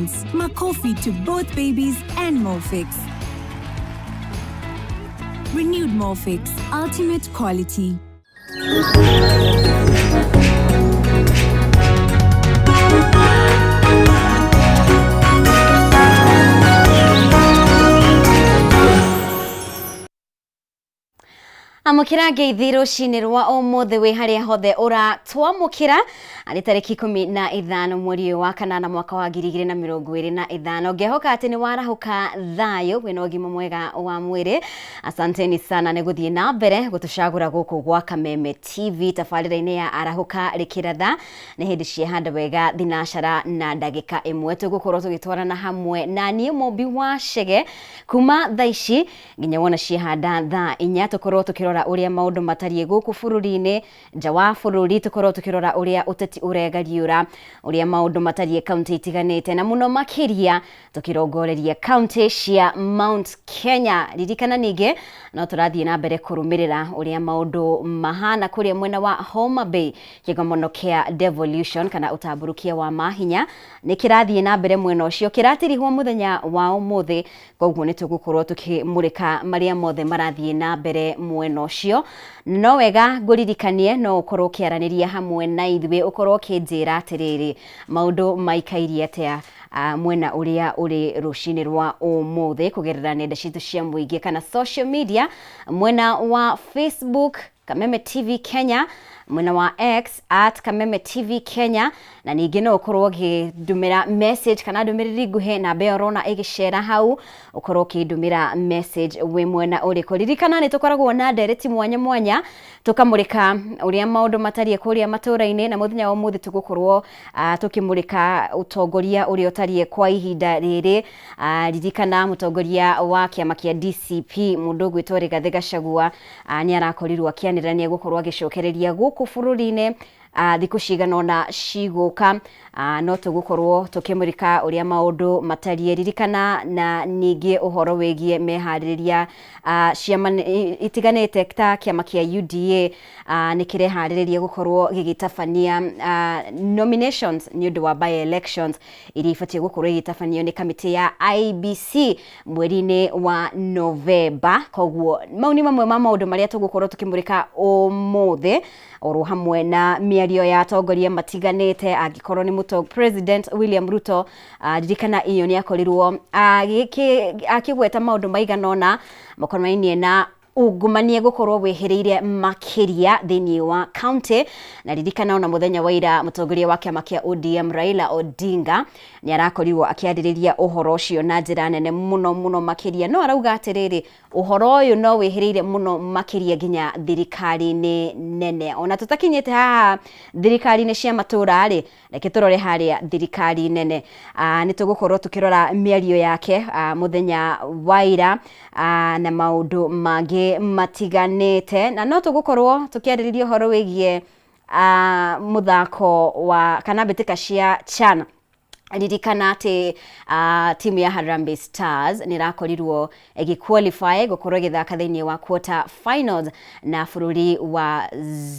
difference. Makofi to both babies and Molfix. Renewed Molfix, ultimate quality. Amũkĩra ngeithi rũcinĩ rwa ũmũthĩ wĩ harĩa hothe ũratwamũkĩra arĩ tarĩki 15 mweri ũyũ wa kanana mwaka wa 2025. Ngehoka atĩ nĩ warahũka thayũ wĩna ũgima mwega wa mwĩrĩ. Asanteni sana nĩ gũthiĩ na mbere gũtũcagũra gũkũ gwa Kameme TV tabarĩra-inĩ ya Arahũka Rĩkĩratha. Nĩ hĩndĩ ciehanda wega thinacara na ndagĩka 1 tũgũkorwo tũgĩtwarana hamwe na niĩ Mũmbi wa Chege kuma thaa ici nginya wona ciehanda thaa 4, tũkorwo tũkĩrora ũrĩa maũndũ matariĩ gũkũ bũrũri-inĩ, nja wa bũrũri, tũkorwo tũkĩrora ũrĩa ũteti ũregariũra, ũrĩa maũndũ matariĩ kaunti itiganĩte, na mũno makĩria tũkĩrongoreria kaunti cia Mount Kenya. Ririkana ningĩ no tũrathiĩ na mbere kũrũmĩrĩra ũrĩa maũndũ mahana kũrĩa mwena wa Homa Bay, kĩgomano kĩa devolution kana ũtambũrũkia wa mahinya nĩ kĩrathiĩ na mbere mwena ũcio, kĩratirihwo mũthenya wa ũmũthĩ. Koguo nĩ tũgũkorwo tũkĩmũrĩka marĩa mothe marathiĩ na mbere mwena ũcio. No wega ngũririkanie no ũkorwo ũkĩaranĩria hamwe na ithuĩ, ũkorwo ũkĩnjĩra atĩrĩrĩ, maũndũ maikairie atĩa mwena ũrĩa ũrĩ rũcinĩ rwa ũmũthĩ kũgerera nenda citũ cia mũingĩ kana social media, mwena wa Facebook Kameme TV Kenya, mwena wa X at Kameme TV Kenya, na ningĩ no ũkorwo ũkĩndũmĩra message kana ndũmĩrĩri nguhĩ namba ĩyo ũrona ĩgĩcera hau, ũkorwo ũkĩndũmĩra message wĩ mwena ũrĩkũ. Ririkana nĩ tũkoragwo na ndereti mwanya mwanya tũkamũrĩka ũrĩa maũndũ matariĩ kũrĩa matũũra-inĩ, na mũthenya wa ũmũthĩ tũgũkorwo tũkĩmũrĩka ũtongoria ũrĩa ũtariĩ kwa ihinda rĩrĩ. Ririkana mũtongoria wa kĩama kĩa DCP mũndũ ũgwĩtwo Rigathĩ Gachagua nĩ arakorirwo akĩanĩrĩra nĩ egũkorwo agĩcokereria gũkũ bũrũri-inĩ thikũ cigana ũna cigũka. No tũgũkorwo tũkĩmũrĩka ũrĩa maũndũ matariĩ. Ririkana na ningĩ ũhoro wĩgiĩ meharĩrĩria ciama itiganĩte ta kĩama kĩa UDA nĩ kĩreharĩrĩria gũkorwo gĩgĩtabania nominations nĩ ũndũ wa by elections iria ibatiĩ gũkorwo igĩtabanio nĩ kamĩtĩ ya IEBC mweri-inĩ wa Novemba. Koguo mau nĩ mamwe ma maũndũ marĩa tũgũkorwo tũkĩmũrĩka ũmũthĩ, oro hamwe na mĩario ya atongoria matiganĩte. Angĩkorwo nĩ mũto President William Ruto, ririkana iyo nĩ akorirwo akĩgweta maũndũ maigana ũna makonainie na ungumania gũkorwo wĩhĩrĩire makĩria thĩinĩ wa county. Na ririkana ona mũthenya wa ira mũtongoria wa kĩama kĩa ODM Raila Odinga nĩ arakorirwo akĩarĩrĩria ũhoro ũcio na njĩra nene mũno mũno makĩria, no arauga atĩrĩrĩ, ũhoro ũyũ no wĩhĩrĩire mũno makĩria nginya thirikari-inĩ nene. Ona tũtakinyĩte haha thirikari-inĩ cia matũũra rĩ, reke tũrore harĩa thirikari nene. Nĩ tũgũkorwo tũkĩrora mĩario yake mũthenya wa ira na maũndũ mangĩ matiganĩte, na no tũgũkorwo tũkĩarĩrĩria ũhoro wĩgiĩ mũthako wa kana mbĩtĩka cia CHAN. Ririkana atĩ timu ya Harambee Stars nĩ ĩrakorirwo ĩgĩ-qualify gũkorwo ĩgĩthaka thĩinĩ wa quarter finals na bũrũri wa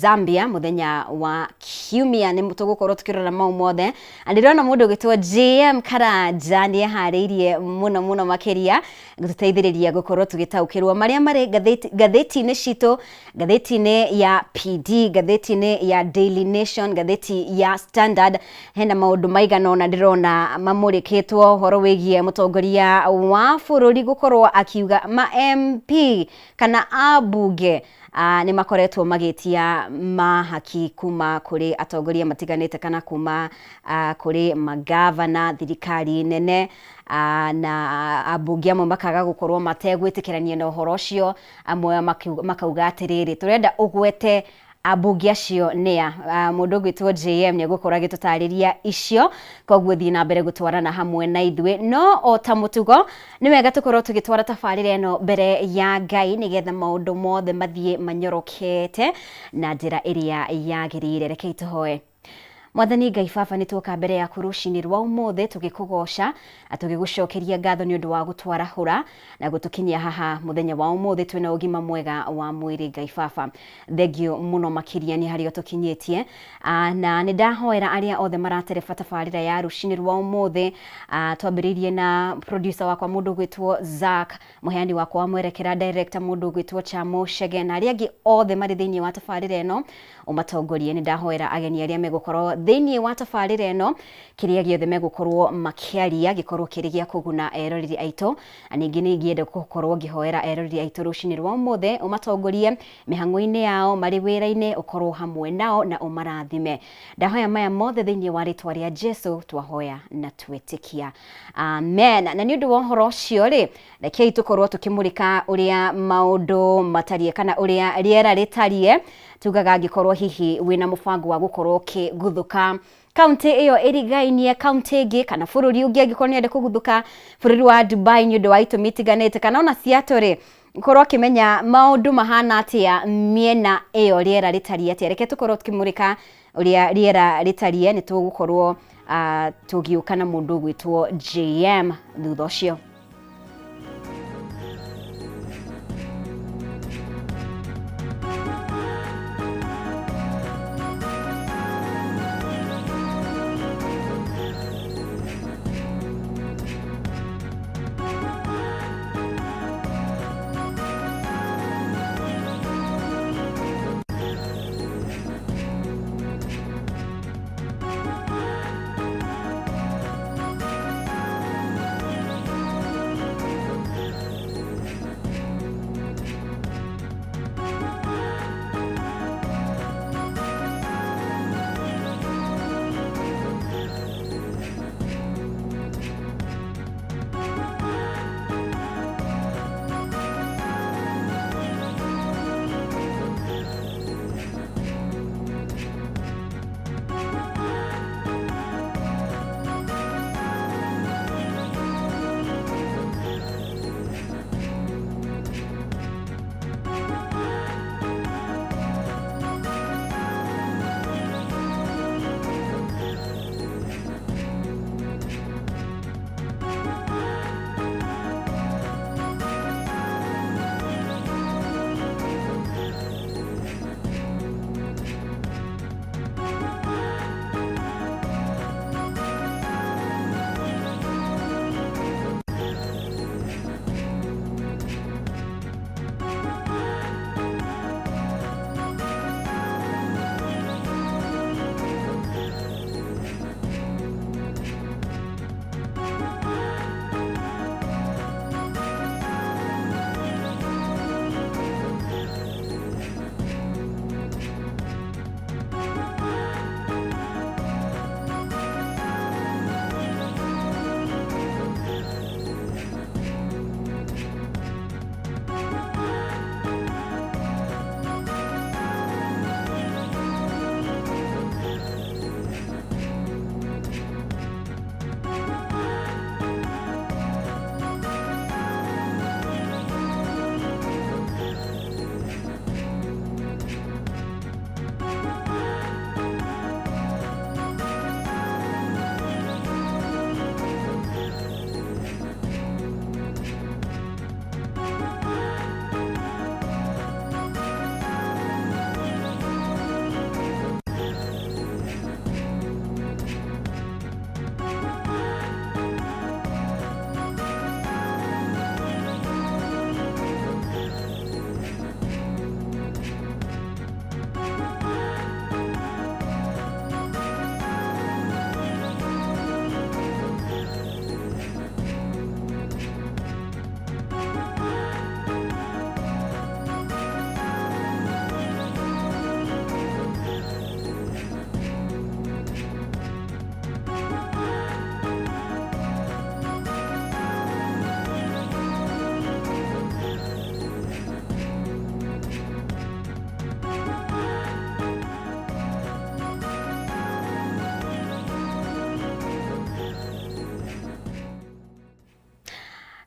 Zambia mũthenya wa Kiumia. Nĩ tũgũkorwo tũkĩrora mau mothe. Na ndĩrona mũndũ ũgĩtwo JM Karanja nĩ eharĩirie mũno mũno makĩria gũtũteithĩrĩria gũkorwo tũgĩtaũkĩrwo marĩa marĩ ngathĩti-inĩ citũ, ngathĩti-inĩ ya PD, ngathĩti-inĩ ya Daily Nation, ngathĩti ya Standard. Hena maũndũ maigana ũna ndĩrona mamũrĩkĩtwo ũhoro wĩgiĩ mũtongoria wa bũrũri gũkorwo akiuga ma MP kana ambunge nĩ makoretwo magĩtia mahaki kuma kũrĩ atongoria matiganĩte kana kuma kũrĩ magavana, thirikari nene, na ambunge amwe makaga gũkorwo mategwĩtĩkĩrania na ũhoro ũcio, amwe makauga atĩrĩrĩ, tũrenda ũgwete ambunge acio nĩa. Mũndũ ũgwĩtwo JM nĩ egũkorwo agĩtũtarĩria icio, koguo thiĩ na mbere gũtwarana hamwe na ithuĩ. No o ta mũtugo nĩ wega tũkorwo tũgĩtwara tabarĩra ĩno mbere ya Ngai nĩgetha maũndũ mothe mathiĩ manyorokete na njĩra ĩrĩa yagĩrĩire. Rekei tũhoe. Mwathani Ngai Baba, nĩ tuoka mbere yaku rũcinĩ rwa ũmũthĩ tũgĩkũgoca na tũgĩgũcokeria ngatho nĩ ũndũ wa gũtwarahũra na gũtũkinyia haha mũthenya wa ũmũthĩ twĩna ũgima mwega wa mwĩrĩ. Ngai Baba, thengio mũno makĩria nĩ harĩa ũtũkinyĩtie. Na nĩ ndahoera arĩa othe maratereba tabarĩra ya rũcinĩ rwa ũmũthĩ. Twambĩrĩirie na producer wakwa mũndũ ũgwĩtwo Zack, mũheani wakwa wa mwerekera director mũndũ ũgwĩtwo Chamo Chege, na arĩa angĩ othe marĩ thĩinĩ wa tabarĩra ĩno ũmatongorie. Nĩ ndahoera ageni arĩa megũkorwo thĩinĩ wa tabarĩra ĩno, kĩrĩa gĩothe megũkorwo makĩaria gĩkorwo kĩrĩ gĩa kũguna eroreri aitũ. Na ningĩ nĩ ingĩenda gũkorwo ngĩhoera eroreri aitũ rũcinĩ rwa ũmũthĩ, ũmatongorie mĩhang'o-inĩ yao marĩ wĩra-inĩ, ũkorwo hamwe nao na ũmarathime. Ndahoya maya mothe thĩinĩ wa rĩtwa rĩa Jesu, twahoya na twetĩkia, amen. Na nĩ ũndũ wa ũhoro ũcio rĩ, rekei tũkorwo tũkĩmũrĩka ũrĩa maũndũ matariĩ kana ũrĩa rĩera rĩtariĩ. Tugaga angĩkorwo hihi wĩna mũbango wa gũkorwo ũkĩguthũka kaunti ĩyo ĩrigainie kaunti ĩngĩ kana bũrũri ũngĩ, angĩkorwo nĩ ũrenda kũguthũka bũrũri wa Dubai nĩ ũndũ wa itũmi itiganĩte kana ona Seattle rĩ, ũkorwo ũkĩmenya maũndũ mahana atĩa mĩena ĩyo, rĩera rĩtariĩ atĩa. Reke tũkorwo tũkĩmũrĩka ũrĩa rĩera rĩtariĩ. Nĩ tũgũkorwo tũgĩũka na mũndũ ũgwĩtwo JM thutha ũcio.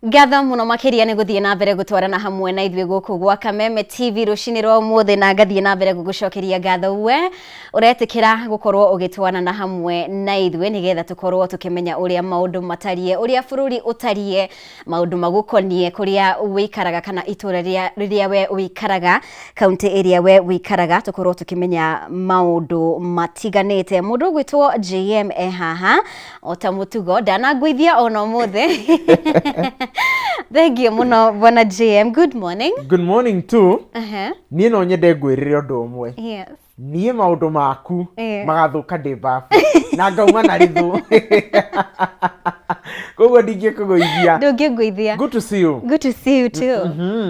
Ngatho muno makiria nĩ gũthiĩ na mbere gũtwarana hamwe na ithuĩ gũkũ gwa Kameme TV rũcinĩ rwa ũmũthĩ, na ngathiĩ na mbere gũgũcokeria ngatho we ũretĩkĩra gũkorwo ũgĩtwarana hamwe na ithuĩ nĩgetha tũkorwo tũkĩmenya ũrĩa maũndũ matariĩ, ũrĩa bũrũri ũtariĩ, maũndũ magũkoniĩ kũrĩa wĩikaraga kana itũra rĩrĩa we wĩikaraga, kaunti ĩrĩa we wĩikaraga, tũkorwo tũkĩmenya maũndũ matiganĩte. Mũndũ ũgwĩtwo JM e haha o ta mũtugo, ndanangũithia ona ũmũthĩ. Thank you mũno bwana JM. Good morning. Good morning too. Niĩ no nyende ngwĩrĩre ũndũ ũmwe. Yes. Niĩ maũndũ maku magathũka ndĩ babu na ngauma na rĩthũ, koguo ndingĩkũgũithia. Ndũngĩngũithia. Good to see you. Good to see you too.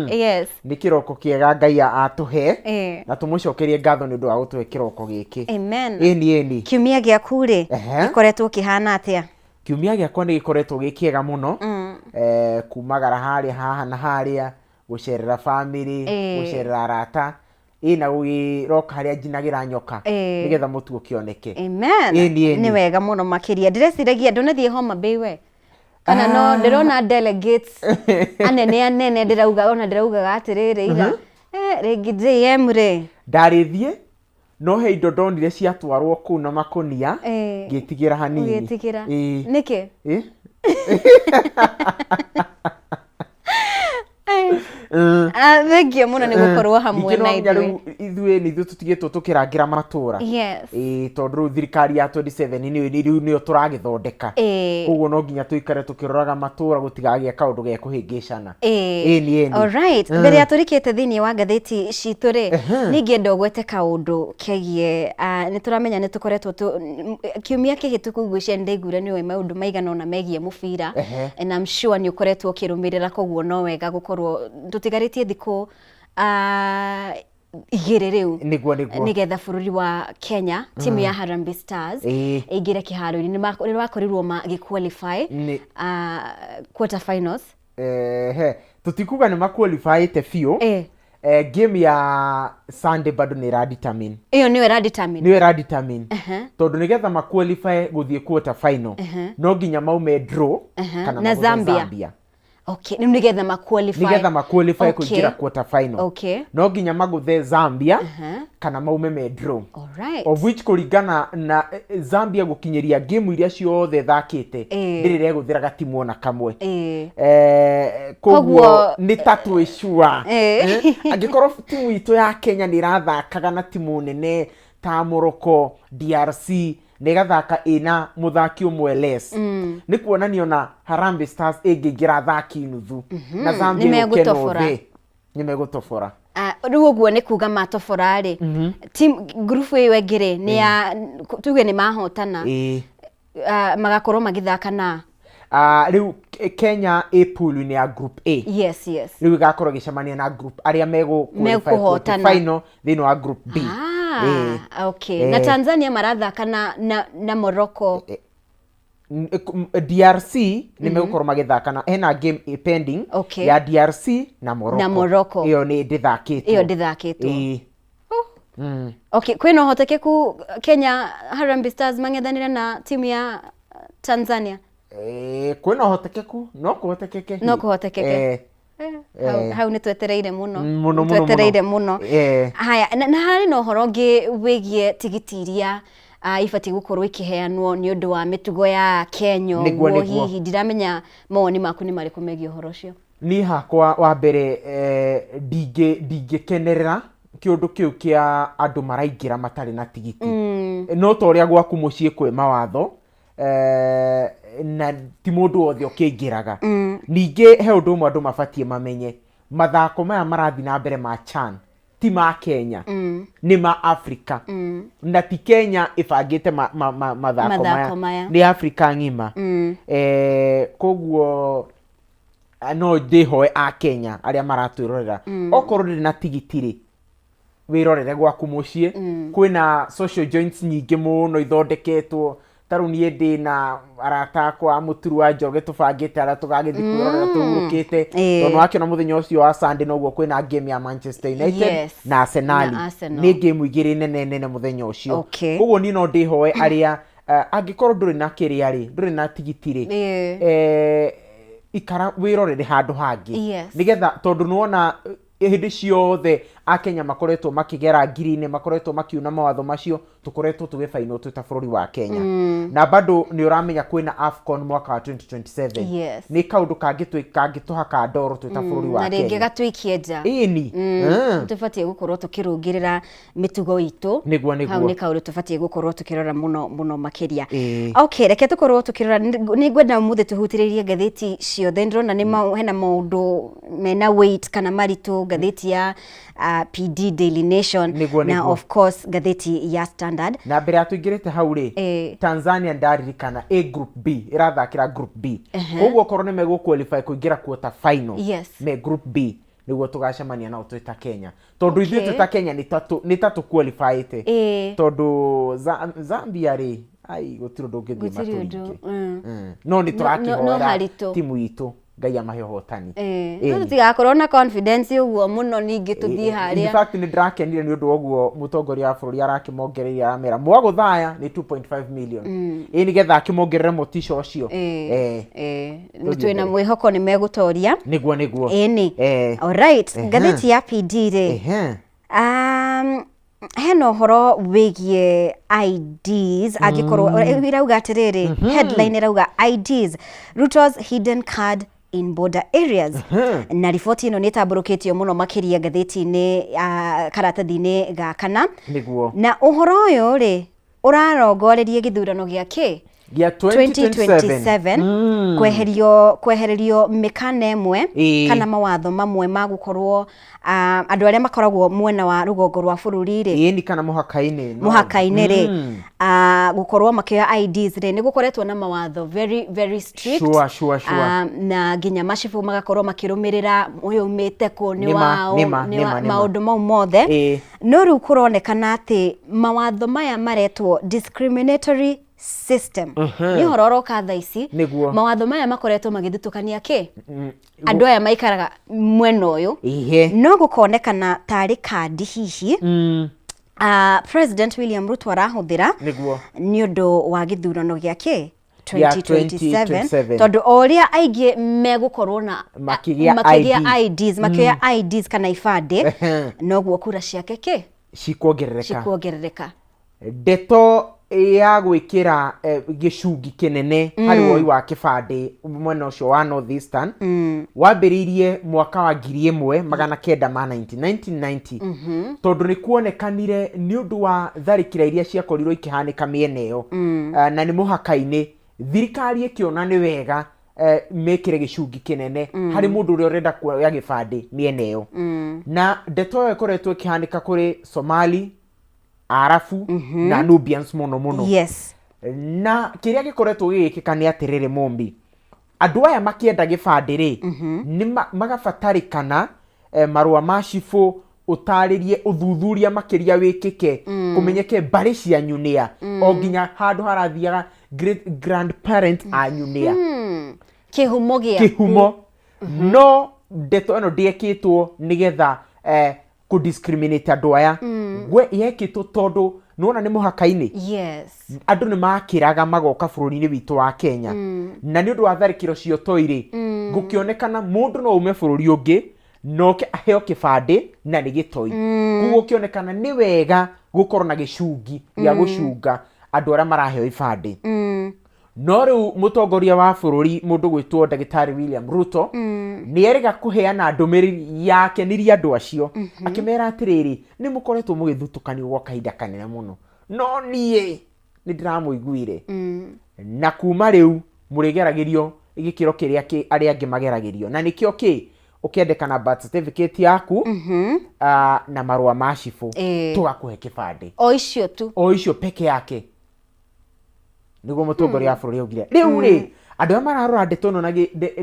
Yes. Nĩ kĩroko kĩega Ngai atũhe na tũmũcokerie ngatho nĩ ũndũ wa gũtũhe kĩroko gĩkĩ. Amen. Ĩni ĩni. Kiumia gĩaku rĩ, gĩkoretwo kĩhana atĩa? Kiumia gĩakwa nĩ gĩkoretwo gĩ kĩega mũno, kumagara harĩa haha na harĩa, gũcerera bamĩrĩ, gũcerera arata, ĩ na gũgĩroka harĩa njinagĩra nyoka nĩgetha mũtu ũkĩoneke. Amen. Ĩni ĩni. Nĩ wega mũno makĩria. Ndĩreciragia ndũnathiĩ Homa Bay we? Kana no ndĩrona delegates anene anene, ndĩrauga ona ndĩraugaga atĩrĩrĩ ira, rĩngĩ JM rĩ. Ndarĩthiĩ, no he indo ndonire ciatwarwo kũu na makũnia, ngĩtigĩra hanini. Ũgĩtigĩra. Ĩĩ. Nĩkĩ? Ĩ? Ah, thengiũ mũno nĩ gũkorwo hamwe Ningĩ na no nginya ithuĩ. rĩu ithuĩ nĩ ithuĩ tũtigĩtwo tũkĩrangĩra matũra. Ĩĩ, tondũ rĩu thirikari ya 27 rĩu nĩyo tũragĩthondeka, koguo no nginya tũikare tũkĩroraga matũra gũtigagĩe kaũndũ gekũhĩngĩcana. Ĩni ĩni. Alright. Mbere ya tũrikĩte thĩinĩ wa ngathĩti citũ rĩ, ningĩenda ũgwete kaũndũ kegiĩ, nĩ tũramenya nĩ tũkoretwo kiumia kĩhĩtũku ngwĩciria nĩ ndaiguire nĩ ũĩ maũndũ maigana ũna megiĩ mũbira. And I'm sure nĩ ũkoretwo ũkĩrũmĩrĩra, koguo no wega gũkorwo tũtigarĩtie thikũ 2 rĩu Nĩguo nĩguo. nĩgetha bũrũri wa Kenya, timu ya Harambee Stars ĩingĩre kĩharo-inĩ. Nĩ makorirwo magĩ qualify quarter finals. Ehe, tũtikuga nĩ maqualifyĩte biũ. Game ya Sunday bado nĩ ĩra determine. Ĩyo nĩyo ĩra determine. Nĩyo ĩra determine, tondũ nĩgetha maqualify gũthiĩ quarter final no nginya maume draw kana na magũthe Zambia. Zambia. Okay, rĩu nĩgetha ma qualify. Nĩgetha ma qualify kũingĩra quarter final no nginya magũthe Zambia kana maume me draw, of which kũringana na Zambia gũkinyĩria game iria ciothe thakĩte, ndĩrĩ regũthĩra gatimu ona kamwe. Koguo nĩ ta twĩ sure. Angĩkorwo timu itũ ya Kenya nĩ ĩrathakaga na timu nene ta Morocco, DRC, na ĩgathaka ĩna mũthaki ũmwe less, nĩ kuonania ona Harambee Stars ĩngĩingĩra athaki nuthu na Zambia Nĩ yũke na megũtobora. ũthĩ, nĩ megũtobora. Ah, rĩu ũguo nĩ kuga matobora rĩ, team ngurubu ĩyo ĩngĩ rĩ, nĩ ya tuge nĩ mahotana, magakorwo magĩthaka na Ah, rĩu Kenya ĩ pool-inĩ ya group A. Rĩu ĩgakorwo ĩgĩcemania na group arĩa megũ qualify Mekũhotana. quarter final thĩinĩ wa group B. Ah, okay. Na Tanzania marathaka na Morocco. DRC nĩ megũkorwo magĩthaka na hena game ĩ pending ya DRC na Morocco. Na Morocco. Ĩyo nĩ ndĩthakĩtwo. Ĩyo ndĩthakĩtwo. Ĩĩ. Okay, kwĩna ũhotekeku Kenya Harambee Stars mang'ethanĩre na timu ya Tanzania? Kwĩna ũhotekeku, no kũhotekeke. No kũhotekeke. Hau, hau nĩ twetereire mũno. Mũno, mũno, Twetereire mũno. mũno. Haya, na harĩ na ũhoro ũngĩ wĩgiĩ tigiti iria ibatiĩ gũkorwo ikĩheanwo nĩ ũndũ wa mĩtugo ya Kenya. Nĩguo, ũguo nĩguo. Hihi ndiramenya mawoni maku nĩ marĩkũ megiĩ ũhoro ũcio. Niĩ hakwa wa mbere, ndingĩkenerera kĩũndũ kĩu kĩa andũ maraingĩra matarĩ na tigiti. No ta ũrĩa gwaku mũciĩ kwĩ mawatho, na ti mũndũ wothe ũkĩingĩraga. Ningĩ he ũndũ ũmwe andũ mabatiĩ mamenye, mathako maya marathiĩ na mbere ma CHAN ti ma Kenya, nĩ ma Africa, na ti Kenya ĩbangĩte mathako Mathako maya, maya. Nĩ Africa ng'ima. Koguo no ndĩhoe a Kenya arĩa maratwĩrorera, okorwo ndũrĩ na tigiti rĩ, wĩrorere gwaku mũciĩ. Kwĩna social joints nyingĩ mũno ithondeketwo. Ta rĩu niĩ ndĩ na arata akwa a Mũturu wa Njoge, tũbangĩte arĩa tũgagĩthiĩ kwĩrorera tũhurũkĩte, tondũ wakĩona mũthenya ũcio wa Sunday noguo kwĩna game ya Manchester United na Arsenal. Na Arsenal. Nĩ game igĩrĩ nene nene mũthenya ũcio. Koguo niĩ no ndĩhoe arĩa, angĩkorwo ndũrĩ na kĩrĩa rĩ, ndũrĩ na tigiti rĩ, Ikara wĩrorere handũ hangĩ. Nĩgetha tondũ nĩwona hĩndĩ ciothe Akenya makoretwo makĩgera ngiri-inĩ, makoretwo makiuna mawatho macio, tũkoretwo tũgĩbainwo twĩ ta bũrũri wa Kenya. Na bado nĩ ũramenya kwĩna AFCON mwaka wa 2027. Nĩ kaũndũ kangĩtũhaka ndoro twĩ ta bũrũri wa Na rĩngĩ Kenya. Gatũikie nja. Ĩni. Tũbatiĩ gũkorwo tũkĩrũngĩrĩra mĩtugo itũ. Nĩguo. Hau nĩ kaũndũ tũbatiĩ gũkorwo tũkĩrora mũno mũno makĩria. Okay, reke tũkorwo tũkĩrora, nĩ ngwenda ũmũthĩ tũhutĩrĩrie ngathĩti ciothe. Ndĩrona nĩ hena maũndũ mena weight kana maritũ ngathĩti ya PD, Daily Nation na of course ngathĩti ya Standard. Na mbere ya tũingĩrĩte hau rĩ, Tanzania ndaririkana A group B, ĩrathakĩra group B, koguo okorwo nĩ megũ qualify kũingĩra quarter final, me group B nĩguo tũgacemania nao twĩ ta Kenya, tondũ ithuĩ twĩ ta Kenya nĩ ta tũ qualifyĩte, tondũ Zambia rĩ, ai, gũtirĩ ũndũ ũngĩthiĩ Gũtirĩ ũndũ, matũringe. No nĩ No tũrakĩhoera haritũ. Timu itũ, Ngai amahe ũhotani. No tũtigakorwo na confidence ũguo mũno ningĩ tũthiĩ In harĩa. fact, nĩ ndĩrakenire nĩ ũndũ wa ũguo mũtongoria wa bũrũri arakĩmongereire, aramera mwagũthaya nĩ 2.5 million, ĩ nĩgetha akĩmongerere motisha ũcio. Nĩ Tũthiĩ twĩna mbere. Mwĩhoko nĩ megũtoria. Nĩguo. Ĩni. Alright, ngathĩti ya PD rĩ, hena ũhoro wĩgiĩ IDs, angĩkorwo ĩrauga atĩrĩrĩ, headline ĩrauga "IDs, Ruto's hidden card in border areas", na riboti ĩno nĩ ĩtambũrũkĩtio mũno makĩria ngathĩti-inĩ, karatathi-inĩ ga kana. Na ũhoro ũyũ rĩ, ũrarongoreria gĩthurano gĩa kĩ? Gĩa 2027. 2027, kwehererio mĩkana ĩmwe kana mawatho mamwe ma gũkorwo andũ arĩa makoragwo mwena wa rũgongo rwa bũrũri rĩ, Ĩni, kana mũhaka-inĩ, no. Mũhaka-inĩ rĩ, gũkorwo makĩoya IDs rĩ, nĩ gũkoretwo na mawatho very very strict. Na nginya macibũ magakorwo makĩrũmĩrĩra ũyũ umĩte kũ, nĩ wao, nĩ maũndũ mau mothe. No rĩu kũronekana atĩ mawatho maya maretwo discriminatory system. Nĩ ũhoro ũroka thaa ici. Mawatho maya makoretwo magĩthutũkania kĩ andũ aya maikaraga mwena ũyũ. No gũkonekana tarĩ kandi hihi President William Ruto arahũthĩra nĩ ũndũ wa gĩthurano gĩa kĩ? Gĩa 2027. 2027. Tondũ o ũrĩa aingĩ megũkorwo na makĩgĩa makĩgĩa ID. IDs, makĩoya IDs kana ibandĩ, noguo kura ciake kĩ? Cikuongerereka. Cikuongerereka. Ndeto ya gwĩkĩra gĩcungi kĩnene harĩ woi wa kĩbandĩ mwena ũcio wa North Eastern wambĩrĩirie mwaka wa 1990, 1990, tondũ nĩ kuonekanire nĩ ũndũ wa tharĩkĩra iria ciakorirwo ikĩhanĩka mĩena ĩyo, na nĩ mũhaka-inĩ, thirikari ĩkĩona nĩ wega mekĩre gĩcungi kĩnene harĩ mũndũ ũrĩa ũrenda kuoya gĩbandĩ mĩena ĩyo. Na ndeto ĩyo ĩkoretwo ĩkĩhanĩka kũrĩ Somali, Arabu na Nubians mũno mũno. Na kĩrĩa gĩkoretwo gĩgĩkĩka nĩ atĩrĩrĩ, Mũmbi, andũ aya makĩenda gĩbandĩ rĩ, nĩ magabatarĩkana marũa ma cibũ, ũtarĩrie, ũthuthuria makĩria wĩkĩke, kũmenyeke mbarĩ cianyu nĩa, o nginya handũ harathiaga great grandparent anyu nĩa. Kĩhumo gĩaku. Kĩhumo. No ndeto ĩno ndĩekĩtwo nĩgetha kũ-discriminate andũ aya. We yekĩtwo tondũ nĩwona nĩ mũhaka-inĩ, andũ nĩ makĩraga magoka bũrũri-inĩ witũ wa Kenya, na nĩ ũndũ wa tharĩkĩro cia ũtoi rĩ, gũkĩonekana mũndũ no ume bũrũri ũngĩ noke aheo kĩbandĩ na nĩ gĩtoi. Koguo gũkĩonekana nĩ wega gũkorwo na gĩcungi gĩa gũcunga andũ arĩa maraheo ibandĩ. No rĩu mũtongoria wa bũrũri, mũndũ gwĩtwo Ndagĩtarĩ William Ruto, nĩ erĩga kũheana ndũmĩrĩri yakenirie andũ acio, akĩmera atĩrĩrĩ, nĩ mũkoretwo mũgĩthutũkanio gwa kahinda kanene mũno, no niĩ nĩ ndĩramũiguire, na kuma rĩu mũrĩgeragĩrio gĩkĩro kĩrĩa arĩa angĩ mageragĩrio, na nĩkĩo kĩ ũkĩendekana birth certificate yaku na marũa ma cibũ, tũgakũhe kĩbandĩ. O icio tu. O icio peke yake, nĩguo mũtongoria wa bũrũri augire. Rĩu rĩ, andũ arĩa mararora ndeto ĩno na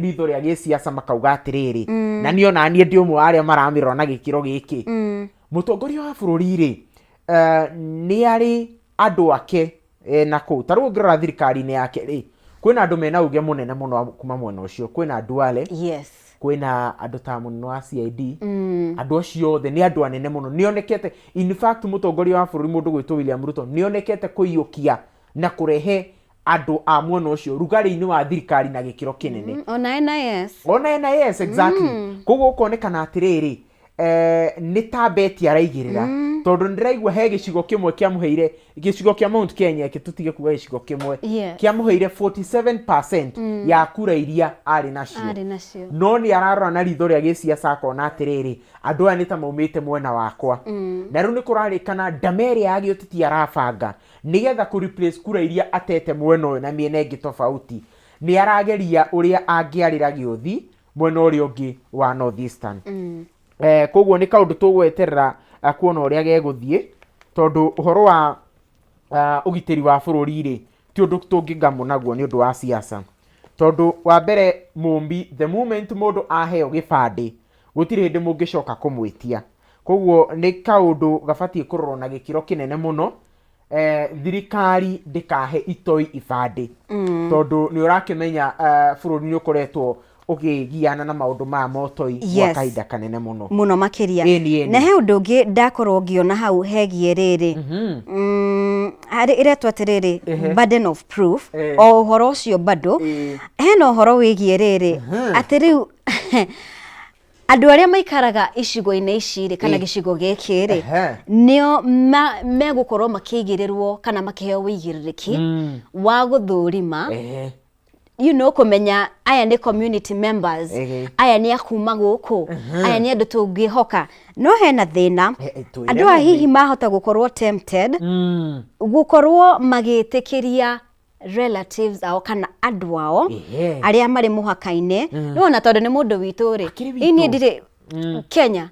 ritho rĩa gĩciaca makauga atĩrĩrĩ, na niĩ ona niĩ ndĩ ũmwe wa arĩa maramĩrora na gĩkĩro gĩkĩ, mũtongoria wa bũrũri rĩ, nĩ arĩ andũ ake na kũu. Ta rĩu ũngĩrora thirikari-inĩ yake rĩ, kwĩna andũ mena uge mũnene mũno kuma mwena ũcio, kwĩna Duale, kwĩna andũ ta mũnene wa CID. Andũ acio othe nĩ andũ anene mũno. Nĩ onekete, in fact, mũtongoria wa bũrũri, mũndũ gwĩtwo William Ruto, nĩ onekete kũiyũkia na kũrehe Andũ a mwena ũcio rugarĩ-inĩ wa thirikari na gĩkĩro kĩnene. Ona NIS. Ona NIS, exactly. Koguo gũkonekana atĩrĩrĩ, nĩ ta beti araigĩrĩra, tondũ nĩndĩraigua he gĩcigo kĩmwe kĩamũheire, gĩcigo kĩa Mount Kenya, eke tũtige kuga gĩcigo kĩmwe, kĩamũheire 47% ya kura iria arĩ nacio. Arĩ nacio. No nĩ ararora na ritho rĩa gĩciaca, akona atĩrĩrĩ, andũ aya nĩ ta maumĩte mwena wakwa. Na rĩu nĩ kũrarĩkana ndama ĩrĩa ya gĩũteti arabanga nĩgetha kũ replace kura iria atete mwena ũyũ na mĩena ĩngĩ tofauti, nĩ arageria ũrĩa angĩarĩra gĩũthi mwena ũrĩa ũngĩ wa North Eastern. Koguo nĩ kaũndũ tũgweterera kuona ũrĩa gegũthiĩ, tondũ ũhoro wa ũgitĩri wa bũrũri rĩ, ti ũndũ tũngĩngamwo naguo nĩ ũndũ wa siasa, tondũ wa mbere mũmbi, the moment mũndũ aheo gĩbandĩ, gũtirĩ hĩndĩ mũngĩcoka kũmwĩtia. Koguo nĩ kaũndũ gabatiĩ kũrorwo na gĩkĩro kĩnene mũno. Thirikari ndĩkahe itoi ibandĩ, tondũ nĩ ũrakĩmenya bũrũri nĩ ũkoretwo ũkĩgiana na maũndũ maya motoi gwa kahinda kanene mũno. Mũno makĩria. Ĩni, ĩni. Na he ũndũ ũngĩ ndakorwo ngĩona hau hegiĩ rĩrĩ, harĩ ĩretwo atĩrĩrĩ, burden of proof. O ũhoro ũcio bado, hena ũhoro wĩgiĩ rĩrĩ, atĩ rĩu andũ arĩa maikaraga icigo-inĩ ici rĩ, kana gĩcigo gĩkĩ rĩ, nĩo megũkorwo makĩigĩrĩrwo kana makĩheo wĩigĩrĩrĩki wa gũthũrima, kũmenya aya nĩ community members, aya nĩ akuma gũkũ, aya nĩ andũ tũngĩhoka. No hena thĩna. Twĩre. Andũ aya Mũmbi. Hihi mahota gũkorwo tempted gũkorwo magĩtĩkĩria relatives ao kana andũ ao arĩa marĩ mũhaka-inĩ. Nĩwona, tondũ nĩ mũndũ witũ rĩ, Akĩrĩ ĩ niĩ witũ. ndirĩ Kenya,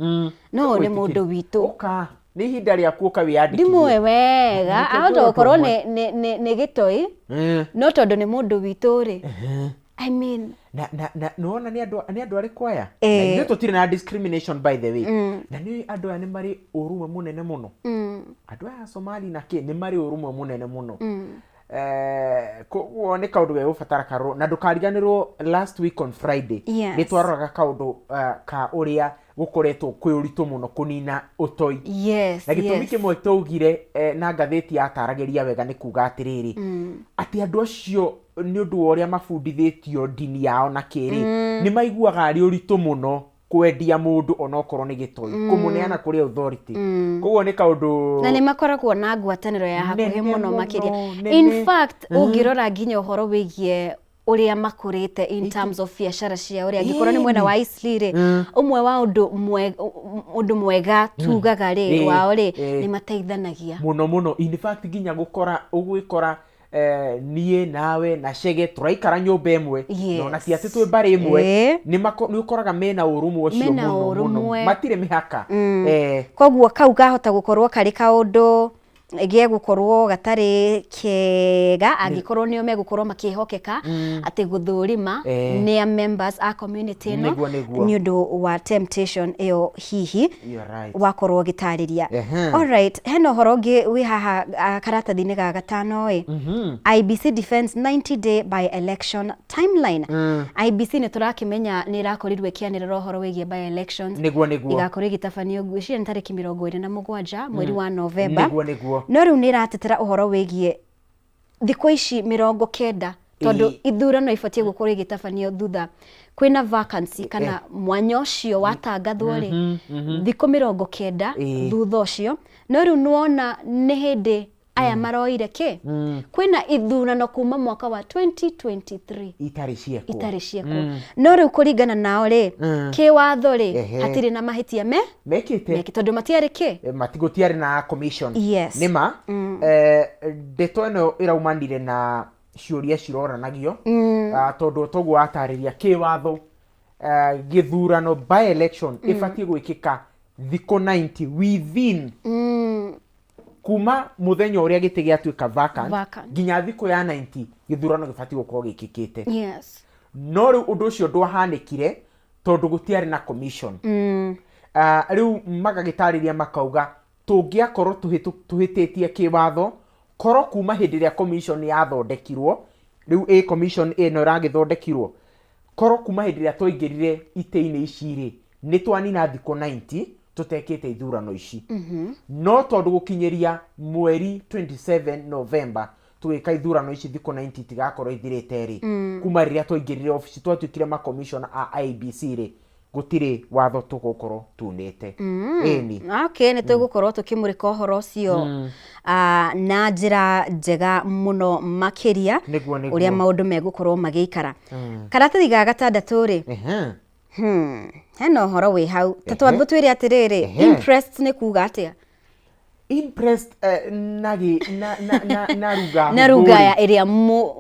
no nĩ Gwĩtĩkĩria. Mũndũ witũ. Ũka, nĩ ihinda rĩaku, ũka wĩyandĩkithie. Ndimũĩ wega, Nĩkĩo ahota twĩrwo gũkorwo tũmwe. nĩ gĩtoi, no tondũ nĩ mũndũ witũ rĩ, I mean, Na nĩwona nĩ andũ arĩkũ aya? Na ithuĩ tũtirĩ na discrimination, by the way. Na nĩ andũ aya nĩ marĩ ũrũmwe mũnene mũno. Andũ aya a Somali na kĩ nĩ marĩ ũrũmwe mũnene mũno. Koguo nĩ kaũndũ gegũbatara karorwo. Na ndũkariganĩrwo, last week on Friday nĩ twaroraga kaũndũ ka ũrĩa gũkoretwo kwĩ ũritũ mũno kũnina ũtoi. Na gĩtũmi kĩmwe twaugire, na ngathĩti yataragĩria wega, nĩ kuga atĩrĩrĩ, atĩ andũ acio nĩ ũndũ wa ũrĩa mabundithĩtio ndini yao na kĩrĩ, nĩ maiguaga arĩ ũritũ mũno kwendia mũndũ onokorwo nĩ gĩtoi, kũmũneana kũrĩ authority. Koguo nĩ kaũndũ Na nĩ makoragwo na ngwatanĩro ya hakuhĩ nene mũno mũno, makĩria. Nene. In fact, ũngĩrora nginya ũhoro wĩgiĩ ũrĩa makũrĩte in terms of biacara ciao rĩ, angĩkorwo nĩ mwena wa Eastleigh rĩ, ũmwe wa ũndũ mwega tugaga rĩ wao rĩ, nĩ mateithanagia. Mũno mũno. In fact, nginya gũkora ũgwĩkora, niĩ nawe na Chege tũraikara nyũmba ĩmwe, na ona ti atĩ twĩ mbarĩ ĩmwe, nĩ ũkoraga mena ũrũmwe ũcio Mena mũno mũno. ũrũmwe. Matirĩ mĩhaka. Koguo kau kahota gũkorwo karĩ kaũndũ gegũkorwo gatarĩ kega, angĩkorwo nĩo megũkorwo makĩhokeka atĩ gũthũrima nĩ a members a community ĩno, Nĩguo. nĩ ũndũ wa temptation ĩyo hihi You're right. wakorwo ũgĩtarĩria. Alright, hena ũhoro ũngĩ wĩ haha karatathi-inĩ ga gatano ĩ. IEBC defends 90 day by election timeline. IEBC nĩ tũrakĩmenya nĩ ĩrakorirwo ĩkĩanĩrĩra ũhoro wĩgiĩ by elections Nĩguo. igakorwo ĩgĩtabanio, ngwĩciria nĩ tarĩki 27 mweri wa Novemba. Nĩguo. No rĩu nĩ ĩratetera ũhoro wĩgiĩ thikũ ici 90, tondũ ithurano ibatiĩ gũkorwo igĩtabanio thutha kwĩna vacancy kana mwanya ũcio watangathwo rĩ, thikũ 90 thutha ũcio. No rĩu nĩwona nĩ hĩndĩ aya maroire kĩ kwĩna ithurano kuma mwaka wa 2023 itarĩ ciekwo. Itarĩ ciekwo. No rĩu kũringana nao rĩ, kĩwatho rĩ, hatirĩ na mahĩtia me mekĩte meki, tondũ matiarĩ kĩ Matigũtiarĩ na commission. Nĩma ndeto ĩno ĩraumanire na ciũria ciroranagio. Ah, tondũ toguo watarĩria, kĩwatho, gĩthurano by election ĩbatiĩ gwĩkĩka thikũ 90 within kuma mũthenya ũrĩa gĩtĩ gĩatuĩka vacant, Vacant. nginya thikũ ya 90 gĩthurano gĩbatiĩ gũkorwo gĩkĩkĩte. No rĩu ũndũ ũcio ndwahanĩkire tondũ gũtiarĩ na commission. Rĩu magagĩtarĩria makauga tũngĩakorwo tũhĩtĩtie kĩwatho korwo kuma hĩndĩ ĩrĩa commission yathondekirwo, rĩu ĩ commission ĩno ĩragĩthondekirwo, korwo kuma hĩndĩ ĩrĩa twaingĩrire itĩ-inĩ ici rĩ, nĩ twanina thikũ 90 tũtekĩte ithurano ici. No tondũ gũkinyĩria mweri 27 November. Tũgĩka ithurano ici thikũ 90 itigakorwo ithirĩte rĩ, kuma rĩrĩa twaingĩrire obici twatuĩkire makomishona a IEBC rĩ, gũtirĩ watho tũgũkorwo tunĩte. Ĩni. Okay, nĩ tũgũkorwo tũkĩmũrĩka ũhoro ũcio na njĩra njega mũno makĩria, Nĩguo. ũrĩa maũndũ megũkorwo magĩikara. Karatathi ga gatandatũ rĩ, hena ũhoro wĩ hau. Ta twambe twĩre atĩrĩrĩ, impressed nĩ kuga atĩa? Impressed na gĩ na na na na ruga na hũthũ ruga rĩ, ya ĩrĩa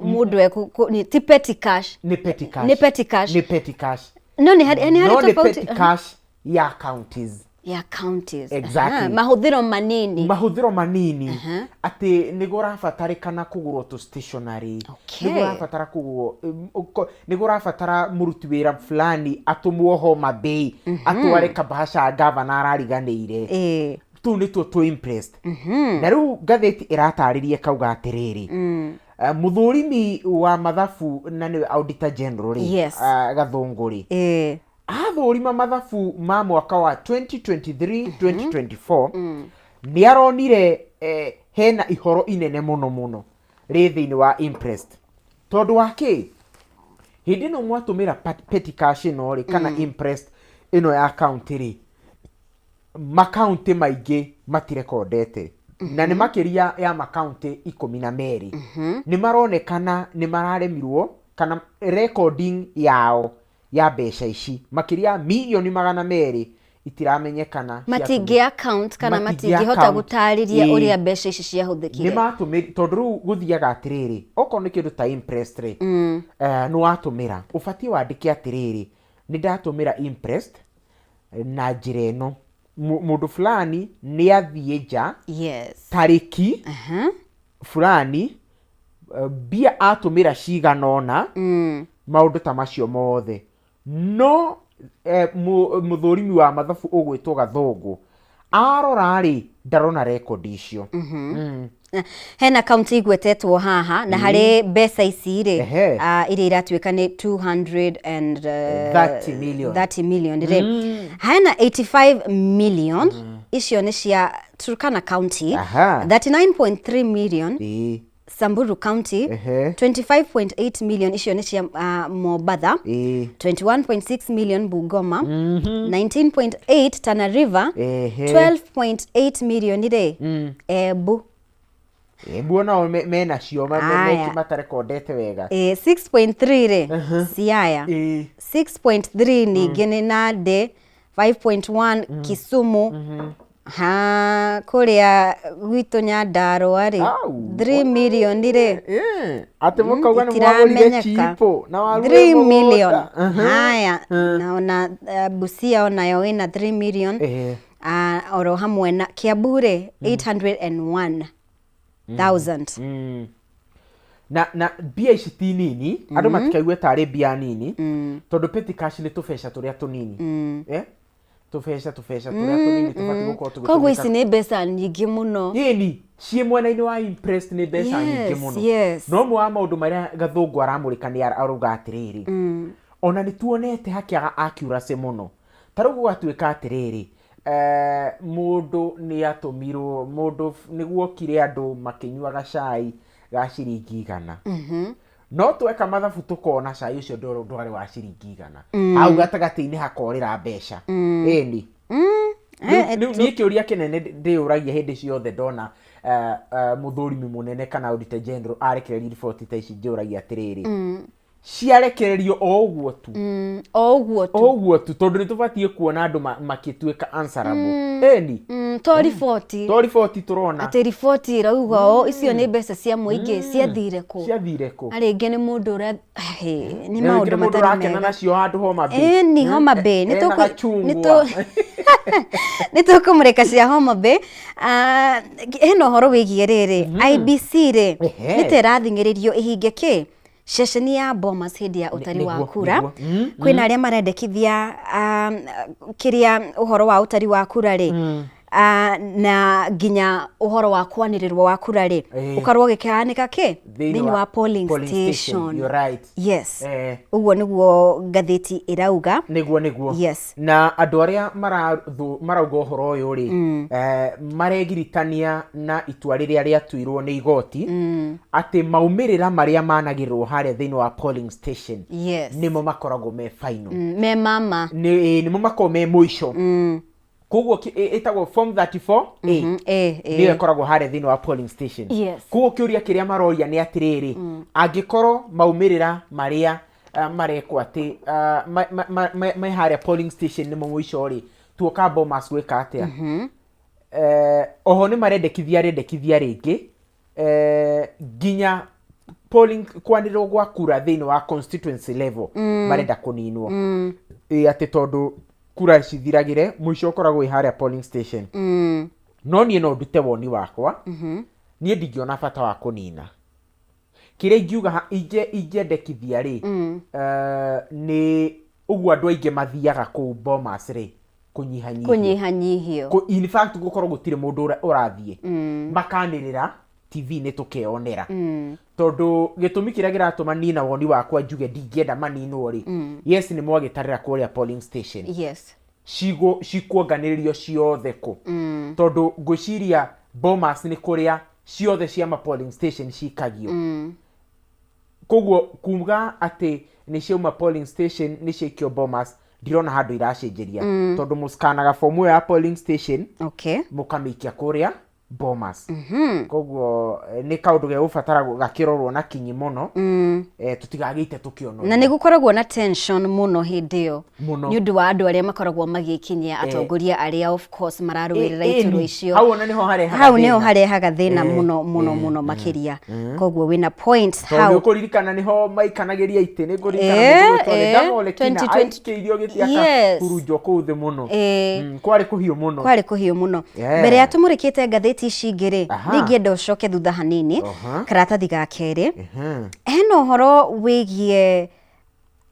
mũndũ ti petty cash. Nĩ petty cash. Nĩ petty cash. Nĩ petty cash. No nĩ harĩ No nĩ tofauti. Petty cash ya counties. Ya counties. Exactly. Aha, mahũthĩro manini. Mahũthĩro manini, atĩ nĩguo ũrabatarĩkana kũgũrwo tũ stationery, nĩguo ũrabatara kũgũrwo nĩguo ũrabatara mũruti wĩra fulani atũmwo Homa Bay atware kabahasha gavana arariganĩire. Tũu nĩtuo tũ impressed. Na rĩu ngathĩti ĩratarĩria kauga atĩrĩrĩ, mũthũrimi wa mathabu na nĩwe auditor general rĩ, Gathũngũ rĩ, athũrima mathabu ma mwaka wa 2023 2024, nĩ aronire hena ihoro inene mũno mũno rĩ thĩinĩ wa impressed, tondũ wa kĩ hĩndĩ ĩno mwatũmĩra petty cash ĩno rĩ, kana impressed ĩno ya county rĩ, makaunti maingĩ matirekondete, na nĩ makĩria ya makaunti 12 nĩ maronekana nĩ mararemirwo kana recording yao ya mbeca ici makĩria ya mirioni 200 itiramenyekana. Matingĩ account kana Matingĩ matingĩhota account. gũtarĩria ũrĩa mbeca ici Nĩ ciahũthĩkire. Matũmĩri, tondũ rĩu gũthiaga atĩrĩrĩ, okorwo nĩ kĩndũ ta imprest rĩ, nĩ watũmĩra, ũbatiĩ wandĩke atĩrĩrĩ, nĩ ndatũmĩra imprest na njĩra ĩno, mũndũ fulani nĩ athiĩ nja tarĩki fulani, mbia atũmĩra cigana ũna, maũndũ ta macio mothe. No mũthũrimi wa mathabu ũgwĩtwo Gathũngũ arora rĩ, ndarona rekondi icio. Hena kaunti igwetetwo haha na harĩ mbeca ici rĩ, iria iratuĩka nĩ 200 and 30 million. 30 million rĩ, hena 85 million icio nĩ cia Turkana County, 39.3 million Samburu County, 25.8 million icio nĩ cia Mombatha, 21.6 million Bungoma, 19.8 Tana River, 12.8 million rĩ Embu. Embu onao menacio Aya. matarekondete wega. 6.3 rĩ Siaya, 6.3 ningĩ nĩ Nandi, 5.1 Kisumu, ha kũrĩa gwitũ Nyandarũa rĩ, Au. 3 million rĩ. Atĩ mũkauga nĩ mwagũrire Itiramenyeka. chipo na waru wĩ 3 mũgũnda. million. Haya, na ona Busia onayo ĩna 3 million. Oro hamwe na Kiambu rĩ, 801,000. Na mbia ici ti nini, andũ matikaigue tarĩ mbia nini, tondũ petty cash nĩ tũbeca tũrĩa tũnini, eh? Tũbeca tũrĩa tũnini tũbatiĩ gũkorwo Koguo tũgĩtũmĩka. ici nĩ mbeca nyingĩ mũno. Ĩni, ciĩ mwena-inĩ wa impressed nĩ mbeca nyingĩ mũno. No ũmwe wa maũndũ marĩa Gathũngũ aramũrĩka nĩ arauga atĩrĩrĩ, ona nĩ tuonete hakĩaga accuracy mũno. Ta rĩu gũgatuĩka atĩrĩrĩ, mũndũ nĩ atũmirwo, mũndũ nĩ guokire andũ makĩnyuaga cai ga ciringi 100, no tweka mathabu tũkona cai ũcio ndwarĩ wa ciringi 100. Hau gatagatĩ-inĩ hakorĩra mbeca. Ĩni. Rĩu niĩ kĩũria kĩnene ndĩyũragia hĩndĩ ciothe ndona mũthũrimi mũnene kana auditor general arekereria riboti ta ici, njũragia atĩrĩrĩ, ciarekererio o ũguo tu? O ũguo tu. O ũguo tu, tondũ nĩ tũbatiĩ kuona andũ makĩtuĩka answerable. Ĩni. To riboti. To riboti tũrona. Atĩ riboti ĩrauga o icio nĩ mbeca cia mũingĩ, ciathire kũ? Ciathire kũ? Na rĩngĩ nĩ mũndũ ũrĩa nĩ Na maũndũ rĩngĩ nĩ mũndũ matarĩ ũrakena mega. nacio handũ Homa Bay. Ĩni, Homa Bay. Ena gachungwa. Nĩ tũkũmũrĩka cia Homa Bay. Hena ũhoro wĩgiĩ rĩrĩ, IEBC rĩ, nĩ ta ĩrathing'ĩrĩrio ĩhinge kĩ ceceni ya Bomas hĩndĩ ya ũtari wa kura. Nĩguo. Kwĩna arĩa marendekithia kĩrĩa ũhoro wa ũtari wa kura rĩ, Na nginya ũhoro wa kwanĩrĩrwo wa kura rĩ, ũkorwo ũgĩkĩhanĩka kĩ thĩinĩ wa polling station. You're right. Yes. Ũguo nĩguo ngathĩti ĩrauga. Nĩguo, nĩguo. Yes. Na andũ arĩa marauga ũhoro ũyũ rĩ, maregiritania na itua rĩrĩa rĩatuirwo nĩ igoti, atĩ maumĩrĩra marĩa managĩrĩrwo harĩa thĩinĩ wa polling station nĩmo makoragwo me final. Me mama. Nĩmo makoragwo me mũico. Koguo ĩtagwo form 34 A. Nĩyo ĩkoragwo harĩa thĩinĩ wa polling station. Koguo kĩũria kĩrĩa maroria nĩ atĩrĩrĩ, angĩkorwo maumĩrĩra marĩa marekwo atĩ me harĩa polling station nĩmo mũico rĩ, tuoka Bomas gwĩka atĩa? Oho nĩ marendekithia rendekithia rĩngĩ, nginya polling kwanĩrĩrwo gwa kura thĩinĩ wa constituency level marenda kũninwo. Ĩ atĩ tondũ kura cithiragĩre mũico ũkoragwo wĩ harĩa polling station. No niĩ no ndute woni wakwa, niĩ ndingĩona bata wa kũnina. Kĩrĩa ingiuga ingĩendekithia rĩ, nĩ ũguo andũ aingĩ mathiaga kũu Bomas rĩ, kũnyihanyihio. Kũnyihanyihio. In fact gũkorwo gũtirĩ mũndũ ũrathiĩ, makanĩrĩra TV-inĩ tũkeyonera. Tondũ gĩtũmi kĩrĩa kĩratũma niĩ na woni wakwa njuge ndingĩenda maninwo rĩ, yes, nĩ mwagĩtarĩra kũrĩa polling station. Cikuonganĩrĩrio ciothe kũ? Tondũ ngwĩciria Bomas nĩ kũrĩa ciothe cia ma polling station cikagio. Koguo kuga atĩ nĩ ciauma polling station nĩ ciaikio Bomas, ndirona handũ iracenjeria, tondũ mũcikanaga fomu ĩyo ya polling station, mũkamĩikia kũrĩa Bomas. Koguo nĩ kaũndũ gegũbatara gakĩrorwo na kinyi mũno, tũtigagĩite tũkĩonwo. Na nĩ gũkoragwo na tension mũno hĩndĩ ĩyo Mũno. nĩ ũndũ wa andũ arĩa makoragwo magĩkinyia atongoria arĩa of course mararũĩrĩra iturwa icio. Hau ona nĩho harehaga Hau nĩho thĩna. harehaga thĩna mũno mũno mũno makĩria. Koguo wĩna point Tondũ hau. nĩ ũkũririkana nĩho maikanagĩria itĩ, nĩ ngũririkana mũndũ gwĩtwo Ledama Ole Kina aikĩirio gĩtĩ akahurunjwo kũu thĩ mũno. Kwarĩ kũhiũ mũno. Kwarĩ kũhiũ mũno. Mbere ya tũmũrĩkĩte ngathĩti ici ingĩ rĩ, nĩ ingĩenda ũcoke thutha hanini, karatathi ga kerĩ. Hena ũhoro wĩgiĩ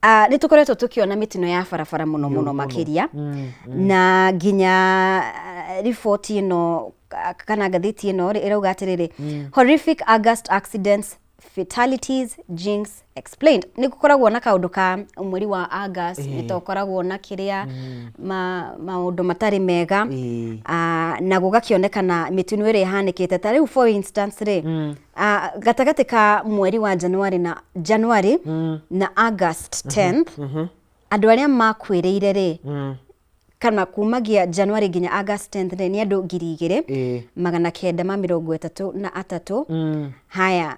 nĩ tũkoretwo tũkĩona mĩtino ya barabara mũno mũno makĩria, na nginya riboti ĩno kana ngathĩti ĩno rĩ, ĩrauga atĩrĩrĩ, "Horrific August accidents, fatalities, jinx explained." Nĩ gũkoragwo na kaũndũ ka mweri wa August, nĩ tũkoragwo na kĩrĩa maũndũ matarĩ mega. Na gũgakĩonekana mĩtino ĩrĩa ĩhanĩkĩte, ta rĩu for instance rĩ, gatagatĩ ka mweri wa January na August 10th, andũ arĩa makuĩrĩire rĩ, kana kumagia January nginya August 10th rĩ, nĩ andũ ngiri igĩrĩ 933. Haya,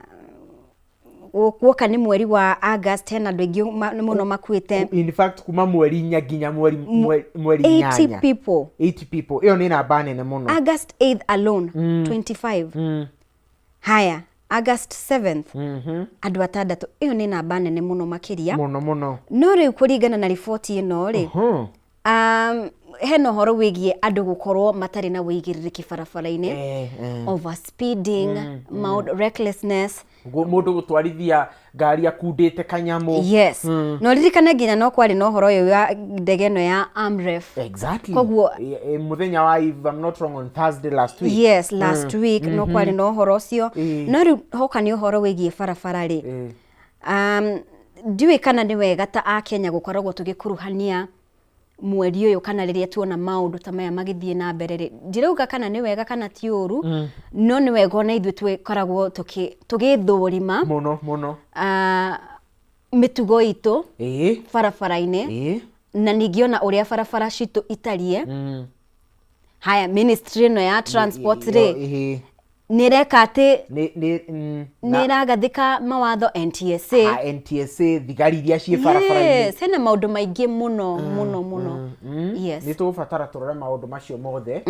guoka nĩ mweri wa August, hena andũ aingĩ mũno makuĩte. In fact kuma mweri 4 nginya mweri 80 8 people. 80 people, ĩyo nĩ namba nene mũno. August 8th alone, 25. Haya, August 7th, andũ atandatũ. Ĩyo nĩ namba nene mũno makĩria. Mũno mũno. No rĩu kũringana na riboti ĩno rĩ, hena ũhoro wĩgiĩ andũ gũkorwo matarĩ na wĩigĩrĩrĩki barabara-inĩ, overspeeding, maũndũ recklessness. Mũndũ gũtwarithia ngari akundĩte kanyamũ. Yes, no ririkane nginya no kwarĩ na ũhoro ũyũ wa ndege ĩno ya Amref. Koguo Mũthenya wa, if I'm not wrong, on Thursday last week. Yes, last week no kwarĩ na ũhoro ũcio. No rĩu hoka nĩ ũhoro wĩgiĩ barabara rĩ, ndiũĩ kana nĩ wega ta akenya gũkoragwo tũgĩkuruhania mweri ũyũ kana rĩrĩa tuona maũndũ ta maya magĩthiĩ na mbere rĩ, ndirauga kana nĩ wega kana ti ũru, no nĩ wega ona ithuĩ twĩkoragwo tũgĩthũrima Mũno mũno. Mĩtugo itũ barabara-inĩ, na ningĩ ona ũrĩa barabara citũ itariĩ. Haya, ministry ĩno ya transport rĩ, nĩ ĩreka atĩ nĩ ĩragathĩka mawatho NTSA. Ah, NTSA, thigari iria ciĩ barabara-inĩ. Yes, hena maũndũ maingĩ mũno mũno mũno. Yes. Nĩ tũgũbatara tũrore maũndũ macio mothe,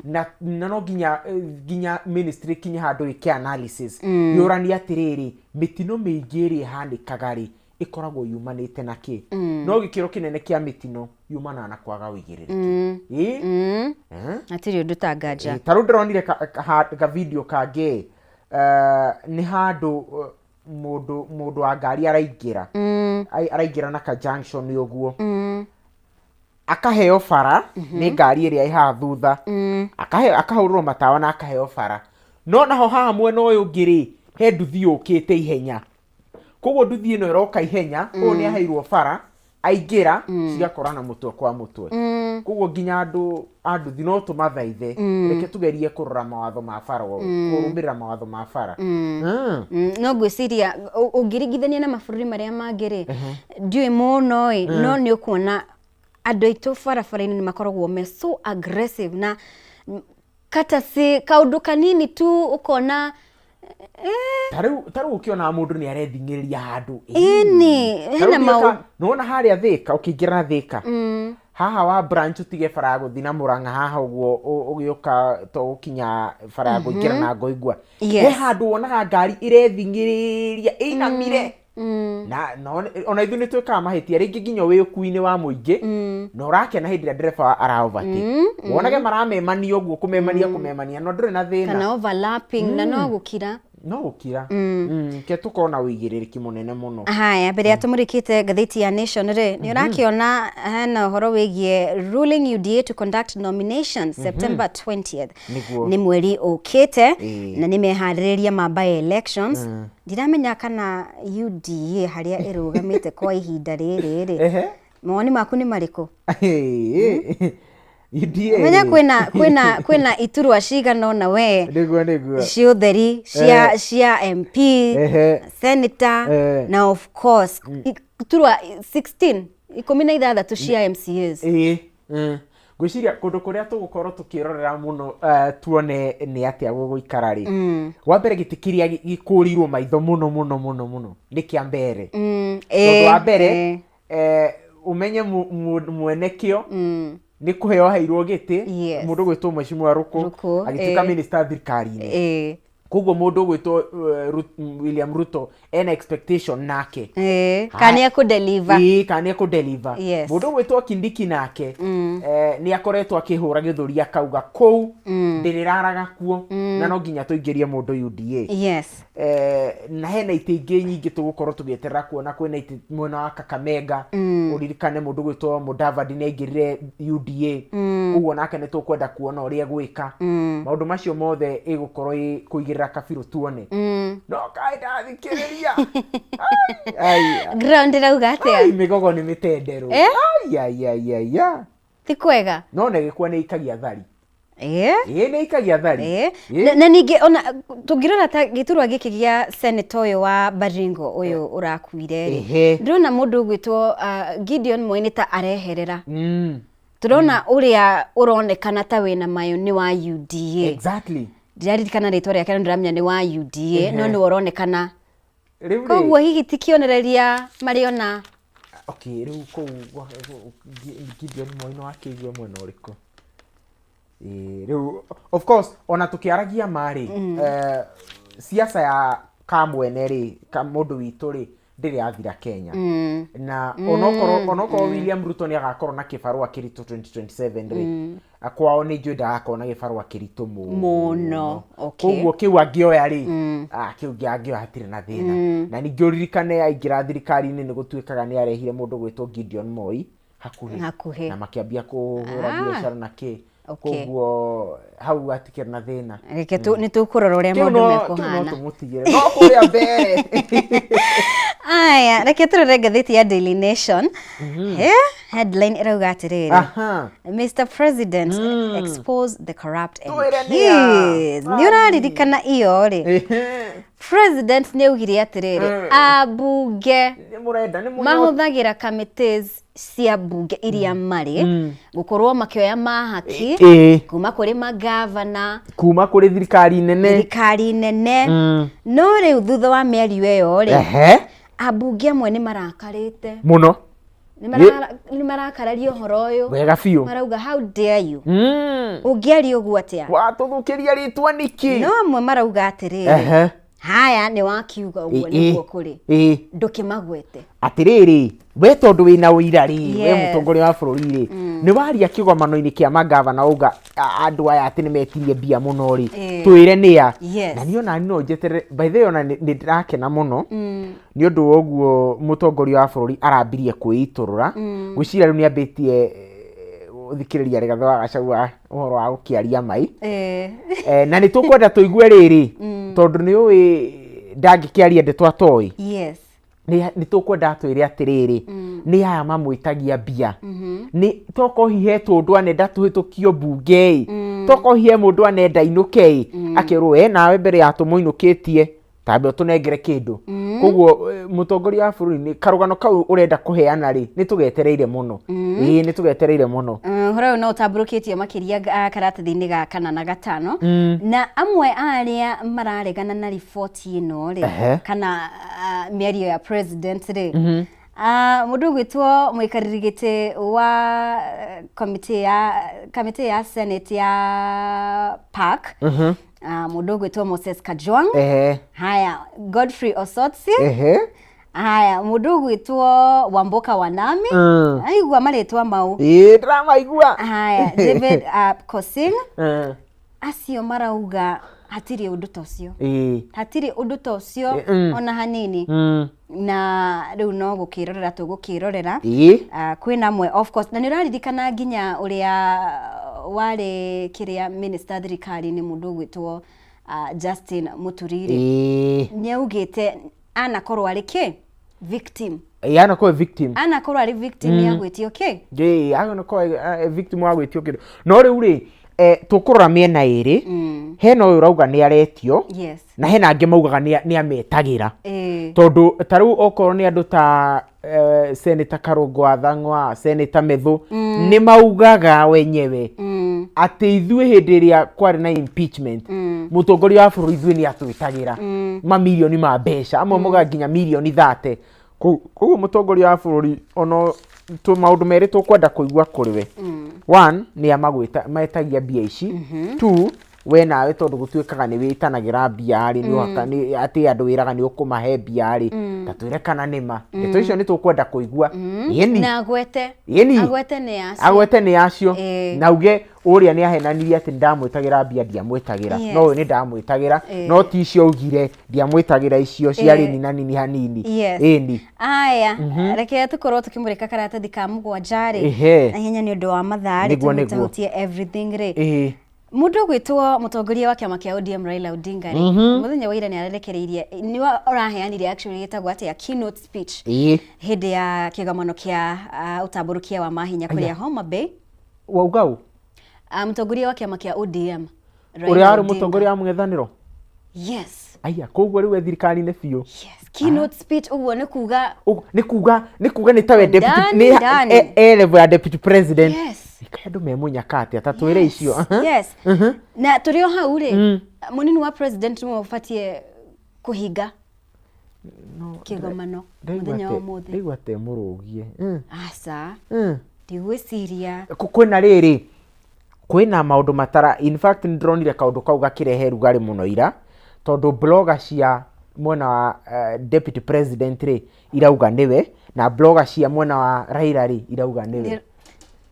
na no nginya ministry kinye handũ ĩke analysis, yũranie atĩrĩrĩ, mĩtino mĩingĩ ĩrĩa ĩhanĩkaga rĩ, ĩkoragwo yumanĩte na kĩ? No gĩkĩro kĩnene kĩa mĩtino yumanaga na kwaga ũigĩrĩrĩki. Ĩ. Eh? Hatirĩ ũndũ ta nganja. Ta rĩu ndĩronire ka video kangĩ, nĩ handũ mũndũ wa ngari araingĩra, araingĩra na ka junction ũguo. Akaheo bara nĩ ngari ĩrĩa ĩ haha thutha, akahũrĩrwo matawa na akaheo bara. No naho haha mwena ũyũ ũngĩ rĩ, he nduthi yũkĩte ihenya, koguo nduthi ĩno ĩroka ihenya, ũyũ nĩ aheirwo bara aingĩra, cigakorana mũtwe kwa mũtwe. Koguo nginya andũ a nduthi no tũmathaithe, reke tugerie kũrora mawatho ma bara, kũrũmĩrĩra mawatho ma bara. No ngwĩciria ũngĩringithania na mabũrũri marĩa mangĩ rĩ, ndiũĩ mũno ĩ, no nĩ ũkuona andũ aitũ barabara-inĩ nĩ makoragwo me so aggressive na kata si kaũndũ kanini tu ũkona. Ta rĩu ũkĩona mũndũ nĩ arething'ĩrĩria handũ. Ĩni, hena maũ Nĩwona harĩa Thĩka, ũkĩingĩra Thĩka haha wa branch, ũtige bara ya gũthiĩ na Mũrang'a haha ũguo, ũgĩũka to gũkinya bara ya kũingĩra na Ngoingwa, he handũ wonaga ngari ĩrething'ĩrĩria ĩinamire. Na ona ithuĩ nĩ twĩkaga mahĩtia rĩngĩ nginya wĩ ũkui-inĩ wa mũingĩ, na ũrakena hĩndĩ ĩrĩa ndereba ara overtake, wonage maramemania ũguo, kũmemania kũmemania, no ndũrĩ na thĩna. Kana overlapping na no gũkira. No gũkira. Ke tũkorwo na ũigĩrĩrĩki mũnene mũno. Haya, mbere ya tũmũrĩkĩte ngathĩti ya Nation rĩ, nĩ ũrakĩona hena ũhoro wĩgiĩ ruling UDA to conduct nominations September 20th. Nĩguo. Nĩ mweri ũkĩte. Ĩĩ. Na nĩ meharĩrĩria ma by elections. Ndiramenya kana UDA harĩa ĩrũgamĩte kwa ihinda rĩrĩ rĩ, mawoni maku nĩ marĩkũ? UDA Menya rĩ. Kwĩna iturwa cigana ũna we Nĩguo. cia ũtheri cia MP, senator, na of course iturwa 16, 16 cia MCAs. Ĩĩ. Ngwĩciria kũndũ kũrĩa tũgũkorwo tũkĩrorera mũno, tuone nĩ atĩa gũgũikara rĩ, wa mbere gĩtĩ kĩrĩa gĩkũrĩirwo maitho mũno mũno mũno mũno nĩ kĩa mbere, tondũ wa mbere ũmenye mwene kĩo nĩ kũheo aheirwo gĩtĩ, mũndũ gwĩtwo Mheshimiwa Ruku, Ruku, agĩtuĩka minister thirikari-inĩ. Koguo mũndũ ũgwĩtwo William Ruto ena expectation nake. Kana nĩ ekũdeliver. Ĩĩ, kana nĩ ekũdeliver. Mũndũ ũgwĩtwo Kindiki nake nĩ akoretwo akĩhũra gĩthũri akauga kũu ndĩrĩraraga kuo na no nginya tũingĩrie mũndũ UDA. Na hena itĩ ingĩ nyingĩ tũgũkorwo tũgĩeterera kuona. Kwĩna itĩ mwena wa Kakamega, ũririkane mũndũ gwĩtwo Mudavadi nĩ aingĩrire UDA, koguo nake nĩ tũkwenda kuona ũrĩa egwĩka. Maũndũ macio mothe ĩgũkorwo ĩ kũigĩrĩra kabirũ tuone. No kaĩ ndathikĩrĩria. Ai, ai, Ground ĩrauga atĩa? Ai, mĩgogo nĩ mĩtenderũ. Ai, ai, ai, ai, ai. Ti kwega. No na gĩkua nĩ ikagia thari. Ĩĩ. Ĩĩ, nĩ ikagia thari. Ĩĩ. Na ningĩ ona tũngĩrora ta gĩturwa gĩkĩ gĩa senator ũyũ wa Baringo ũyũ ũrakuire rĩ, ndĩrona mũndũ ũgwĩtwo Gideon Moi nĩ ta areherera. Tũrona ũrĩa ũronekana ta wĩna mayo nĩ wa UDA. Ndiraririkana rĩtwa rĩake, no ndĩramenya nĩ wa UDA, no nĩwe ũronekana. Rĩu rĩ, Koguo hihi ti kĩonereria marĩona? Okay, rĩu kũu Gideon Moi no akĩigue mwena ũrĩkũ? Ĩĩ, rĩu of course ona tũkĩaragia ma rĩ, siasa ya kamwene rĩ, ka mũndũ witũ rĩ, ndĩrĩ yathira Kenya. Na onokorwo William Ruto nĩ agakorwo na kĩbarũa kĩritũ 2027 rĩ, kwao nĩ njũĩ ndagakorwo na gĩbarũa kĩritũ mũno. Mũno. Koguo kĩu angĩoya rĩ, kĩu angĩoya hatirĩ na thĩna. Na ningĩ ũririkane aingĩra thirikari-inĩ nĩ gũtuĩkaga nĩ arehire mũndũ gwĩtwo Gideon Moi hakuhĩ, Hakuhĩ. na makĩambia kũhũra biacara na kĩ. Koguo hau hatikĩrĩ na thĩna. Reke nĩ tũkũrora ũrĩa Kĩu maũndũ no kĩu no mekũhana. Tũmũtigĩre no kũrĩa mbere. Aya, reke tũrore ngathĩti ya Daily Nation. Headline ĩrauga atĩrĩrĩ, "Mr President, expose the corrupt Twĩre nĩa. MPs." Nĩ ũraririkana iyo rĩ, president nĩ augire atĩrĩrĩ, ambunge Nĩ mũrenda nĩ mũnyo mahũthagĩra committees cia mbunge iria marĩ gũkorwo makĩoya mahaki kuma kũrĩ magavana, kuma kũrĩ thirikari nene. Thirikari nene. No rĩu thutha wa mĩario ĩyo rĩ, ambunge amwe nĩ marakarĩte mũno. Nĩ marakararia ũhoro ũyũ. Wega biũ. Marauga, "How dare you? Ũngĩaria ũguo atĩa? Watũthũkĩria rĩtwa nĩkĩ?" No amwe marauga atĩrĩrĩ, haya, nĩ wakiuga ũguo, nĩguo kũrĩ, ndũkĩmagwete. Atĩrĩrĩ, we tondũ wĩna ũira rĩ, we mũtongoria wa bũrũri rĩ, nĩ waria kĩgomano-inĩ kĩa magavana uga andũ aya atĩ nĩ metirie mbia mũno rĩ, twĩre nĩa. Na niĩ ona no njeterere, by the way, ona nĩ ndĩrakena mũno nĩ ũndũ wa ũguo mũtongoria wa bũrũri arambirie kwĩitũrũra. Ngwĩciria rĩu nĩ ambĩtie Gũthikĩrĩria Rigathĩ wa Gachagua ũhoro wa gũkĩaria mai. Na nĩ tũkwenda tũigue rĩrĩ, tondũ nĩ ũĩ ndangĩkĩaria ndeto atoĩ. Nĩ tũkwenda atwĩre atĩrĩrĩ, nĩ aya mamwĩtagia mbia, nĩ tokorwo hihi he tũndũ anenda tũhĩtũkio mbunge ĩ, tokorwo hihi he mũndũ anenda inũke ĩ, akerwo we nawe mbere ya tũmũinũkĩtie tambe ũtũnengere kĩndũ. Koguo mũtongoria wa bũrũri, nĩ karũgano kau ũrenda kũheana rĩ, nĩ tũgetereire mũno. Ĩĩ, nĩ tũgetereire mũno. Ũhoro ũyũ no ũtambũrũkĩtio makĩria karatathi-inĩ ga kana na gatano. Na amwe a arĩa mararegana na riboti ĩno rĩ, kana mĩario ya president rĩ, mũndũ ũgwĩtwo mũikarĩri gĩtĩ wa kamĩtĩ ya Senate ya PAC, mũndũ ũgwĩtwo Moses Kajwang. Haya, Godfrey Osotsi. Haya, mũndũ ũgwĩtwo Wamboka Wanami. Aigua marĩtwa mau? Ĩĩ, ndĩramaigua. Haya, David Kosing. Acio marauga hatirĩ ũndũ ta ũcio. Hatirĩ ũndũ ta ũcio ona hanini. Na rĩu no gũkĩrorera tũgũkĩrorera. Kwĩna amwe, of course, na nĩ ũraririkana nginya ũrĩa warĩ kĩrĩa minister thirikari-inĩ, mũndũ ũgwĩtwo Justin Mũturi rĩ, nĩ augĩte anakorwo arĩ kĩ victim. Ĩĩ, anakorwo victim. Anakorwo arĩ victim ya gwĩtio kĩ. Ĩĩ, anakorwo victim wa gwĩtio kĩndũ. No rĩu rĩ, tũkũrora mĩena ĩrĩ. Hena ũyũ ũrauga nĩ aretio, na hena angĩ maugaga nĩ ametagĩra. Tondũ ta rĩu okorwo nĩ andũ ta Senator Karũngũ wa Thang'wa, Senator Methu, nĩ maugaga wenyewe atĩ ithuĩ hĩndĩ ĩrĩa kwarĩ na impeachment, mũtongoria wa bũrũri ithuĩ nĩ atwĩtagĩra mamirioni ma mbeca, amwe maugaga nginya mirioni 30. Koguo mũtongoria wa bũrũri, ono tũ maũndũ merĩ tũkwenda kũigua kũrĩ we. One, nĩ amagwĩta metagia mbia ici. Two, we nawe tondũ gũtuĩkaga nĩ wĩtanagĩra mbia rĩ, nĩ ũhaka nĩ atĩ andũ wĩraga nĩ ũkũmahe mbia rĩ, ta twĩre kana nĩ ma. Ndeto icio nĩ tũkwenda kũigua. Ĩni. Na agwete. Ĩni. Agwete nĩ acio. Agwete nĩ acio. Na auge ũrĩa nĩ ahenanirie atĩ ndamwĩtagĩra mbia, ndiamwĩtagĩra. No ũyũ nĩ ndamwĩtagĩra, no ti icio augire ndiamwĩtagĩra, icio ciarĩ nina nini hanini. Ĩni. Aya, reke tũkorwo tũkĩmũrĩka karatathi ka mũgwanja rĩ, na ihenya nĩ ũndũ wa mathaa rĩ, tũmũtahutie everything rĩ. Mũndũ ũgwĩtwo mũtongoria wa kĩama kĩa ODM Raila Odinga rĩ, mũthenya wa ira nĩ arerekereirie, nĩwe ũraheanire actually gĩtagwo atĩa, keynote speech hĩndĩ ya kĩgomano kĩa ũtambũrũkia wa mahinya kũrĩa Homa Bay. Wauga ũ? Mũtongoria wa kĩama kĩa ODM Raila Ũrĩa warĩ Odinga. Mũtongoria wa mũng'ethanĩro? Yes. Aya, koguo rĩu e thirikari-inĩ biũ. Yes, keynote speech, ũguo nĩ kuga Ũguo nĩ kuga nĩ tawe deputy Ndani, nĩ ndani. e level ya deputy president. Yes. Kaĩ andũ me mũnyaka atĩa? Ta twĩre icio. Yes, na tũrĩ o hau rĩ, mũnini wa president nĩwe ũbatiĩ kũhinga kĩgomano mũthenya wa ũmũthĩ. Ndaigua te mũrũgie. Aca, ndigwĩciria. Kwĩna rĩrĩ, kwĩna maũndũ matara, in fact nĩ ndĩronire kaũndũ kau gakĩrehe rugarĩ mũno ira, tondũ blogger cia mwena wa deputy president rĩ irauga nĩwe, na blogger cia mwena wa Raila rĩ irauga nĩwe.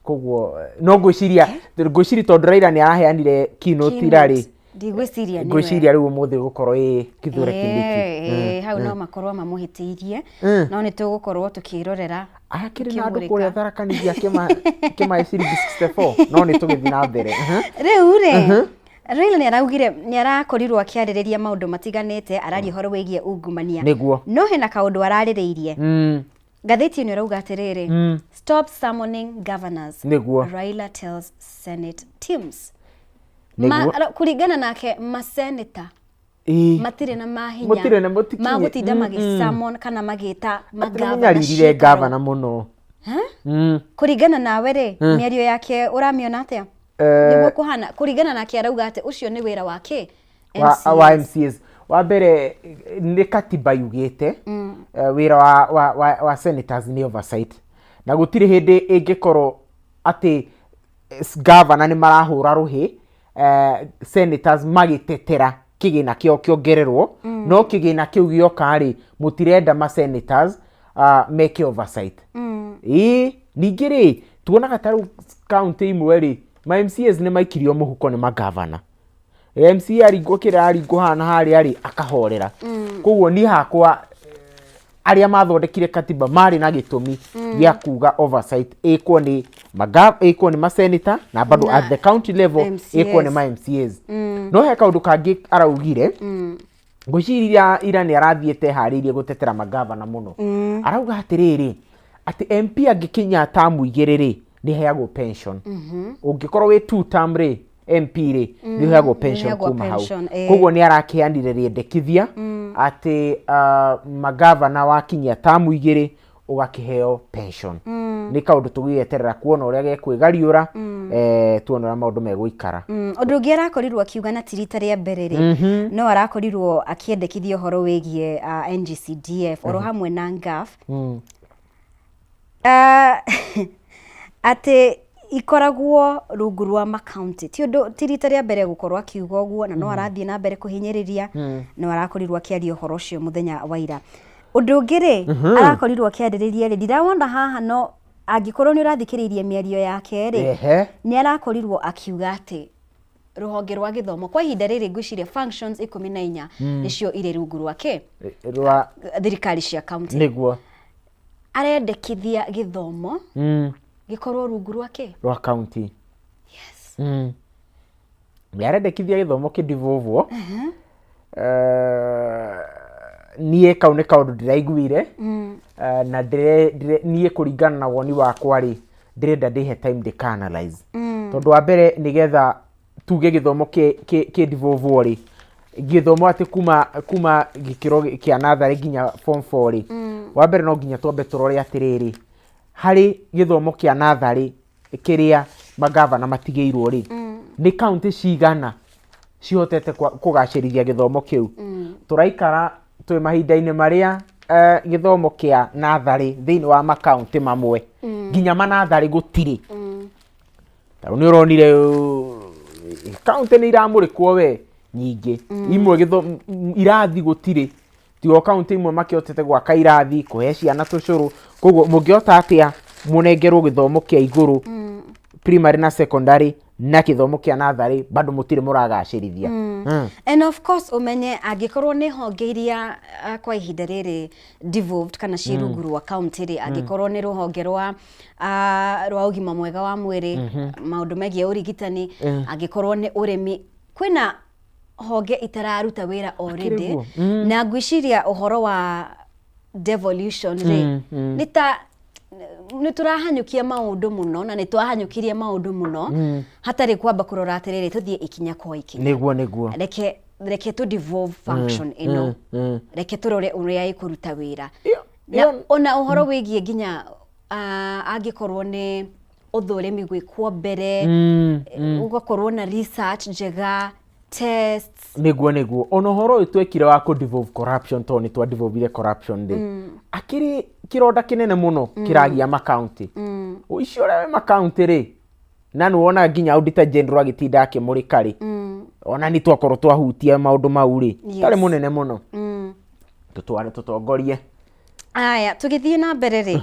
Koguo no ngwĩciria tondũ Raila nĩ araheanire keynote ira rĩ, Ndigwĩciria nĩwe. Ngwĩciria rĩu ũmũthĩ gũkorwo ĩ Kithure Kindiki. Hau no makorwo mamũhĩtĩirie, no nĩ tũgũkorwo tũkĩrorera. Akĩrĩ na andũ tũkĩmũrĩka. Kũrĩa Tharaka Nithi akĩmahe ciringi 64, no nĩ tũgĩthiĩ na mbere. Rĩu rĩ, Raila nĩ araugire, nĩ arakorirwo akĩarĩrĩria maũndũ matiganĩte, araria ũhoro wĩgiĩ ungumania. No hena kaũndũ ararĩrĩirie. Ngathĩti ĩno ĩrauga atĩrĩrĩ, "Stop summoning governors," Raila tells Senate teams. Kũringana nake, maseneta matirĩ na mahinya Mũtirĩ na mũtikinye. ma gũtinda magĩsummon kana magĩta Atĩ nĩ magavana mũnyaririre ciikaro. Gavana mũno. Kũringana nawe rĩ, mĩario yake ũramĩona atĩa? Nĩguo kũhana kũringana nake, arauga atĩ ũcio nĩ wĩra wa kĩ? Wa MCAs. Wa mbere, nĩ katiba yugĩte wĩra wa senators nĩ oversight, na gũtirĩ hĩndĩ ĩngĩkorwo atĩ governor nĩ marahũra rũhĩ senators magĩtetera kĩgĩna kĩao kĩongererwo, no kĩgĩna kĩu gĩoka rĩ, mũtirenda ma senators meke oversight. Ĩĩ, ningĩ rĩ, tuonaga ta rĩu county imwe rĩ, ma MCAs nĩ maikirio mũhuko nĩ magavana. MCA aringwo kĩrĩa aringwo haha na harĩa rĩ, akahorera. Koguo niĩ hakwa Arĩa mathondekire katiba marĩ na gĩtũmi gĩa kuga oversight ĩkwo nĩ ĩkwo nĩ maseneta na bado Na at the county level MCAs. Ĩkwo nĩ ma MCAs. No he kaũndũ kangĩ araugire, ngwĩciria ira nĩ arathiĩte harĩirie gũtetera magavana mũno. Arauga atĩrĩrĩ, atĩ MP angĩkinya tamu 2 rĩ, nĩ heagwo pension. Ũngĩkorwo wĩ two term rĩ, MP rĩ, nĩ ũheagwo pension Nĩũheagwo kuma hau. Pension, eh. Koguo nĩ arakĩanire rĩendekithia atĩ magavana wakinyia tamu 2 ũgakĩheo pension. Nĩ kaũndũ tũgĩeterera kuona ũrĩa gekwĩgariũra, tuona ũrĩa maũndũ megũikara. Ũndũ ũngĩ arakorirwo akiuga, na ti rita rĩa mbere rĩ, no arakorirwo akĩendekithia ũhoro wĩgiĩ NGCDF oro hamwe na NGAAF, atĩ ikoragwo rungu rwa makaunti. Ti ũndũ, ti rita rĩa mbere gũkorwo akiuga ũguo, na no arathiĩ na mbere kũhinyĩrĩria. No arakorirwo akĩaria ũhoro ũcio mũthenya wa ira. Ũndũ ũngĩ rĩ arakorirwo akĩarĩrĩria rĩ, ndirawona haha, no angĩkorwo nĩ ũrathikĩrĩirie mĩario yake rĩ, nĩ arakorirwo akiuga atĩ rũhonge rwa gĩthomo kwa ihinda rĩrĩ, ngwĩciria functions 14 nĩcio irĩ rungu rwake rwa thirikari cia county. Arendekithia gĩthomo gĩkorwo rungu rwake rwa county. Yes. Nĩ arendekithia gĩthomo kĩndivũvwo. Niĩ kau nĩ kaũndũ ndĩraiguire. Na niĩ kũringana na woni wakwa rĩ, ndĩrenda ndĩhe time ndĩka analyze, tondũ wa mbere, nĩgetha tuge gĩthomo kĩndivũvwo rĩ, gĩthomo atĩ kuma gĩkĩro kĩa natharĩ nginya form 4 rĩ, wa mbere no nginya twambe tũrore atĩrĩrĩ, harĩ gĩthomo kĩa natharĩ kĩrĩa magavana matigĩirwo rĩ, nĩ kaunti cigana cihotete kũgacĩrithia gĩthomo kĩu? Tũraikara twĩ mahinda-inĩ marĩa gĩthomo kĩa natharĩ thĩinĩ wa makaunti mamwe nginya manatharĩ gũtirĩ. Tarĩu nĩ ũronire kaunti nĩ iramũrĩkwo we nyingĩ imwe irathi gũtirĩ, tiga o kaunti imwe makĩhotete gwaka irathi, kũhe ciana tũcũrũ. Koguo mũngĩhota atĩa mũnengerwo gĩthomo kĩa igũrũ, primary na secondary, na gĩthomo kĩa natharĩ bado mũtirĩ mũragacĩrithia? And of course ũmenye angĩkorwo nĩ honge iria kwa ihinda rĩrĩ devolved kana ciĩ rungu rwa county rĩ, angĩkorwo nĩ rũhonge rwa ũgima mwega wa mwĩrĩ, maũndũ megiĩ ũrigitani, angĩkorwo nĩ ũrĩmi, kwĩna honge itararuta wĩra already. Guo. Na ngwĩciria ũhoro wa devolution rĩ, nĩ ta nĩ tũrahanyũkia maũndũ mũno, na nĩ twahanyũkirie maũndũ mũno hatarĩ kwamba kũrora atĩrĩrĩ, tũthiĩ ikinya kwa ikinya. Nĩguo. Reke tũ devolve function ĩno, reke tũrore ũrĩa ĩkũruta wĩra. Na ona ũhoro wĩgiĩ nginya angĩkorwo nĩ ũthũrimi gwĩkwo mbere, ũgakorwo na research njega, tests. Nĩguo, ona ũhoro ũyũ twekire wa kũ devolve corruption, tondũ nĩ twa devolvire corruption rĩ, akĩrĩ kĩronda kĩnene mũno kĩragia makaunti ũici ũrĩa wĩ makaunti rĩ, na nĩ wonaga nginya Auditor General agĩtinda akĩmũrĩka rĩ, ona nĩ twakorwo twahutia maũndũ mau rĩ, tarĩ mũnene mũno. Tũtware tũtongorie. Aya, tũgĩthiĩ na mbere rĩ,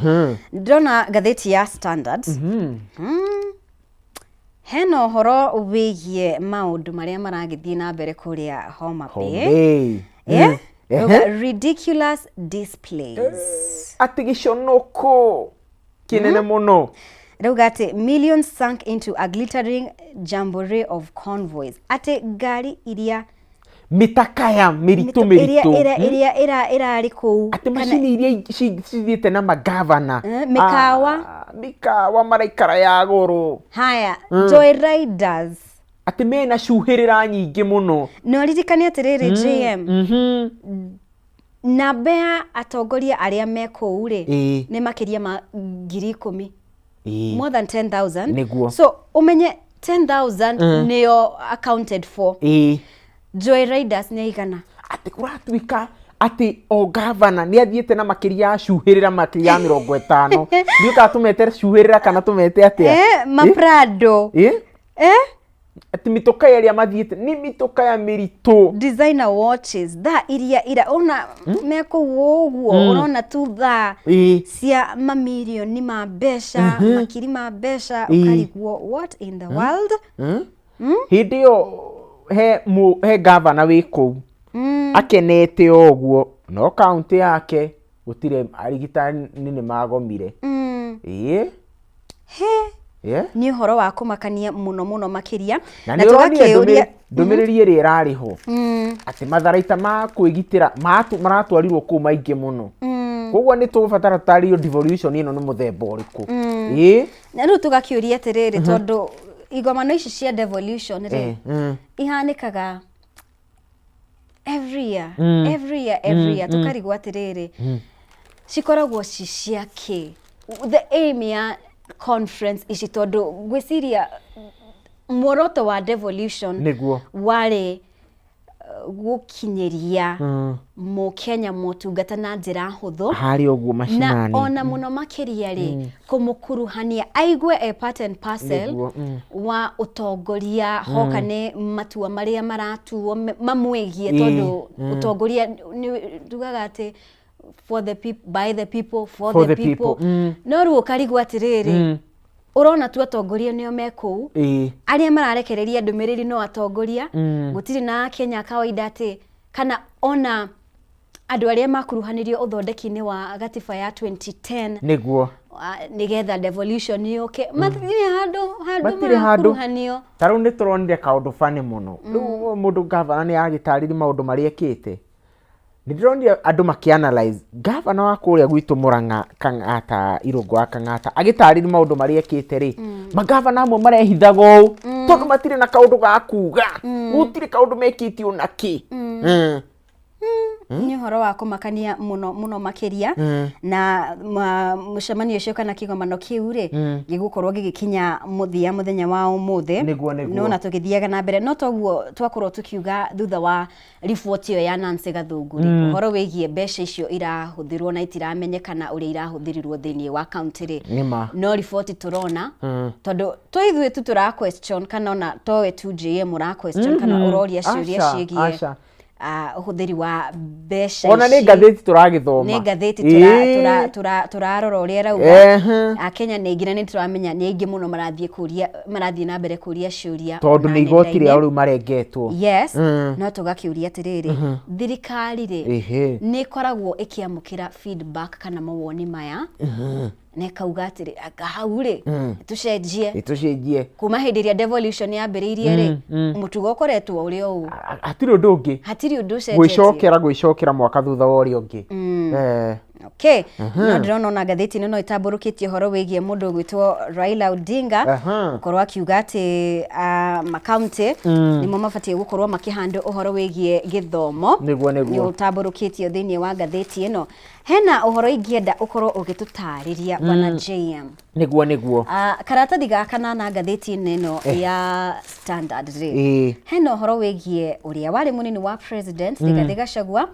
ndĩrona ngathĩti ya Standard. Hena ũhoro wĩgiĩ maũndũ marĩa maragĩthiĩ na mbere kũrĩa Homa Bay. Bay. Yeah? Rauga, "Ridiculous displays." Atĩ gĩconoko kĩnene mũno. Rauga atĩ millions sunk into a glittering jamboree of convoys, atĩ ngari iria mĩtakaya mĩritũ ĩrĩa mĩritũ ĩrĩa ĩrĩa ĩrarĩ kũu atĩ macini iria cithiĩte na magavana. Mĩkawa. Ah, mĩkawa maraikara ya goro. Haya, joy riders. Atĩ mena cuhĩrĩra nyingĩ mũno. Na ũririkane atĩrĩrĩ, JM, namba ya atongoria arĩa me kũu rĩ, nĩ makĩria ma 10,000. More than 10,000. So ũmenye 10,000 nĩo accounted for. Joy riders nĩ aigana? Atĩ kũratuĩka atĩ o gavana nĩ athiĩte na makĩria ya cuhĩrĩra makĩria ya 50. Ndiũ kana tũmete cuhĩrĩra kana tũmete atĩa. Maprado. Atĩ mĩtũka ĩrĩa mathiĩte nĩ mĩtũka ya mĩritũ. Designer watches, thaa iria ira ona me kũu ũguo, ũrona tu thaa cia mamirioni ma mbeca, makiri ma mbeca, ũkarigwo what in the world. Hĩndĩ ĩyo he gavana wĩ kũu akenete o ũguo, no kaunti yake Gũtirĩ, arigitani nĩ magomire. Ĩĩ. He. Yeah. Nĩ ũhoro wa kũmakania mũno mũno makĩria. Na nĩ ũronire ndũmĩrĩri ĩrĩa ĩrarĩ ho atĩ matharaita ma kwĩgitĩra maratwarirwo kũu maingĩ mũno. Koguo nĩ tũgũbatara tũtarĩrio devolution ĩno nĩ mũthemba ũrĩkũ. Ĩĩ. Na rĩu tũgakĩũria atĩrĩrĩ, tondũ igomano ici cia devolution rĩ, ihanĩkaga every year, every year, every year, tũkarigwo atĩrĩrĩ, cikoragwo ci cia kĩ? The aim ya conference ici, tondũ ngwĩciria muoroto wa devolution warĩ gũkinyĩria mũkenya motungata na njĩra hũthũ Harĩ ũguo na macinani. Ona mũno makĩria rĩ, kũmũkuruhania aigue e part and parcel Nĩguo, wa ũtongoria hoka nĩ matua marĩa maratuo mamwĩgiĩ, tondũ ũtongoria nĩ tugaga atĩ for the people, by the people, for For the the people. people. No rĩu ũkarigwo atĩrĩrĩ, ũrona tu atongoria nĩo me kũu, arĩa mararekereria ndũmĩrĩri no atongoria, gũtirĩ na akenya a kawaida, atĩ kana ona andũ arĩa makuruhanirio ũthondeki-inĩ wa gatiba ya 2010 nĩgetha devolution yũke, matirĩ handũ handũ Matirĩ handũ. marakuruhanio. Ta rĩu nĩ tũronire kaũndũ bani mũno. Rĩu mũndũ gavana nĩ agĩtarĩria maũndũ marĩa ekĩte. Nĩ ndĩronire andũ makĩanalyze gavana wa kũrĩa gwitũ Mũrang'a, Kang'ata, Irũngũ wa Kang'ata, agĩtarĩria maũndũ marĩa ekĩte rĩ, magavana amwe marehithaga ũũ tondũ matirĩ na kaũndũ ga kuga, gũtirĩ kaũndũ mekĩte ona kĩ. Nĩ ũhoro wa kũmakania mũno mũno makĩria. Na mũcemanio ũcio kana kĩgomano kĩu rĩ, gĩgũkorwo gĩgĩkinya mũthia mũthenya wa ũmũthĩ. Nĩguo, nĩguo. No na tũgĩthiaga na mbere, no toguo twakorwo tũkiuga thutha wa riboti ĩyo ya Nancy Gathungu rĩ, ũhoro wĩgiĩ mbeca icio irahũthĩrwo na itiramenyekana ũrĩa irahũthĩrirwo thĩinĩ wa kaunti rĩ, Nĩma. No riboti tũrona, tondũ to ithuĩ tu tũra question, kana ona towe tu JM ũra question kana ũroria ciũria Aca, ciĩgiĩ aca. Ũhũthĩri wa mbeca Ona nĩ ici. ngathĩti tũragĩthoma. Nĩ ngathĩti tũrarora ũrĩa ĩrauga. Akenya nĩ aingĩ na nĩ tũramenya nĩ aingĩ mũno marathiĩ kũria, marathiĩ na mbere kũria ciũria Tondũ na nĩ igoti nenda-inĩ. rĩao rĩu marengetwo. Yes. No tũgakĩũria atĩrĩrĩ, thirikari rĩ, nĩ ĩkoragwo ĩkĩamũkĩra feedback kana mawoni maya na ĩkauga atĩrĩ, anga hau rĩ, tũcenjie? Tũcenjie. Kuma hĩndĩ ĩrĩa devolution yambĩrĩirie rĩ, mũtugo ũkoretwo ũrĩ o ũũ. Hatirĩ ũndũ ũngĩ. Hatirĩ ũndũ ũcenjetie. Gwĩcokera mwaka thutha wa ũrĩa ũngĩ. Okay, no ndĩrona ona ngathĩti-inĩ no ĩtambũrũkĩtie ũhoro wĩgiĩ mũndũ ũgwĩtwo Raila Odinga gũkorwo akiuga atĩ makaunti nĩmo mabatiĩ gũkorwo makĩhandwo ũhoro wĩgiĩ gĩthomo. Nĩguo, nĩguo. Nĩ ũtambũrũkĩtio thĩinĩ wa ngathĩti ĩno. Hena ũhoro ingĩenda ũkorwo ũgĩtũtarĩria, bwana JM. Nĩguo, nĩguo. Karatathi ga kanana ngathĩti-inĩ ĩno ya Standard rĩ, hena ũhoro wĩgiĩ ũrĩa warĩ mũnini wa president Rigathĩ Gachagua,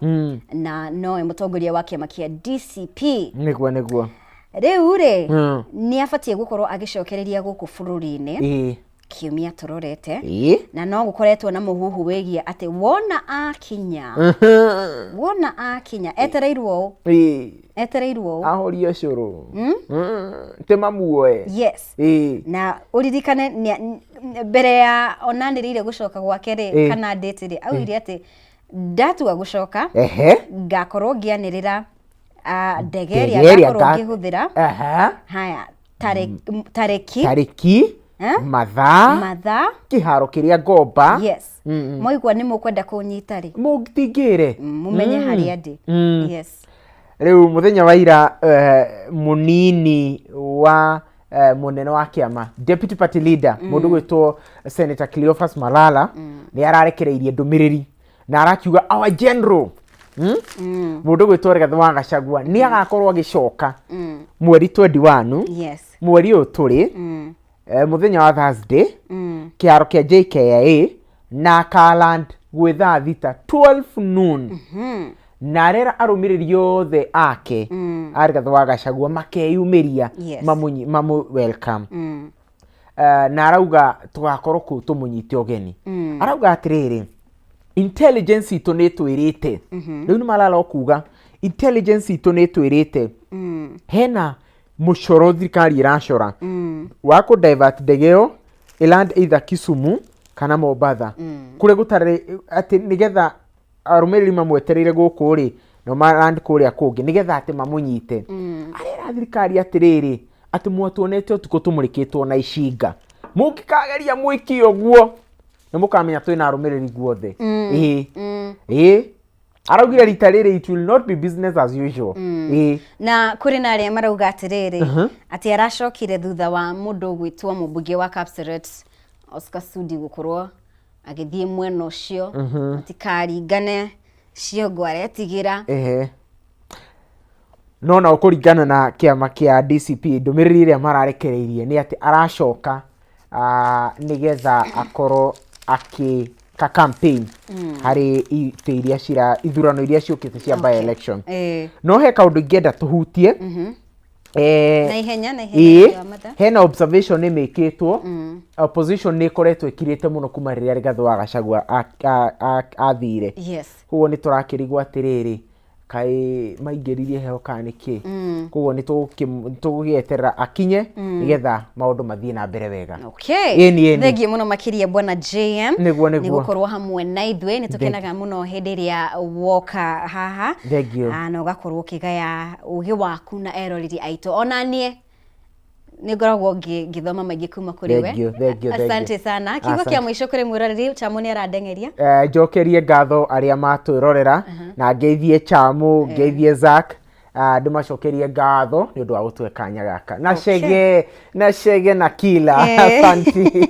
na nowe mũtongoria wa kĩama kĩa DCP. Nĩguo, nĩguo. Rĩu rĩ, nĩ abatiĩ gũkorwo agĩcokereria gũkũ bũrũri-inĩ kiumia tũrorete, na no gũkoretwo na mũhuhu wĩgiĩ atĩ wona akinya etereirwo ũũ, etereirwo ũũ. Ahorie cũrũ tĩ mamuoe. Yes. Na ũririkane mbere ya onanĩrĩire gũcoka gwake rĩ, kana date rĩ, augire atĩ ndatua gũcoka, ngakorwo ngĩanĩrĩra ndege ĩrĩa Ndege ĩrĩa ngakorwo ngĩhũthĩra. Haya, tarĩki, Tarĩki, Eh? Mathaa, mathaa, kĩharo kĩrĩa ngomba. Yes, mwaigua nĩ mũkwenda kũnyita rĩ, Mũtingĩre. Mũmenye harĩa ndĩ. Yes. Rĩu mũthenya wa ira, mũnini wa mũnene wa kĩama, deputy party leader, mũndũ gwĩtwo Senator Cleophas Malala, nĩ ararekereirie ndũmĩrĩri na arakiuga our general, Mũndũ gwĩtwo Rigathĩ wa Gachagua nĩ agakorwo agĩcoka mweri 21, mweri ũyũ tũrĩ, mũthenya wa Thursday, kĩharo kĩa JKIA, na akaland gwĩ thaa 6, 12 noon, na arera arũmĩrĩri othe ake a Rigathĩ wa Gachagua makeyumĩria mamu welcome. Na arauga tũgakorwo kũu tũmũnyite ũgeni. Arauga atĩrĩrĩ, intelligence itũ nĩ ĩtwĩrĩte, rĩu nĩ marara kuga intelligence itũ nĩ ĩtwĩrĩte hena mũcoro thirikari ĩracora wa kũ divert ndege ĩyo ĩland either Kisumu kana Mombatha, kũrĩa gũtarĩ, atĩ nĩgetha arũmĩrĩri mamwetereire gũkũ rĩ, No maland kũrĩa kũngĩ nĩgetha atĩ mamũnyite. Arera thirikari atĩrĩrĩ, atĩ mwatuonete ũtukũ tũmũrĩkĩtwo na icinga, mũngĩkageria mwĩke ũguo nĩ mũkamenya twĩna arũmĩrĩri guothe. Ĩĩ, ĩĩ, araugire rita rĩrĩ it will not be business as usual. Ĩĩ. Na kũrĩ na arĩa marauga atĩrĩrĩ, atĩ aracokire thutha wa mũndũ gwĩtwo mũmbunge wa Kapseret Oscar Sudi gũkorwo agĩthiĩ mwena ũcio, matikaringane ciongo aretigĩra. Ehe, no nao kũringana na kĩama kĩa DCP, ndũmĩrĩri ĩrĩa mararekereirie nĩ atĩ aracoka nĩgetha akorwo akĩka campaign harĩ itĩ iria cira ithurano iria ciũkĩte cia by election. No he kaũndũ ingĩenda tũhutie. Na ihenya, na ihenya, Ĩĩ, wa mathaa. Hena observation ĩmĩkĩtwo. Opposition nĩ ĩkoretwo ĩkirĩte mũno kuma rĩrĩa Rigathĩ wa Gachagua athire. Koguo nĩ tũrakĩrigwo atĩrĩrĩ, kaĩ maingĩririe heho kana nĩ kĩ? Koguo nĩ tũgũgĩeterera akinye nĩgetha maũndũ mathiĩ na mbere wega. Okay. Ĩni. Thengiũ mũno makĩria, bwana JM. Nĩguo. Nĩ gũkorwo hamwe na ithuĩ, nĩ tũkenaga mũno hĩndĩ ĩrĩa woka haha. Thengiũ. Na ũgakorwo ũkĩgaya ũgĩ waku na eroreri aitũ. Ona niĩ nĩ ngoragwo ngĩthoma maingĩ kuma kũrĩ we. Thengiũ, thengiũ, thengiũ. Asante sana. Kiugo kĩa Asante. mũico kũrĩ mwĩroreri, Chamu nĩ arandengeria. Njokerie ngatho arĩa matwĩrorera na ngeithie Chamu, ngeithie Zack, ndĩmacokerie ngatho nĩ ũndũ wa gũtũhe kanya gaka na Chege na Chege na kila. Asante.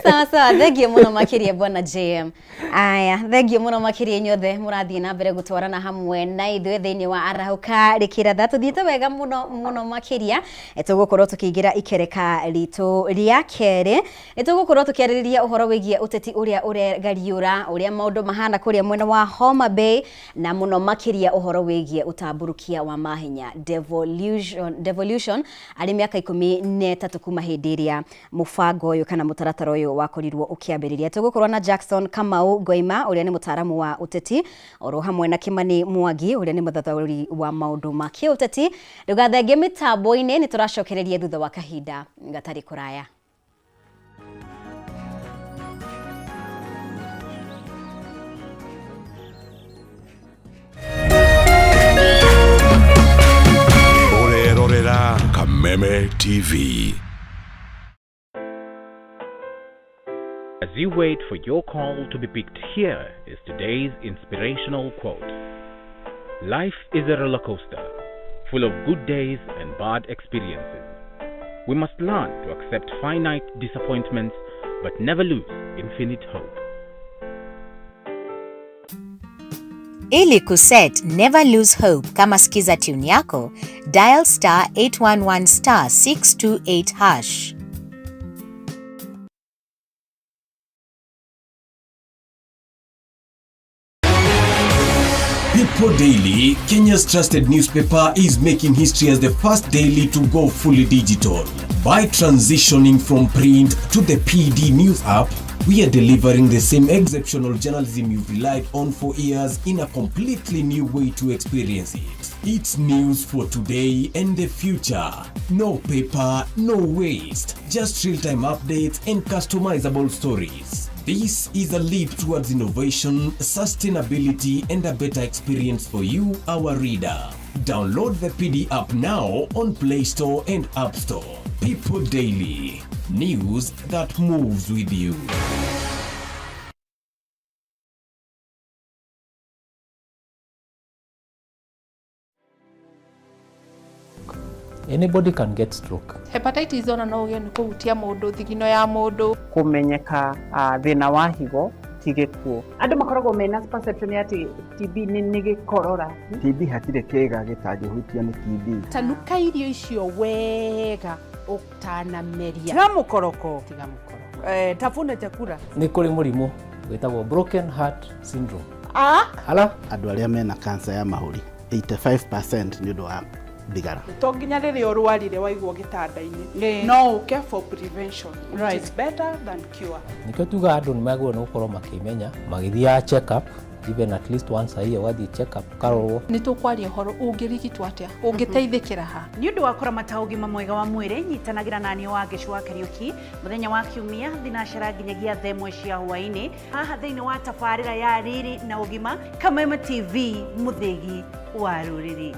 Sawa sawa, thengiũ mũno makĩria, bwana JM. Aya, thengiũ mũno makĩria inyuothe mũrathiĩ na mbere gũtwarana hamwe na ithuĩ thĩinĩ wa Arahũka Rĩkĩratha. Tũthiĩte wega mũno mũno makĩria. Tũgũkorwo tũkĩingĩra ikereka ritũ rĩa kerĩ. Nĩ tũgũkorwo tũkĩarĩrĩria ũhoro wĩgiĩ ũteti ũrĩa ũregariũra, ũrĩa maũndũ mahana kũrĩa mwena wa Homa Bay, na mũno makĩria ũhoro wĩgiĩ ũtambũrũkia wa mahinya, devolution, arĩ mĩaka 13 kuma hĩndĩ ĩrĩa mũbango ũyũ kana mũtaratara ũyũ wakorirwo ũkĩambĩrĩria. Tũgũkorwo na Jackson Kamau Ngoima, ũrĩa nĩ mũtaaramu wa ũteti, oro hamwe na Kimani Mwangi, ũrĩa nĩ mũthathaũri wa maũndũ ma kĩũteti. Ndũgathenge mĩtambo-inĩ, nĩ tũracokereria thutha wa kahinda gatarĩ kũraya. Ũrerorera Kameme TV. As you wait for your call to be picked, here is today's inspirational quote. Life is a roller coaster, full of good days and bad experiences. We must learn to accept finite disappointments but never lose infinite hope. Ili kuset Never Lose Hope kama skiza tune yako, dial *811*628#. People Daily, Kenya's trusted newspaper, is making history as the first daily to go fully digital. By transitioning from print to the PD News app, we are delivering the same exceptional journalism you've relied on for years in a completely new way to experience it. It's news for today and the future. No paper, no waste, just real time updates and customizable stories. This is a leap towards innovation, sustainability, and a better experience for you, our reader. Download the PD app now on Play Store and App Store. People Daily, news that moves with you. Anybody can get stroke. Hepatitis ona no ũgĩe nĩ kũhutia mũndũ, thigino ya mũndũ. Kũmenyeka thĩna wa higo ti gĩkuũ. Andũ makoragwo mena perception ya atĩ TB nĩ gĩkorora. TB, hatirĩ kĩga gĩtangĩhutio nĩ TB. Tanuka irio icio wega ũtanameria. Tiga mũkoroko. Tiga mũkoroko. Tafuna chakula. Nĩ kũrĩ mũrimũ wĩtagwo broken heart syndrome. Ah? Ala. Andũ arĩa mena cancer ya mahũri, 85% nĩ ũndũ wa thigara. To nginya rĩrĩa ũrwarire waigwo gĩtanda-inĩ, no ũke for prevention, which is better than cure. Nĩkĩo tugaga andũ nĩ magĩrĩirwo nĩ gũkorwo makĩmenya, magĩthiaga check up. Even at least once a year ũgathiĩ check up ũkarorwo. Nĩ tũkwaria ũhoro ũngĩrigitwo atĩa, ũngĩteithĩkĩra ha. Nĩ ũndũ wa kũramata ũgima mwega wa mwĩrĩ, nyitanagĩra na niĩ Wangeci wa Kariũki mũthenya wa Kiumia thinacara nginyagia thaa ĩmwe cia hwaĩ-inĩ haha thĩinĩ wa tabarĩra ya Riri na Ũgima, Kameme TV, mũthĩgi wa rũrĩrĩ.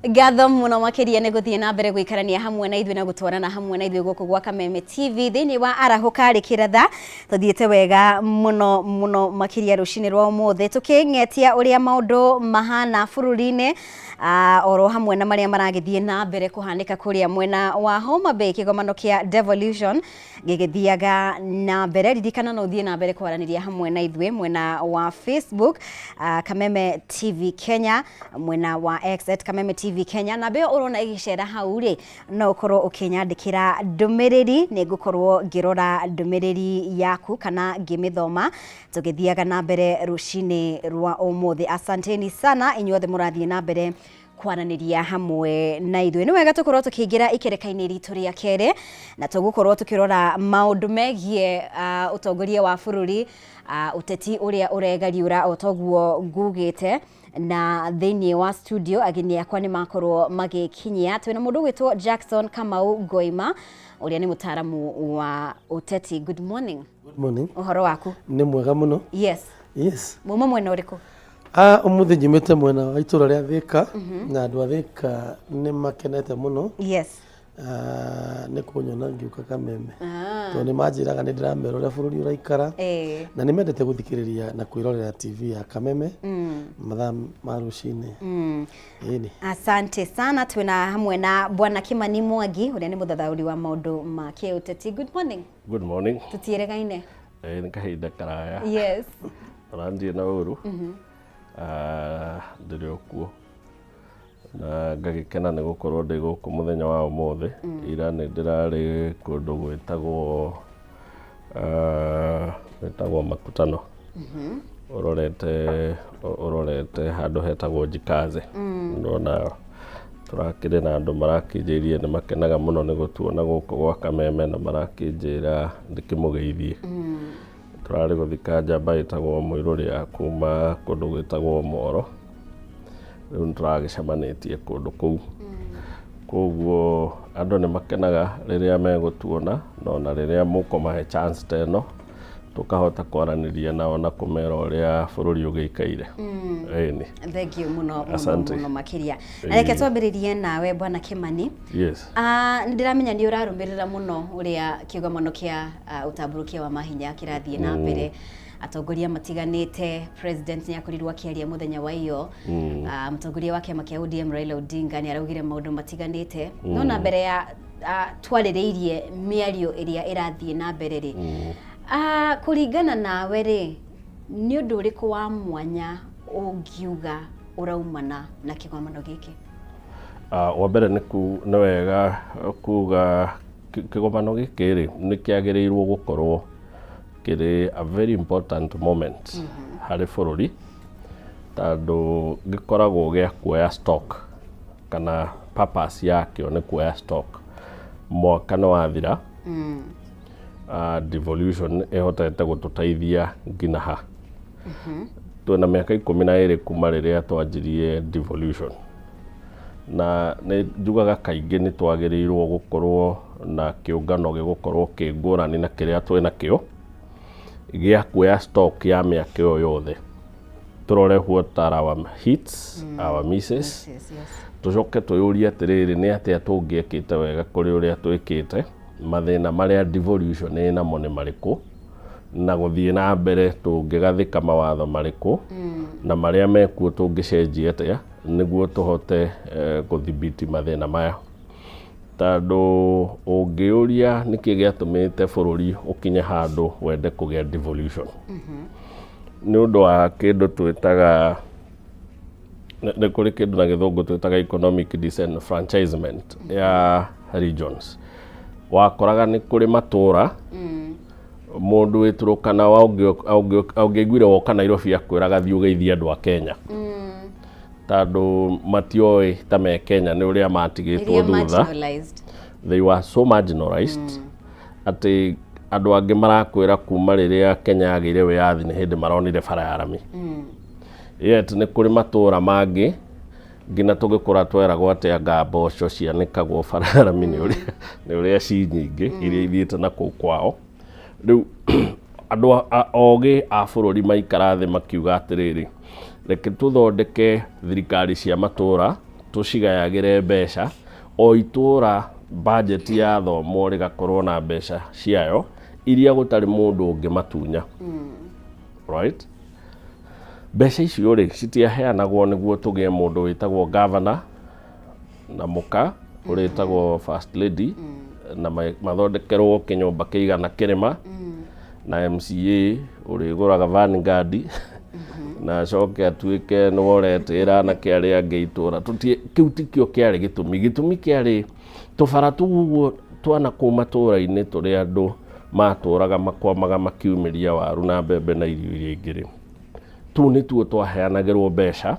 Ngatho muno makiria nĩ gũthiĩ na mbere gũikarania hamwe na ithuĩ na gũtwarana hamwe na ithuĩ gũkũ gwa Kameme TV thĩinĩ wa arahũka rĩ kĩratha. Tũthiĩte wega mũno mũno makĩria rũcinĩ rwa ũmũthĩ tũkĩng'etia ũrĩa maũndũ mahana bũrũri-inĩ, oro hamwe na marĩa maragĩthiĩ na mbere kũhanĩka kũrĩa mwena wa Homa Bay, kĩgomano kĩa Devolution gĩgĩthiaga na mbere. Ririkana no ũthiĩ na mbere kwaranĩria hamwe na ithuĩ mwena wa Facebook, Kameme TV Kenya, mwena wa X at Kameme TV Kenya, na mbeo ũrona ĩgĩcera hau rĩ, no ũkorwo ũkĩnyandĩkĩra ndũmĩrĩri, nĩ ngũkorwo ngĩrora ndũmĩrĩri yaku kana ngĩmĩthoma tũgĩthiaga na mbere rũcinĩ rwa ũmũthĩ. Asanteni sana inyuothe mũrathiĩ na mbere kwaranĩria hamwe na ithuĩ. Nĩ wega tũkorwo tũkĩingĩra ikereka-inĩ ritũ rĩa kerĩ na tũgũkorwo tũkĩrora maũndũ megiĩ ũtongoria wa bũrũri, ũteti ũrĩa ũregariũra o toguo ngugĩte. Na thĩinĩ wa studio ageni akwa nĩ makorwo magĩkinyia. Twĩna mũndũ ũgwĩtwo Jackson Kamau Ngoima ũrĩa nĩ mũtaaramu wa ũteti. Good morning. Good morning. Ũhoro waku? Nĩ mwega mũno. Yes. Yes. Muma mwena ũrĩkũ? Ũmũthĩ nyumĩte mwena wa itũra rĩa Thĩka, na andũ a Thĩka nĩ makenete mũno. Yes. Nĩ kũnyona ngĩũka Kameme. Tondũ nĩ manjĩraga nĩ ndĩramera ũrĩa bũrũri ũraikara. Na nĩ mendete gũthikĩrĩria na kwĩrorera TV ya Kameme mathaa ma rũcinĩ. Ĩni. Asante sana. Twĩna hamwe na Bwana Kimani Mwangi ũrĩa nĩ mũthathaũri wa maũndũ ma kĩũteti. Good morning. Good morning. Tũtiĩrĩgaine. Nĩ kahinda karaya. Yes. Ũrandiĩ na ũru. Ndĩrĩ o kuo na ngagĩkena nĩ gũkorwo ndĩ gũkũ mũthenya wa ũmũthĩ. Ira nĩ ndĩrarĩ kũndũ gwĩtagwo gwĩtagwo Makutano, ũrorete handũ hetagwo Jikaze. Ndona tũrakĩrĩ na andũ marakĩnjĩrie nĩ makenaga mũno nĩ gũtuona gũkũ gwa Kameme na marakĩnjĩra ndĩkĩmũgeithie. Tũrarĩ gũthika njamba ĩtagwo Mũirũrĩ kuma kũndũ gwĩtagwo Moro. Rĩu nĩ tũragĩcemanĩtie kũndũ kũu. Koguo andũ nĩ makenaga rĩrĩa megũtuona, na ona rĩrĩa mũkũmahe chance ta ĩno tũkahota kwaranĩria nao na kũmera ũrĩa bũrũri ũgĩikaire. Ĩni. Thank you mũno mũno. Asante. Mũno makĩria. Na reke twambĩrĩrie nawe Bwana Kimani. Yes. Nĩ ndĩramenya nĩ ũrarũmĩrĩra mũno ũrĩa kĩgomano kĩa ũtambũrũkia wa mahinya kĩrathiĩ na mbere. Atongoria matiganĩte, president nĩ akorirwo akĩaria mũthenya wa iyo. Mũtongoria wa kĩama kĩa ODM Raila Odinga nĩ araugire maũndũ matiganĩte. No na mbere ya twarĩrĩirie mĩario ĩrĩa ĩrathiĩ na mbere rĩ, kũringana nawe rĩ, nĩ ũndũ ũrĩkũ wa mwanya ũngiuga ũraumana na kĩgomano gĩkĩ? Wa mbere nĩ wega kuga kĩgomano gĩkĩ rĩ nĩ kĩagĩrĩirwo gũkorwo kĩrĩ a very important moment harĩ bũrũri, tondũ gĩkoragwo gĩa kuoya stock, kana purpose yakĩo nĩ kuoya stock. Mwaka nĩ wathira, devolution ĩhotete gũtũteithia nginya ha. Twĩna mĩaka 12 kuma rĩrĩa twanjirie devolution, na nĩ njugaga kaingĩ nĩ twagĩrĩirwo gũkorwo na kĩũngano gĩgũkorwo kĩ ngũrani na kĩrĩa twĩ nakĩo gĩa kuoya stock ya mĩaka ĩyo yothe, tũrore what are our hits, our misses, tũcoke twĩyũrie atĩrĩrĩ, nĩ atĩa tũngĩekĩte wega kũrĩ ũrĩa twĩkĩte, mathĩna marĩa devolution ĩnamo nĩ marĩkũ, na gũthiĩ na mbere tũngĩgathĩka mawatho marĩkũ, na marĩa mekuo tũngĩcenjia atĩa nĩguo tũhote gũthibiti mathĩna maya. Tondũ ũngĩũria nĩkĩ gĩatũmĩte bũrũri ũkinye handũ wende kũgĩa devolution, nĩ ũndũ wa kĩndũ twĩtaga, nĩ kũrĩ kĩndũ na gĩthũngũ twĩtaga economic disenfranchisement ya regions. Wakoraga nĩ kũrĩ matũra mũndũ wĩ Turkana ũngĩaiguire woka Nairobi akwĩraga thiĩ ũgeithie andũ a Kenya, tondũ matioĩ ta me Kenya, nĩ ũrĩa matigĩtwo Iria thutha. Marginalized. They were so marginalized atĩ andũ angĩ marakwĩra kuma rĩrĩa Kenya yagĩire wĩyathi nĩ hĩndĩ maronire bara ya rami. Yet nĩ kũrĩ matũra mangĩ nginya tũgĩkũra tweragwo atĩ anga mboco cianĩkagwo bara ya rami nĩ ũrĩa ci nyingĩ iria ithiĩte na kũu kwao. Rĩu andũ ogĩ a bũrũri maikara thĩ makiuga atĩrĩrĩ, reke tũthondeke thirikari cia matũra, tũcigayagĩre mbeca, o itũra budget yathomwo rĩgakorwo na mbeca ciayo iria gũtarĩ mũndũ ũngĩmatunya, right? Mbeca icio rĩ, citiaheanagwo nĩguo tũgĩe mũndũ wĩtagwo governor na mũka ũrĩtagwo first lady na mathondekerwo kĩnyũmba kĩigana kĩrĩma, na MCA ũrĩgũraga Vanguard na acoke atuĩke nĩwe ũretĩĩra anake arĩa angĩ itũra. Kĩu tikĩo kĩarĩ gĩtũmi. Gĩtũmi kĩarĩ tũbara tũu ũguo twana kũu matũra-inĩ tũrĩa andũ matũraga makwamaga makiumĩria waru na mbembe na irio iria ingĩ rĩ, tũu nĩtuo twaheanagĩrwo mbeca.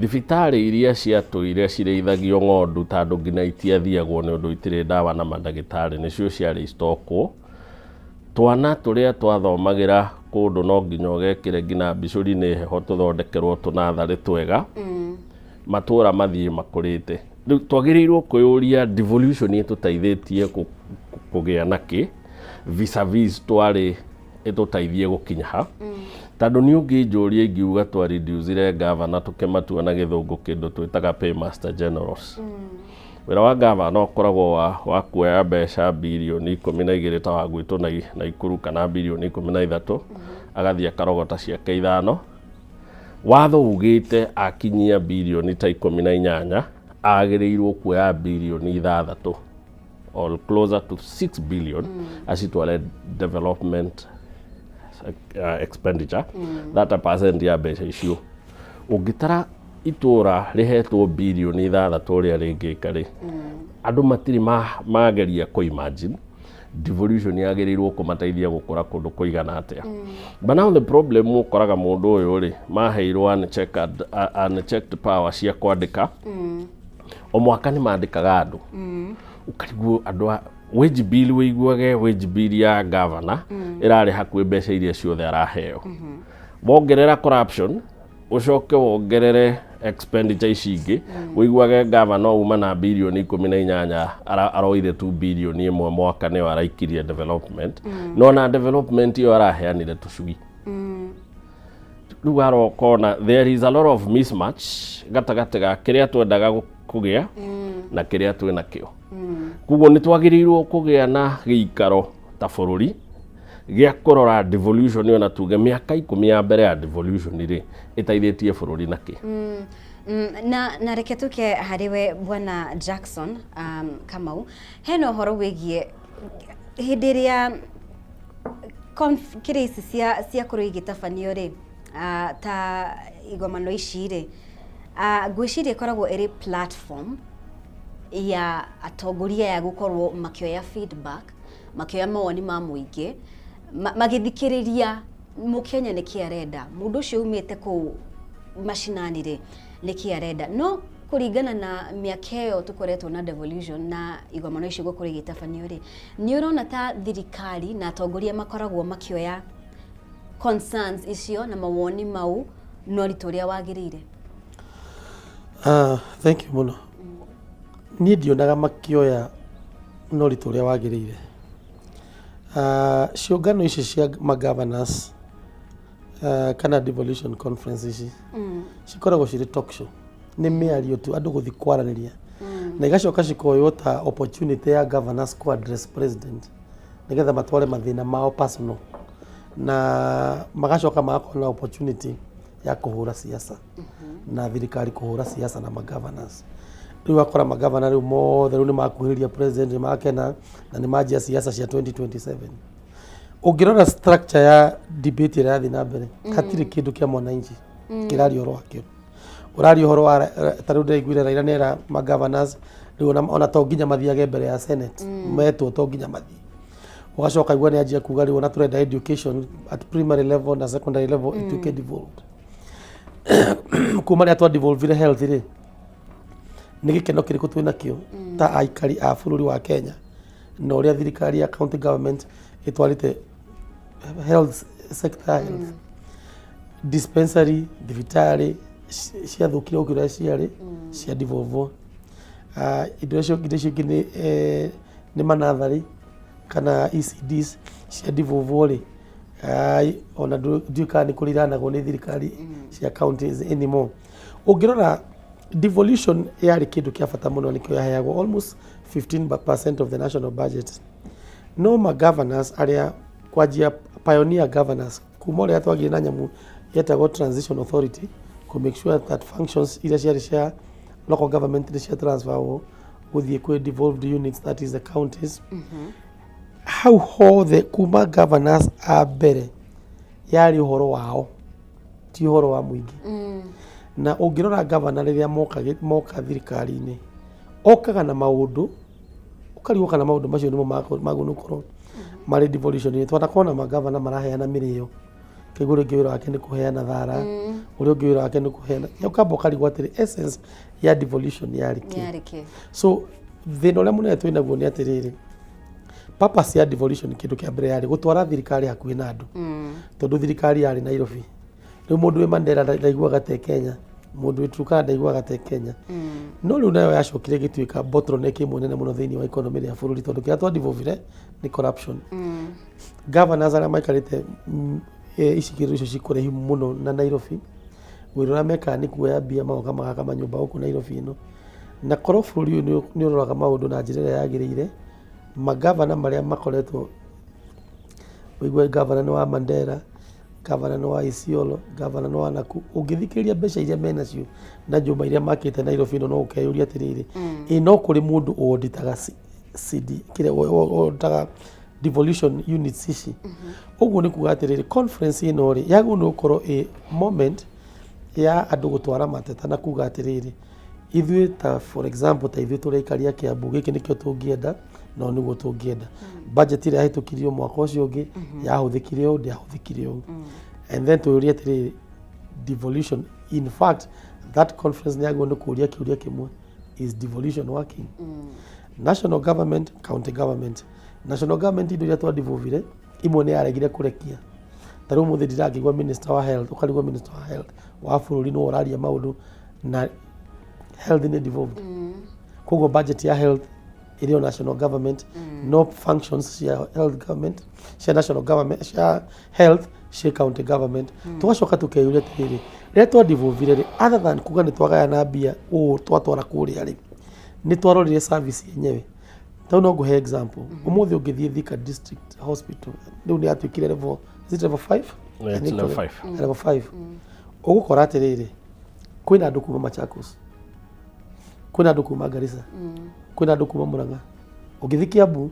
Thibitarĩ iria ciatũire cirĩithagio ng'ondu, tondũ nginya itiathiagwo nĩ ũndũ itirĩ ndawa na mandagĩtarĩ, nĩcio ciarĩ istokwo. Twana tũrĩa twathomagĩra kũndũ no nginya ũgekĩre nginya mbicũri nĩ heho, tũthondekerwo tũnatharĩ twega, matũra mathiĩ makũrĩte. Rĩu twagĩrĩirwo kwĩyũria, devolution ĩtũteithĩtie kũgĩa na kĩ vis-a-vis twarĩ, ĩtũteithie gũkinya ha? Tondũ nĩ ũngĩnjũria, ingiuga twareducire gavana, tũkĩmatua na gĩthũngũ kĩndũ twĩtaga paymaster generals. Wĩra wa gavana ũkoragwo wa kuoya mbeca birioni 12 ta wa gwitũ Naikuru kana birioni 13, agathiĩ akarogota ciake ithano. Watho ugĩte akinyia birioni ta 18 agĩrĩirwo kuoya birioni 6 or closer to 6 billion acitware development expenditure, 30% ya mbeca icio. Ũngĩtara itũra rĩhetwo birioni 6 ũrĩa rĩngĩka rĩ, andũ matirĩ mageria kũ imagine devolution yagĩrĩirwo kũmateithia gũkũra kũndũ kũigana atĩa. But now the problem, ũkoraga mũndũ ũyũ rĩ, maheirwo unchecked power cia kwandĩka. O mwaka nĩ mandĩkaga andũ, ũkarigwo andũ a wage bill, wĩiguage wage bill ya governor ĩrarĩ hakuhĩ mbeca iria ciothe araheo. Wongerera corruption, ũcoke wongerere expenditure ici ingĩ, wĩiguage gavana uma na birioni 18, aroire tu birioni 1 mwaka nĩyo araikirie development. No na development ĩyo araheanire tũcui. Rĩu arokona there is a lot of mismatch gatagatĩ ga kĩrĩa twendaga kũgĩa na kĩrĩa twĩ nakĩo. Koguo nĩ twagĩrĩirwo kũgĩa na gĩikaro ta bũrũri gĩa kũrora devolution ĩyo, na tuge mĩaka 10 ya mbere ya devolution rĩ, ĩteithĩtie bũrũri nakĩ. Na reke tuke harĩ we Bwana Jackson Kamau, hena ũhoro wĩgiĩ hĩndĩ ĩrĩa kĩrĩa ici ciakorwo igĩtabanio rĩ, ta igomano ici rĩ, ngwĩciria ĩkoragwo ĩrĩ platform ya atongoria aya gũkorwo makĩoya feedback, makĩoya mawoni ma mũingĩ, magĩthikĩrĩria mũkenya nĩkĩ arenda, mũndũ ũcio umĩte kũu macinani rĩ, nĩkĩ arenda. No kũringana na mĩaka ĩyo tũkoretwo na devolution na igomano icio gũkorwo igĩtabanio rĩ, nĩ ũrona ta thirikari na atongoria makoragwo makĩoya concerns icio na mawoni mau na ũritũ ũrĩa wagĩrĩire? Thank you mũno. Niĩ ndionaga makĩoya na ũritũ ũrĩa wagĩrĩire. Ah, ciũngano ici cia magovernors ah, kana devolution conference ici cikoragwo cirĩ talk show, nĩ mĩario tu andũ gũthiĩ kwaranĩria na igacoka cikoywo ta opportunity ya governors ku address president nĩgetha matware mathĩna mao personal na magacoka magakorwo na opportunity ya kũhũra siasa na thirikari kũhũra siasa na magovernors. Rĩu wakora magavana rĩu mothe rĩu nĩ makuhĩrĩria president, nĩ makena na nĩ manjia siasa cia 2027. Ũngĩrora structure ya debate ĩrĩa ĩrathiĩ na mbere, hatirĩ kĩndũ kĩa mwananchi kĩraria ũhoro wakĩo. Ũraria ũhoro wa ta rĩu ndĩraiguire Raila nĩera magovernors rĩu ona to nginya mathiage mbere ya senate, metwo to nginya mathiĩ. Ũgacoka igua nĩ anjia kuga rĩu ona tũrenda education at primary level na secondary level ituĩke devolved. Kuma rĩrĩa twa devolvire health rĩ, nĩ gĩkeno kĩrĩkũ twĩ nakĩo ta aikari a bũrũri wa Kenya na ũrĩa thirikari ya county government ĩtwarĩte health sector ya health, dispensary, thibitarĩ ciathũkire gũkĩra ũrĩa ciarĩ cia devolve. Ah, indo icio ingĩ nĩ nĩ manatharĩ kana ECDs cia devolve rĩ, ai, ona ndiũĩ kana nĩ kũrĩ iranagwo nĩ thirikari cia counties anymore. Ũngĩrora devolution yarĩ kĩndũ kĩa bata mũno, nĩkĩo yaheagwo almost 15% of the national budget. No ma governors arĩa kwanjia pioneer governors kuma ũrĩa twagire na nyamũ yetagwo transition authority kũ make sure that functions iria ciarĩ cia local government nĩ cia transfer gũthiĩ kwĩ devolved units, that is the counties. Hau hothe kuma governors a mbere yarĩ ũhoro wao, ti ũhoro wa mũingĩ. Na ũngĩrora governor rĩrĩa moka thirikari-inĩ, okaga na maũndũ ũkarigwo kana maũndũ macio nĩmo magũrĩirwo gũkorwo marĩ devolution. Twanakorwo na magavana maraheana mĩrĩo, kaigua ũrĩa ũngĩ wĩra wake nĩ kũheana thara, ũrĩa ũngĩ wĩra wake nĩ kũheana, ũkamba ũkarigwo atĩrĩ, essence ya devolution yarĩ kĩ? Yarĩ kĩ? So thĩna ũrĩa mũnene twĩ naguo nĩ atĩrĩrĩ, purpose ya devolution kĩndũ kĩa mbere yarĩ gũtwara thirikari hakuhĩ na andũ, tondũ thirikari yarĩ Nairobi. Rĩu mũndũ wĩ Mandera ndaiguaga te Kenya, mũndũ wĩ Turkana ndaiguaga te Kenya. No rĩu nayo yacokire ĩgĩtuĩka bottleneck ĩmwe nene mũno thĩinĩ wa economy ya bũrũri, tondũ kĩrĩa twadevolvire nĩ corruption. Governors arĩa maikarĩte icigĩrĩra icio ci kũraihu mũno na Nairobi, wĩra ũrĩa mekaga nĩ kuoya mbia magoka magaka manyũmba gũkũ Nairobi ĩno. Na korwo bũrũri ũyũ nĩ ũroraga maũndũ na njĩra ĩrĩa yagĩrĩire, magavana marĩa makoretwo, ũigue gavana nĩ wa Mandera, gavana nĩ wa Isiolo, gavana nĩ wa Nakuru, ũngĩthikĩrĩria mbeca iria menacio na nyũmba iria makĩte Nairobi ĩno, no ũkeyũria atĩrĩrĩ, ĩ no kũrĩ mũndũ ũoditaga CD kĩrĩa ũoditaga devolution units ici? Ũguo nĩ kuga atĩrĩrĩ, conference ĩno rĩ, yagĩrĩirwo nĩ gũkorwo ĩ moment ya andũ gũtwara mateta na kuga atĩrĩrĩ, ithuĩ ta for example ta ithuĩ tũrĩ aikari a Kiambu, gĩkĩ nĩkĩo tũngĩenda na ũũ nĩguo tũngĩenda. Budget ĩrĩa yahĩtũkirio mwaka ũcio ũngĩ yahũthĩkire ũũ, ndĩahũthĩkire ũũ. And then tũyũrie atĩrĩrĩ, devolution, in fact that conference nĩ yagĩrĩirwo nĩ kũria kĩũria kĩmwe: is devolution working? National government, county government, national government, indo iria twadevolvire imwe nĩ yaregire kũrekia. Ta rĩu ũmũthĩ ndirakĩigua minister wa health, ũkarigwo minister wa health wa bũrũri nĩwe ũraria maũndũ na health nĩ devolved. Koguo budget ya health ĩrĩ o national government, no functions cia health government, cia national government, cia health cia county government. Tũgacoka tũkeyũria atĩrĩrĩ, rĩrĩa twadevolvire rĩ, other than kuga nĩ twagayana mbia ũũ twatwara kũrĩa rĩ, nĩ twarorire service yenyewe? Tau no ngũhe example, ũmũthĩ ũngĩthiĩ Thika District Hospital, rĩu nĩ yatuĩkire level, is it level 5? Yeah, it's level 5. Level 5. Ũgũkora atĩrĩrĩ, kwĩna andũ kuma Machakos, kwĩna andũ kuma Garissa, kwĩna andũ kuma Murang'a. Ũngĩthiĩ Kiambu,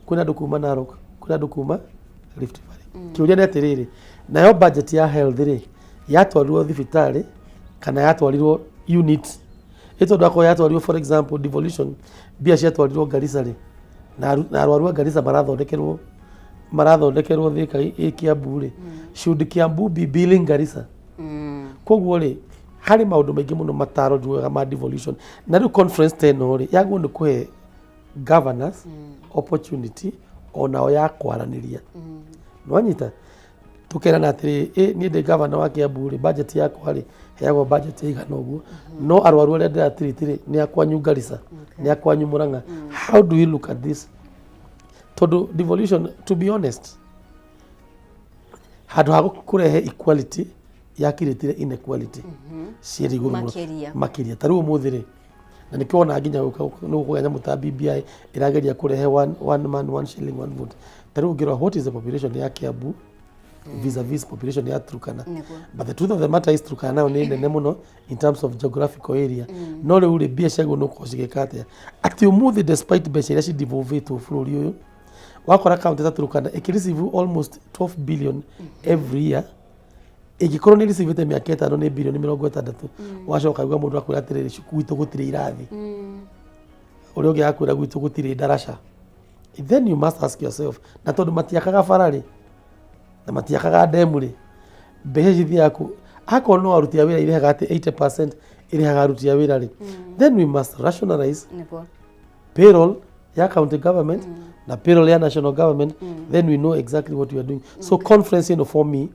kwĩna andũ kuma Narok, kwĩna andũ kuma Rift Valley. Kĩũria nĩ atĩrĩrĩ, nayo budget ya health rĩ, yatwarirwo thibitarĩ kana yatwarirwo unit? Ĩ tondũ akorwo yatwarirwo, for example, devolution mbia ciatwarirwo Garissa rĩ, na arwaru a Garissa marathondekerwo Thika ĩ Kiambu rĩ, should Kiambu be billing Garissa? Koguo rĩ, harĩ maũndũ maingĩ mũno matarorirwo wega ma devolution. Na rĩu conference ta ĩno rĩ, yagĩrĩirwo nĩ kũhe governors opportunity onao ya kwaranĩria. Nĩwanyita? Tũkerana atĩrĩ, ĩ niĩ ndĩ gavana wa Kiambu rĩ, budget yakwa rĩ, heagwo budget ĩigana ũguo, no arwaru arĩa ndĩratreat rĩ, nĩ akwanyu Garissa, nĩ akwanyu Murang'a. How do we look at this Tondũ devolution, to be honest, handũ ha kũrehe equality yakirĩtire inequality ciĩrĩ igũrũ mũno. Makĩria. Makĩria. Ta rĩu ũmũthĩ rĩ, na nĩkĩo wona nginya gũka- nĩ gũkũgĩa nyamũ ta BBI ĩrageria kũrehe one man, one shilling, one vote. Ta rĩu ũngĩrora what is the population ya Kiambu vis-a-vis population ya Turkana? Nĩguo. But the truth of the matter is Turkana nayo nĩ nene mũno in terms of geographical area. No rĩu rĩ, mbia ciagĩrĩirwo nĩ gũkorwo cigĩka atĩa? Atĩ ũmũthĩ, despite mbeca iria cidevolvĩtwo bũrũri ũyũ, wakora county ta Turkana ĩkĩreceive almost 12 billion every year. Ĩngĩkorwo nĩ receivĩte mĩaka 5 nĩ birioni 60. Wacoka uga mũndũ akwĩra atĩrĩrĩ, gwitũ gũtirĩ irathi, ũrĩa ũngĩ akwĩra gwitũ gũtirĩ ndaraca. Then you must ask yourself, na tondũ matiakaga bara rĩ, na matiakaga ndemu rĩ, mbeca ici ithiaga kũ? Akorwo no aruti a wĩra irehaga atĩ 80% ĩrĩhaga aruti a wĩra rĩ, then we must rationalize payroll ya county government na payroll ya national government. Then we know exactly what we are doing. So conference ĩno for me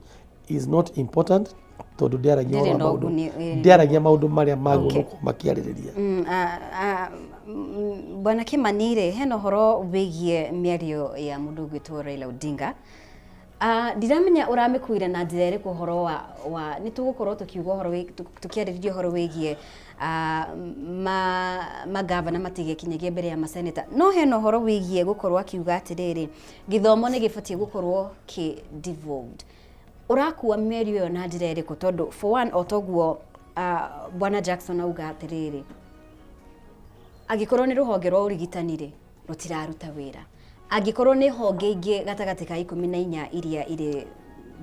is not important tondũ ndĩaragia Ndĩrĩ ũhoro wa na maũndũ ũguni, ndĩaragia maũndũ marĩa magwo gũkorwo makĩarĩrĩria. Bwana Kimani rĩ, hena ũhoro wĩgiĩ mĩario ya mũndũ ũgwĩtwo Raila Odinga. Ndiramenya ũramĩkuire na njĩra ĩrĩkũ ũhoro wa nĩ tũgũkorwo tũkiuga ũhoro tũkĩarĩrĩria ũhoro wĩgiĩ magavana matigekinyagie mbere ya maseneta, no hena ũhoro wĩgiĩ gũkorwo akiuga atĩrĩrĩ, gĩthomo nĩ gĩbatiĩ gũkorwo kĩ devolved. Ũrakua mĩario ĩyo na njĩra ĩrĩkũ? Tondũ for one, o toguo Bwana Jackson auga atĩrĩrĩ, angĩkorwo nĩ rũhonge rwa ũrigitani rĩ, rũtiraruta wĩra, angĩkorwo nĩ honge ingĩ gatagatĩ ka 14 iria irĩ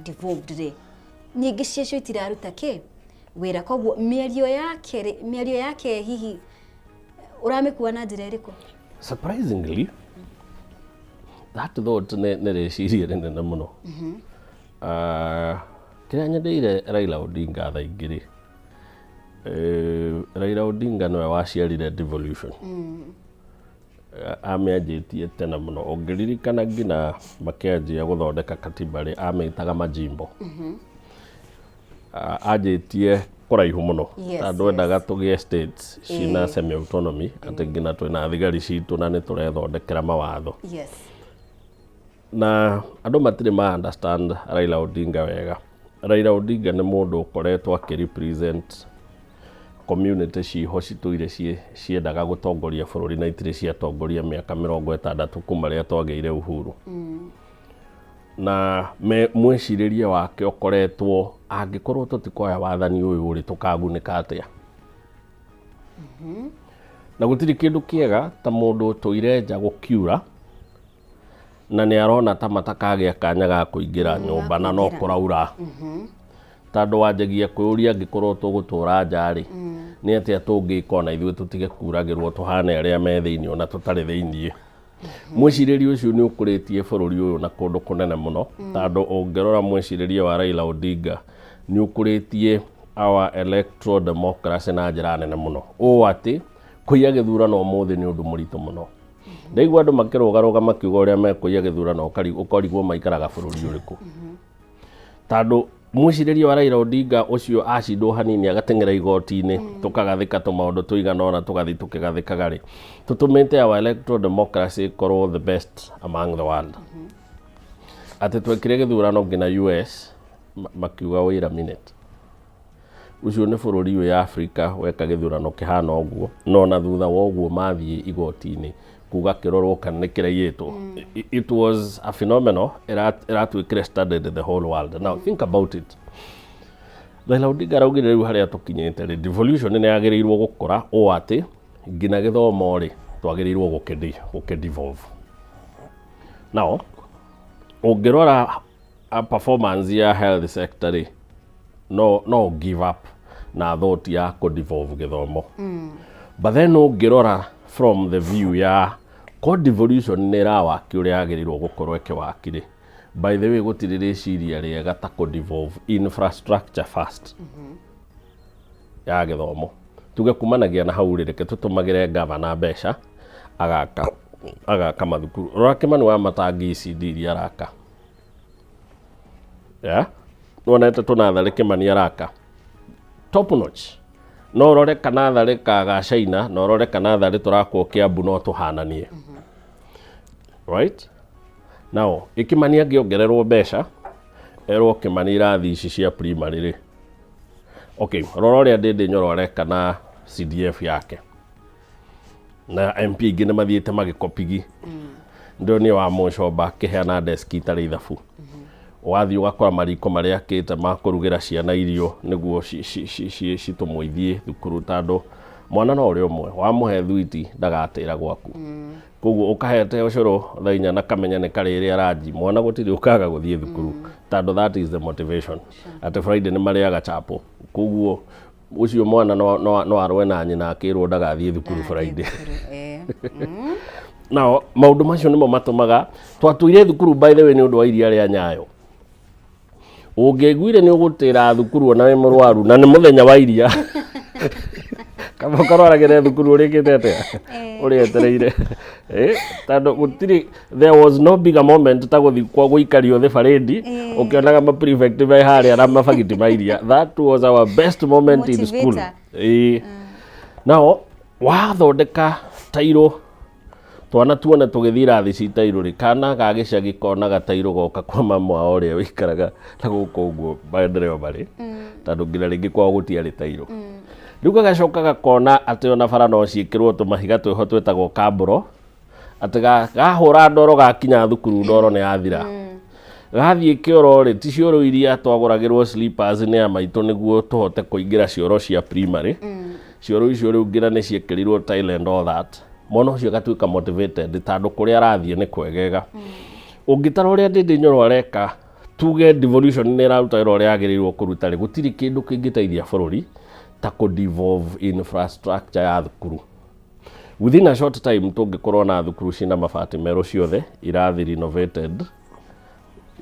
devolved rĩ, nyingĩ ciacio itiraruta kĩ wĩra. Koguo mĩario yake hihi ũramĩkua na njĩra ĩrĩkũ? Surprisingly, that thought nĩ rĩciria rĩnene mũno. Kĩrĩa nyendeire Raila Odinga thaa ingĩ rĩ, Raila Odinga nĩwe waciarire devolution. Amĩanjĩtie tene mũno. Ũngĩririkana nginya makĩanjia gũthondeka katiba rĩ, amĩtaga majimbo. Anjĩtie kũraihu mũno. Tondũ endaga tũgĩe states ciĩna semi autonomy, atĩ nginya twĩna thigari citũ na nĩ tũrethondekera mawatho. Na andũ matirĩ ma understand Raila Odinga wega. Raila Odinga nĩ mũndũ ũkoretwo akĩ represent community ciho citũire ciendaga gũtongoria bũrũri na itirĩ ciatongoria mĩaka 60 kuma rĩrĩa twagĩire uhuru. Na mwĩcirĩrie wake ũkoretwo, angĩkorwo tũtikoya wathani ũyũ rĩ, tũkagunĩka atĩa? Na gũtirĩ kĩndũ kĩega ta mũndũ ũtũire nja gũkiura na nĩ arona ta matakagĩa kanya ga kũingĩra nyũmba na no kũingĩra. Kũraura tondũ wanjagia kwĩyũria, angĩkorwo tũgũtũra nja rĩ, nĩ atĩa tũngĩka ona ithuĩ tũtige kuragĩrwo, tũhane arĩa me thĩinĩ ona tũtarĩ thĩinĩ? Mwĩcirĩrie ũcio nĩ ũkũrĩtie bũrũri ũyũ na kũndũ kũnene mũno, tondũ ũngĩrora mwĩcirĩrie wa Raila Odinga nĩ ũkũrĩtie our electoral democracy na njĩra nene mũno, ũũ atĩ kũiya gĩthurano ũmũthĩ nĩ ũndũ mũritũ mũno. Ndaigua andũ makĩrũgarũga makiuga ũrĩa mekũiya gĩthurano, ũkarigwo maikaraga bũrũri ũrĩkũ, tondũ mwĩcirĩrie wa Raila Odinga ũcio acindwo hanini agateng'era igoti-inĩ, tũkagathĩka tũmaũndũ tũigana ũna, tũgathiĩ tũkĩgathĩkaga rĩ, tũtũmĩte our electoral democracy ĩkorwo the best among the world, atĩ twekire gĩthurano nginya US makiuga, "Wait a minute, ũcio nĩ bũrũri wĩ Africa weka gĩthurano kĩhana ũguo?" No na thutha wa ũguo mathiĩ igoti-inĩ kuga kĩrorwo kana nĩ kĩraiyĩtwo. It was a phenomenal ĩratuĩkire studied the whole world. Now think about it, Raila Odinga araugire rĩu harĩa tũkinyĩte rĩ, devolution nĩ yagĩrĩirwo gũkũra ũũ atĩ nginya gĩthomo rĩ, twagĩrĩirwo gũkĩ devolve. Now ũngĩrora a performance ya health sector rĩ, no give up na thought ya kũ devolve gĩthomo. But then ũngĩrora from the view ya ko devolution nĩ ĩrawaki ũrĩa yagĩrĩirwo gũkorwo ĩkĩwaki rĩ, by the way, gũtirĩ rĩciria rĩega ta kũ devolve infrastructure first ya gĩthomo. Tuge kumanagia na hau rĩ, reke tũtũmagĩre gavana mbeca agaka mathukuru. Rora Kĩmani wa Matangi, ECD iria araka, yeah? Nĩwonete tũnatharĩ Kĩmani araka top notch? No ũrore kanatharĩ ka ga China na ũrore kanatharĩ tũrakwo Kĩambu, no tũhananie, right? Nao ĩ Kĩmani angĩongererwo mbeca erwo Kĩmani irathi ici cia primary rĩ, okay, rora ũrĩa Ndĩndĩ Nyoro areka na CDF yake na MP aingĩ nĩ mathiĩte magĩkopigi. Ndĩronire wa Mũcomba akĩheana deski itarĩ ithabu, ũgathiĩ ũgakora mariko marĩa akĩte ma kũrugĩra ciana irio nĩguo citũmwo ithiĩ thukuru, tondũ mwana no ũrĩa ũmwe wamũhe thwiti ndagatĩra gwaku. Koguo ũkahete ũcũrũ thaa inya na kamenya nĩ karĩrĩa ranji, mwana gũtirĩ ũkaga gũthiĩ thukuru, tondũ that is the motivation, atĩ Friday nĩ marĩaga chapo. Koguo ũcio mwana no arũe na nyina akĩrwo ndagathiĩ thukuru Friday. Nao maũndũ macio nĩmo matũmaga twatũire thukuru, by the way, nĩ ũndũ wa iria rĩa Nyayo. Ũngĩaiguire nĩ ũgũtĩra thukuru ona wĩ mũrwaru na nĩ mũthenya wa iria, kaba ũkarwaragĩre thukuru ũrĩkĩte atĩa ũrĩetereire. Tondũ gũtirĩ, there was no bigger moment ta gũthiĩ kwa gũikario thĩ barĩndi ũkĩonaga ma prefect me harĩa na mabagiti ma iria. That was our best moment in school. Motivator. Nao wathondeka tairũ, twana tuone tũgĩthiĩ irathi ci tairũ rĩ, kana ga gĩcagi konaga tairũ goka kwa mama wao ũrĩa ũikaraga na gũkũ ũguo maendeleo marĩ, tondũ nginya rĩngĩ kwao gũtiarĩ tairũ. Rĩu gagacoka gakona atĩ ona bara no ciĩkĩrwo tũmahiga twĩho twĩtagwo kambũro, atĩ gahũra ndoro gakinya thukuru ndoro nĩ yathira. Gathiĩ kĩoro rĩ, ti cioro iria twagũragĩrwo slippers nĩ a maitũ nĩguo tũhote kũingĩra cioro cia primary. Cioro icio rĩu nginya nĩ ciĩkĩrirwo tile and all that. Mwana ũcio agatuĩka motivated tondũ kũrĩa arathiĩ nĩ kwegega. Ũngĩtara ũrĩa Ndĩndĩ Nyoro areka, tuge devolution nĩ ĩraruta wĩra ũrĩa yagĩrĩirwo kũruta rĩ, gũtirĩ kĩndũ kĩngĩteithia bũrũri ta kũ devolve infrastructure ya thukuru. Within a short time tũngĩkorwo na thukuru ciĩna mabati merũ ciothe, irathi renovated,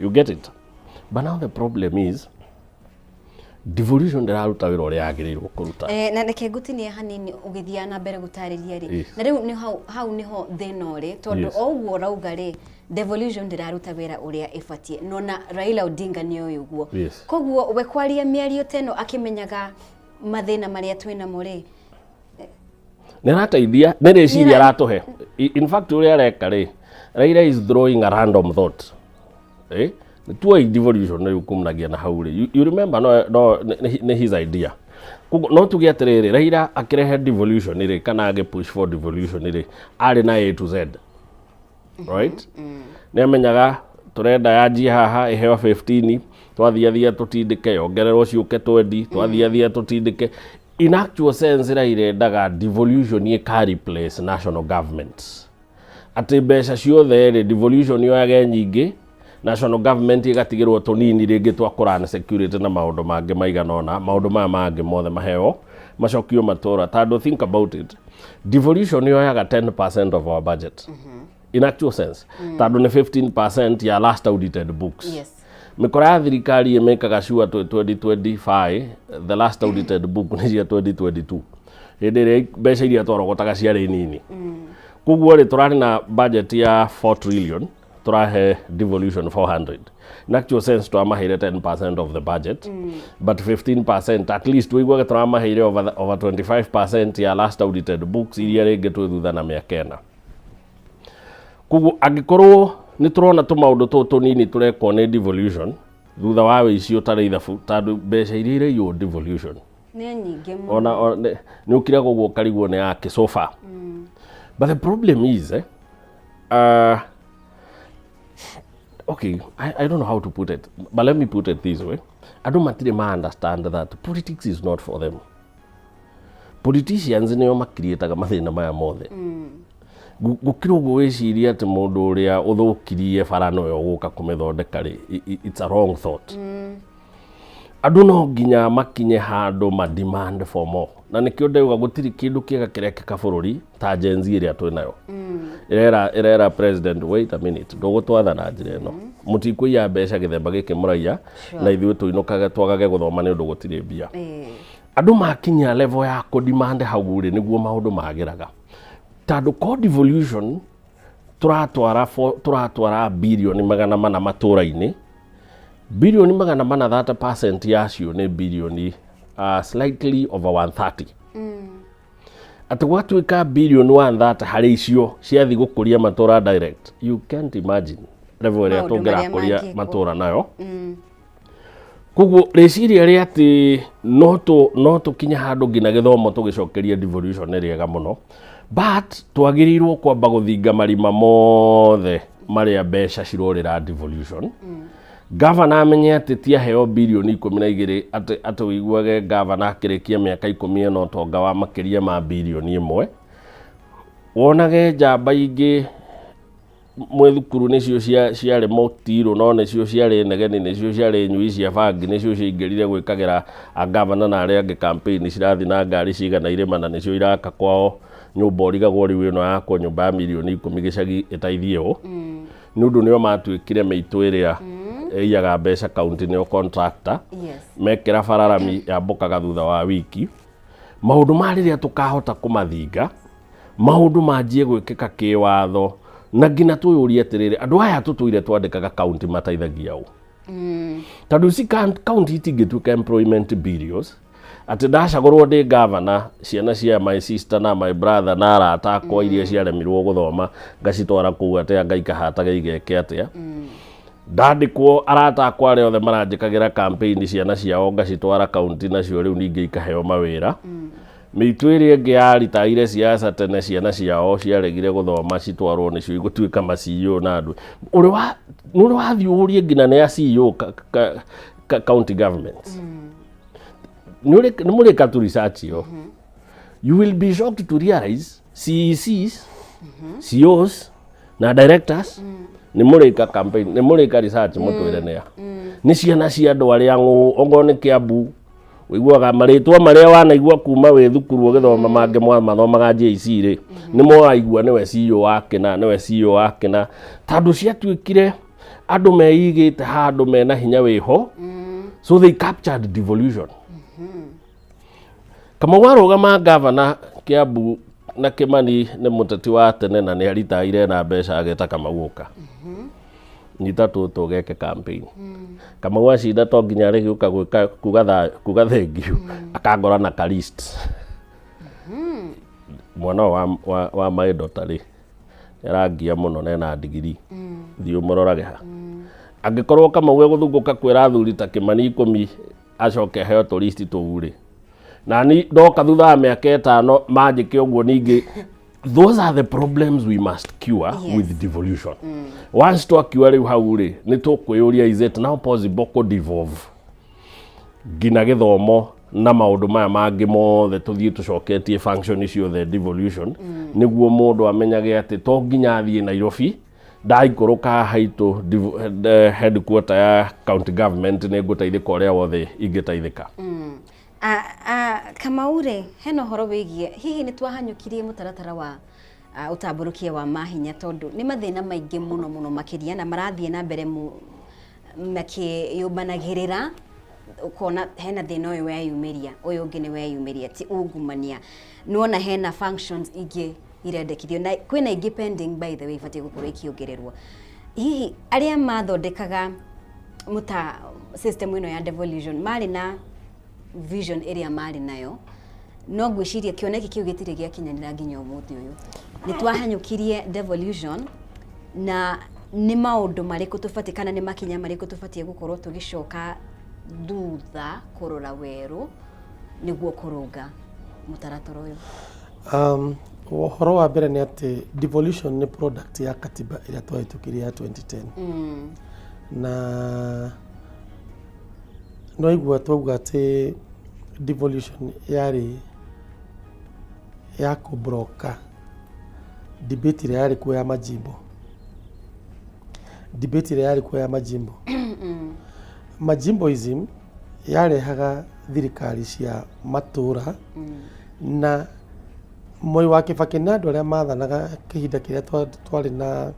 you get it? But now the problem is devolution ndĩraruta wĩra ũrĩa yagĩrĩirwo kũruta. Na reke ngũtinie hanini ũgĩthiaga na mbere gũtarĩria rĩ. Na rĩu nĩ hau nĩho thĩna ũrĩ, tondũ o ũguo ũrauga rĩ, devolution ndĩraruta wĩra ũrĩa ĩbatiĩ, no na Raila Odinga nĩ oĩ ũguo. Koguo we kwaria mĩario ta ĩno akĩmenyaga mathĩna marĩa twĩnamo rĩ, Nĩ arateithia nĩ rĩciria aratũhe. In fact, ũrĩa areka rĩ, Raila is throwing a random thought. Tuoi devolution rĩu kumnagia na hau rĩ, you remember, no nĩ his idea. Koguo no tuge atĩrĩrĩ, Raila akĩrehe devolution rĩ, kana agĩ push for devolution rĩ, arĩ na A to Z, right? Nĩ amenyaga tũrenda yanjie haha ĩheo 15, twathiathia tũtindĩke yongererwo ciũke 20, twathiathia tũtindĩke. In actual sense, Raila endaga devolution ĩka replace national government, atĩ mbeca ciothe rĩ, devolution yoyage nyingĩ, national government ĩgatigĩrwo tũnini rĩngĩ twa kũrun security na maũndũ mangĩ maigana ũna, maũndũ maya mangĩ mothe maheo macokio matũra. Tondũ think about it, devolution yoyaga 10% of our budget in actual sense, tondũ nĩ 15% ya last audited books. Mĩkora ya thirikari ĩmĩkaga sure twĩ 2025, the last audited book nĩ cia 2022, hĩndĩ ĩrĩa mbeca iria twarogotaga ciarĩ nini. Koguo rĩ, tũrarĩ na budget ya 4 trillion, tũrahe devolution 400. In actual sense twamaheire 10% of the budget, but 15%, at least wĩiguage tũramaheire over 25% ya last audited books iria rĩngĩ twĩ thutha na mĩaka 4. Koguo angĩkorwo nĩ tũrona tũmaũndũ tũtũ tũnini tũrekwo nĩ devolution thutha wa wĩici ũtarĩ ithabu, tondũ mbeca iria iraiywo devolution nĩ nyingĩ mũno. Ona nĩ ũkiraga ũguo ũkarigwo nĩ yake so far. But the problem is, okay, I don't know how to put it, but let me put it this way: andũ matirĩ ma understand that politics is not for them. Politicians nĩo makiriĩtaga mathĩna maya mothe. Gũkĩra ũguo wĩcirie atĩ mũndũ ũrĩa ũthũkirie bara nowe ũgũka kũmĩthondeka rĩ, it's a wrong thought. Andũ no nginya makinye handũ ma demand for more, na nĩkĩo ndauga gũtirĩ kĩndũ kĩega kĩrekĩka bũrũri ta Gen Z ĩrĩa twĩ nayo ĩrera president, "Wait a minute, ndũgũtwatha na njĩra ĩno, mũtikũiya mbeca gĩthemba gĩkĩ mũraiya na ithuĩ tũinũkage twagage gũthoma nĩ ũndũ gũtirĩ mbia." Andũ makinya level ya kũ demand hau rĩ, nĩguo maũndũ magĩraga, tondũ ko devolution tũratwara 400 birioni matũra-inĩ, 400 birioni, 30% yacio nĩ birioni slightly over 130. Atĩ gwatuĩka 130 birioni harĩ icio ciathi gũkũria matũra direct, you can't imagine. level ĩrĩa Maũndũ marĩa tũngĩrakũria mangĩkwo. matũra nayo. Koguo rĩciria rĩa atĩ no tũ no tũkinye handũ nginya gĩthomo tũgĩcokerie devolution nĩ rĩega mũno, but twagĩrĩirwo kwamba gũthinga marima mothe marĩa mbeca cirorĩra devolution. Gavana amenye atĩ ti aheo birioni 12, atĩ ũiguage gavana akĩrĩkia mĩaka 10 ena ũtonga wa makĩria ma birioni 1. Wonage njamba ingĩ mwĩ thukuru nĩcio ciarĩ mũtirũ, no nĩcio ciarĩ negeni, nĩcio ciarĩ nyui cia bangi, nĩcio ciaingĩrire gwĩkagĩra angavana na arĩa angĩ campaign, cirathiĩ na ngari cigana irĩma, na nĩcio iraka kwao nyũmba ũrigagwo rĩu ĩno yakwo nyũmba ya mirioni 10 gĩcagi ĩteithie ũ, nĩ ũndũ nĩo matuĩkire mĩitũ ĩrĩa ĩiyaga mbeca kaunti, nĩo contractor. Mekĩra bararami yambũkaga thutha wa wiki. Maũndũ ma rĩrĩa tũkahota kũmathinga, maũndũ manjie gwĩkĩka kĩwatho, na nginya twĩyũrie atĩrĩrĩ, andũ aya tũtũire twandĩkaga kaunti mateithagia ũ? Tondũ ici kaunti itingĩtuĩka employment bureaus, atĩ ndacagũrwo ndĩ gavana, ciana cia my sister na my brother na arata akwa iria ciaremirwo gũthoma ngacitwara kũu, atĩa ngaikahatage igeke atĩa? Ndandĩkwo, arata akwa arĩa othe maranjĩkagĩra campaign, ciana ciao ngacitwara kaunti, nacio rĩu ningĩ ikaheo mawĩra. Mĩitũ ĩrĩa ĩngĩ yaritaire siasa tene, ciana ciao ciaregire gũthoma citwarwo, nĩcio igũtuĩka ma CEO na andũ ũrĩ wa nĩ ũrĩ wathiĩ ũrie nginya nĩ a CEO ka county governments. Nĩ mũrĩka tu research ĩyo, you will be shocked to realize CECs, CEOs na directors, nĩ mũrĩka campaign, nĩ mũrĩka research, mũtwĩre nĩa nĩ ciana cia andũ arĩa ng'ũ. Ongorwo nĩ Kiambu, ũiguaga marĩtwa marĩa wanaigua kuma wĩ thukuru ũgĩthoma, mangĩ mathomaga JC rĩ, nĩ moraigua nĩwe CEO wa kĩna, nĩwe CEO wa kĩna, tondũ ciatuĩkire andũ meigĩte handũ mena hinya wĩho, so they captured devolution. Kamau arũgama gavana Kiambu na Kimani nĩ mũteti wa tene na nĩ aritaire na mbeca, ageta Kamau, ũka nyita tũtũ geke campaign. Kamau acinda, to nginya arĩgĩũka gwĩka kuga kuga thank you, akangora na ka list. Mwana ũyũ wa my daughter rĩ, nĩarangia mũno na ena ndigiri, thiĩ ũmũrorage ha. Angĩkorwo Kamau egũthungũka kwĩra athuri ta Kimani 10, acoke aheo tũristi tũu rĩ, nani ndoka thutha wa mĩaka 5 manjĩke ũguo ningĩ. Those are the problems we must cure with devolution. Once twakiua rĩu hau rĩ, nĩ tũkwĩyũria, is it now possible kũ devolve nginya gĩthomo na maũndũ maya mangĩ mothe, tũthiĩ tũcoketie function ciothe devolution, nĩguo mũndũ amenyage atĩ to nginya athiĩ Nairobi, ndaikũrũka haitũ headquarter ya county government nĩ ngũteithĩka ũrĩa wothe ingĩteithĩka. Kamau rĩ, hena ũhoro wĩgiĩ hihi nĩ twahanyũkirie mũtaratara wa ũtambũrũkia wa mahinya, tondũ nĩ mathĩna maingĩ mũno mũno makĩria na marathiĩ na mbere makĩyũmbanagĩrĩra, ũkona hena thĩna ũyũ weyumĩria, ũyũ ũngĩ nĩ weyumĩria, ti ungumania, nĩwona hena functions ingĩ irendekithio na kwĩna ingĩ pending, by the way, ibatiĩ gũkorwo ikĩongererwo. Hihi arĩa mathondekaga mũta system ĩno ya devolution marĩ na vision ĩrĩa marĩ nayo, no ngwĩciria kĩoneki kĩu gĩtirĩ gĩakinyanĩra nginya ũmũthĩ ũyũ. Nĩ twahanyũkirie devolution, na nĩ maũndũ marĩkũ tũbatiĩ kana nĩ makinya marĩkũ tũbatiĩ gũkorwo tũgĩcoka thutha kũrora werũ nĩguo kũrũnga mũtaratara ũyũ? Ũhoro wa mbere nĩ atĩ devolution nĩ product ya katiba ĩrĩa twahĩtũkirie ya 2010. Na nĩwaigua twauga atĩ devolution yarĩ ya kũbroka debate ĩrĩa yarĩ kuo ya majimbo, debate ĩrĩa yarĩ kuo ya majimbo. Majimboism yarehaga thirikari cia matũra, na Moi wa Kibaki na andũ arĩa mathanaga kĩhinda kĩrĩa twarĩ na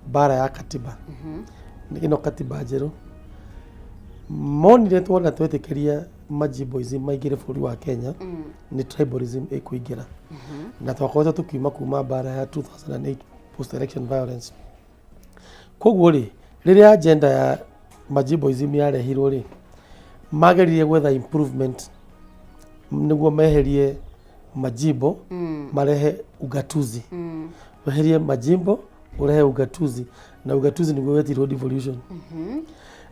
mbara ya katiba ĩno, katiba njerũ, monire tuona twetĩkĩria majimboism maingĩre bũrũri wa Kenya, nĩ tribalism ĩkũingĩra, na twakoretwo tũkiuma kuma mbara ya 2008 post election violence. Koguo rĩ, rĩrĩa agenda ya majimboism yarehirwo rĩ, mageririe gwetha improvement nĩguo meherie majimbo, marehe ugatuzi, weherie majimbo. Ũrehe ugatuzi, na ugatuzi nĩguo wetirwo devolution.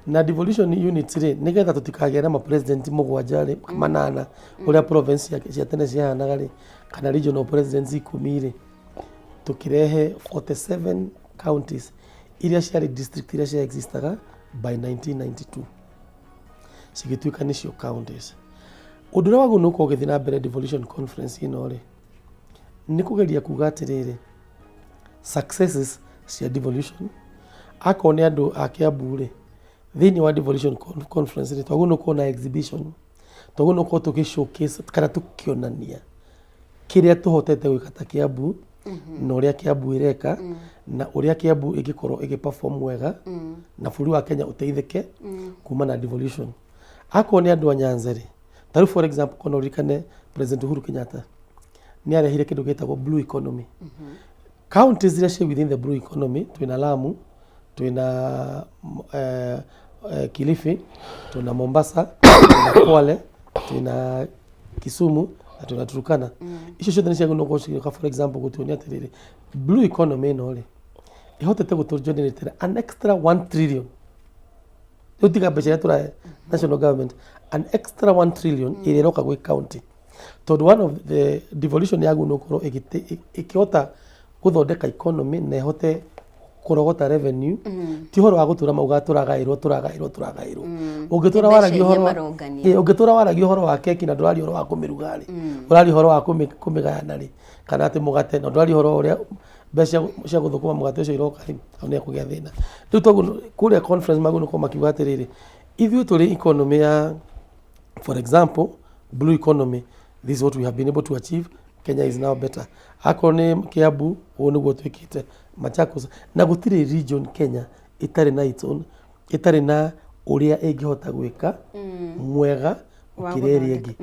Na devolution units rĩ, nĩgetha tũtikagĩe na mapresident mũgwanja rĩ, manana, ũrĩa province cia tene ciahanaga rĩ, kana regional presidents 10 rĩ, tũkĩrehe 47 counties iria ciarĩ district iria cia existaga by 1992, cigĩtuĩka nĩcio counties. Ũndũ ũrĩa wagĩrĩirwo nĩ gũkorwo ũgĩthiĩ na mbere devolution conference ĩno rĩ, nĩ kũgeria kuga atĩrĩrĩ, successes cia devolution, akorwo nĩ andũ a Kiambu rĩ, thĩinĩ wa devolution conference rĩ, twagĩrĩirwo nĩ gũkorwo na exhibition, twagĩrĩirwo nĩ gũkorwo tũgĩ showcase kana tũkĩonania kĩrĩa tũhotete gwĩka ta Kiambu, na ũrĩa Kiambu ĩreka, na ũrĩa Kiambu ĩngĩkorwo ĩgĩ perform wega, na bũrũri wa Kenya ũteithĩke kuma na devolution. Akorwo nĩ andũ a Nyanza rĩ, ta rĩu for example, kono ũririkane President Uhuru Kenyatta nĩ arehire kĩndũ gĩtagwo blue economy. Counties iria ciĩ within the blue economy, twĩna Lamu, twĩna Kilifi, twĩna Mombasa, twĩna Kwale, twĩna Kisumu na twĩna Turkana. Icio ciothe nĩ ciagĩrĩirwo gũkorwo cigĩũka, for example, gũtuonia atĩrĩrĩ, blue economy ĩno rĩ, ĩhotete gũtũ an extra 1 trillion. Rĩu tiga mbeca iria tũrahe national government, an extra 1 trillion ĩrĩa ĩroka gwĩ county, tondũ one of the devolution yagwo nĩ gũkorwo ĩkĩhota gũthondeka economy na ĩhote kũrogota revenue. Ti ũhoro wa gũtũra mauga tũragaĩrwo, tũragaĩrwo, tũragaĩrwo. Ũngĩtũra Nĩ mbeca waragia iria ũhoro marongania. Ũngĩtũra waragia ũhoro wa keki na ndũraria ũhoro wa kũmĩruga rĩ, ũraria ũhoro wa kũmĩgayana rĩ, kana atĩ mũgate na ndũraria ũhoro wa ũrĩa mbeca cia gũthũkũma mũgate ũcio iroka rĩ, hau nĩ kũgĩa thĩna. Rĩu toguo kũrĩa conference magũrũ nĩkorwo makiuga atĩrĩrĩ, ithuĩ tũrĩ economy ya, for example, blue economy, this is what we have been able to achieve, Kenya is now better. Akorwo nĩ Kiambu, ũũ nĩguo twĩkĩte Machakos, na gũtirĩ region Kenya ĩtarĩ na its own, ĩtarĩ na ũrĩa ĩngĩhota gwĩka mwega Wa gũkĩra ĩrĩa ĩngĩ.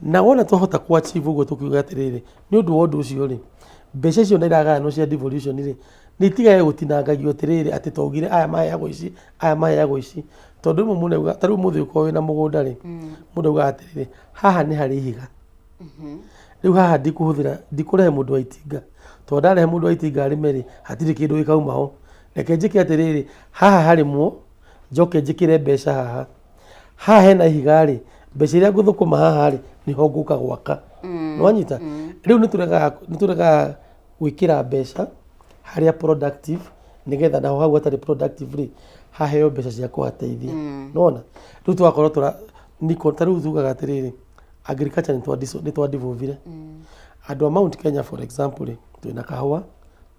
Na wona twahota ku achieve ũguo, tũkiuga atĩrĩrĩ, nĩ ũndũ wa ũndũ ũcio rĩ, mbeca icio na iragayanwo cia devolution rĩ, nĩ itigage gũtinangagio atĩrĩrĩ, atĩ twaugire aya maheagwo ici, aya maheagwo ici, tondũ rĩmwe mũndũ auga, ta rĩu mũthĩ ũkorwo wĩna mũgũnda rĩ, mũndũ augaga atĩrĩrĩ, haha nĩ harĩ ihiga, rĩu haha ndikũhũthĩra, ndikũrehe mũndũ wa itinga, tondũ ndarehe mũndũ wa itinga arĩme rĩ, hatirĩ kĩndũ gĩkauma ho. Reke njĩke atĩrĩrĩ, haha harĩmwo, njoke njĩkĩre mbeca haha. Haha hena ihiga rĩ, mbeca iria ngũthũkũma haha rĩ, nĩho ngũka gwaka. Nĩwanyita? Rĩu nĩtũregaga gwĩkĩra mbeca harĩa productive, nĩgetha naho hau hatarĩ productive rĩ, haheo mbeca cia kũhateithia. Nĩwona? Rĩu tũgakorwo tũra niko ta rĩu tugaga atĩrĩrĩ, agriculture nĩ twa devolvire. Andũ a Mount Kenya, for example rĩ, twĩna kahũa,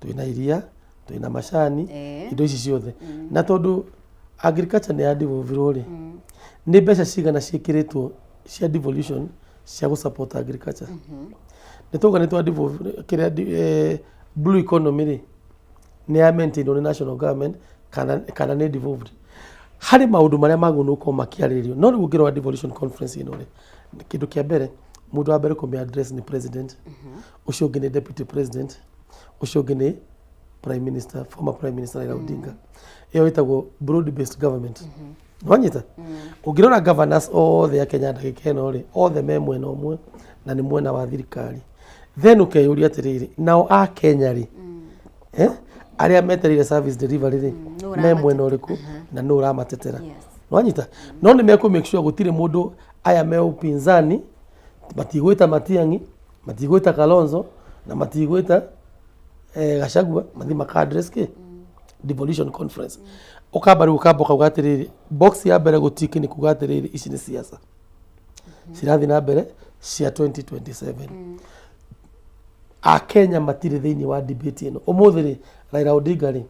twĩna iria, twĩna macani, indo ici ciothe. Na tondũ agriculture nĩ ya devolvirwo rĩ, nĩ mbeca cigana ciĩkĩrĩtwo cia devolution cia gũ support agriculture? Nĩ twauga nĩ twa devolve kĩrĩa blue economy rĩ, nĩ ya maintainwo nĩ national government kana nĩ devolved? Harĩ maũndũ marĩa magũrĩirwo nĩ gũkorwo makĩarĩrĩrio. No rĩu ũngĩrora devolution conference ĩno rĩ, kĩndũ kĩa mbere, mũndũ wa mbere kũmĩ address nĩ president, ũcio ũngĩ nĩ deputy president, ũcio ũngĩ nĩ prime minister, former prime minister Raila Odinga. Ĩyo ĩtagwo broad based government. Nĩwanyita? Ũngĩrora governors othe a Kenya ndagĩka ĩno rĩ, othe me mwena ũmwe, na nĩ mwena wa thirikari. Then ũkeyũria atĩrĩrĩ, nao a Kenya rĩ, arĩa metereire service delivery rĩ, nũ me mwena ũrĩkũ na nũ ũramatetera? Nĩwanyita? No nĩ mekũ make sure gũtirĩ mũndũ, aya me upinzani matigwĩta Matiang'i, matigwĩta Kalonzo na matigwĩta Gachagua mathi maka address kĩ devolution conference. Ũkamba rĩu ũkamba ũkauga atĩrĩrĩ, box ya mbere gũtiki nĩ kuga atĩrĩrĩ, ici nĩ siasa cirathiĩ na mbere cia 2027. Akenya matirĩ thĩinĩ wa debate ĩno. Ũmũthĩ rĩ, Raila Odinga rĩ,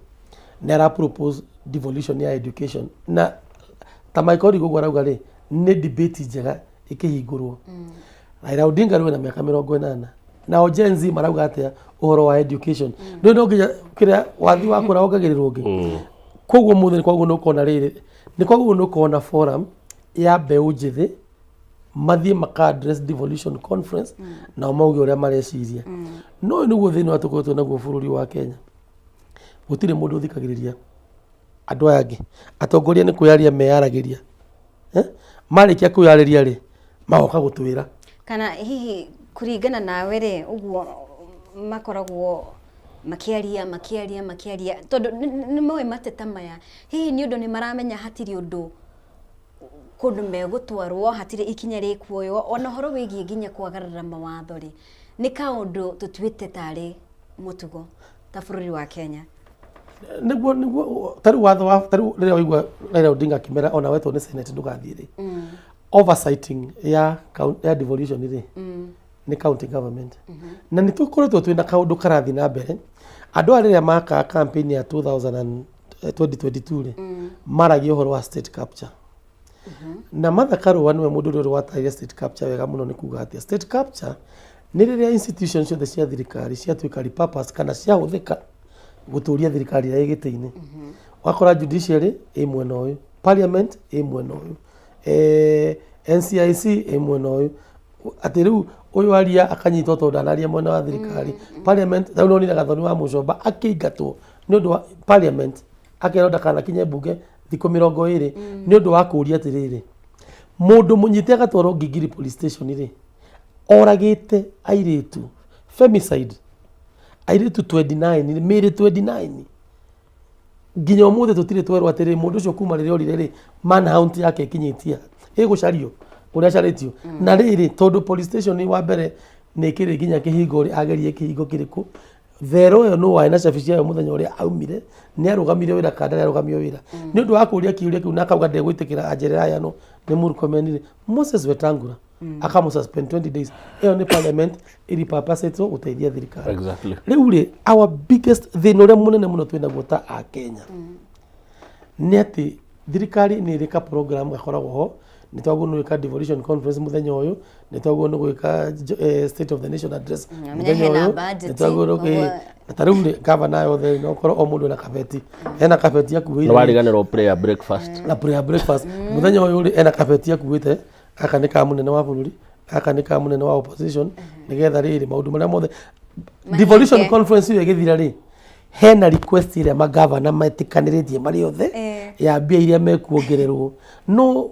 nĩ ara propose devolution ya education, na ta Michael Origo ũguo arauga rĩ, nĩ debate njega ĩkĩhingũrwo. Raila Odinga rĩ, na mĩaka 80, nao Gen Z marauga atĩa ũhoro wa education? Rĩu no nginya kĩrĩa wathi wakũra wongagĩrĩrwo ũngĩ. Koguo mũthĩ nĩ koguo nĩ ũkona rĩrĩ, nĩ koguo nĩ ũkona forum ya mbeũ njĩthĩ mathiĩ maka address devolution conference, nao mauge ũrĩa mareciria. No ũyũ nĩguo thĩna ũrĩa tũkoretwo naguo bũrũri wa Kenya. Gũtirĩ mũndũ ũthikagĩrĩria andũ aya angĩ. Atongoria nĩ kwĩyaria meyaragĩria. Eh? Marĩkia kwĩyarĩria rĩ, magoka gũtwĩra. Kana hihi kũringana nawe rĩ, ũguo makoragwo Makĩaria, makĩaria, makĩaria, tondũ nĩ moĩ mateta maya, hihi nĩ ũndũ nĩ maramenya hatirĩ ũndũ kũndũ megũtwarwo, hatirĩ ikinya rĩkuoywo, ona ũhoro wĩgiĩ nginya kwagarara mawatho rĩ, nĩ kaũndũ tũtuĩte tarĩ mũtugo ta bũrũri wa Kenya. Nĩguo tarĩu watho wa tarĩu rĩrĩa waigua Raila Odinga akĩmera ona wetwo nĩ Senate ndũgathiĩ rĩ, oversighting ya devolution rĩ, nĩ county government. Na nĩ tũkoretwo twĩna kaũndũ karathiĩ na mbere. Andũ aya rĩrĩa makaga campaign ya 2000 and, 2022 rĩ, maragia ũhoro wa state capture. Na Martha Karua nĩwe mũndũ ũrĩa watarire state capture wega mũno. Nĩ kuga atĩa? State capture nĩ rĩrĩa institution ciothe cia thirikari ciatuĩka repurpose kana ciahũthĩka gũtũria thirikari ĩrĩa ĩ gĩtĩ-inĩ. Wakora judiciary ĩ mwena ũyũ, parliament ĩ mwena ũyũ, NCIC ĩ mwena ũyũ, atĩ rĩu ũyũ aria akanyitwo tondũ ndanaria mwena wa thirikari. Parliament, rĩu nonire Gathoni wa Mũcomba akĩingatwo nĩ ũndũ wa parliament, akerwo ndakanakinye mbunge thikũ 20 nĩ ũndũ wa kũũria atĩrĩrĩ, mũndũ mũnyite agatwarwo Ngigiri police station rĩ, oragĩte airĩtu, femicide, airĩtu 29, mĩĩrĩ 29. Nginya ũmũthĩ tũtirĩ twerwo atĩrĩ, mũndũ ũcio kuma rĩrĩa orire rĩ, manhunt yake ĩkinyĩtie ha, ĩgũcario ũrĩa acarĩtio. Na rĩrĩ, tondũ police station wa mbere nĩ ĩkĩrĩ nginya kĩhingo rĩ, agerie kĩhingo kĩrĩkũ, thero ĩyo nũ warĩ na cabi ciayo? Mũthenya ũrĩa aumire, nĩ arũgamire wĩra kana ndarĩ arũgamio wĩra nĩ ũndũ wa kũũria kĩũria kĩu na akauga ndegwĩtĩkĩra anjerera aheanwo nĩ Murkomen rĩ, Moses Wetangula akamũ suspend 20 days. Ĩyo nĩ parliament ĩrepurposĩtwo gũteithia thirikari. Rĩu rĩ, our biggest thĩna ũrĩa mũnene mũno twĩ naguo ta a Kenya nĩ atĩ thirikari nĩ ĩrĩ ka program gakoragwo ho. Nĩ twagwo nĩ gwĩka devolution conference mũthenya ũyũ, nĩ twagwo nĩ gwĩka state of the nation address Amenya mũthenya hena ũyũ, budget, nĩ twagwo nĩ na ta rĩu rĩ, gavana yothe no korwo o mũndũ ena kabeti, ena kabeti akuĩire. Nĩ wariganĩrwo prayer breakfast. Na prayer breakfast mũthenya ũyũ rĩ, ena kabeti akuĩte, gaka nĩ ka mũnene wa bũrũri, gaka nĩ ka mũnene wa opposition, nĩgetha rĩrĩ maũndũ marĩa mothe devolution Mahinge. conference ĩyo ĩgĩthira rĩ, hena request ĩrĩa magavana metĩkanĩrĩtie marĩ othe ya mbia iria mekuongererwo. No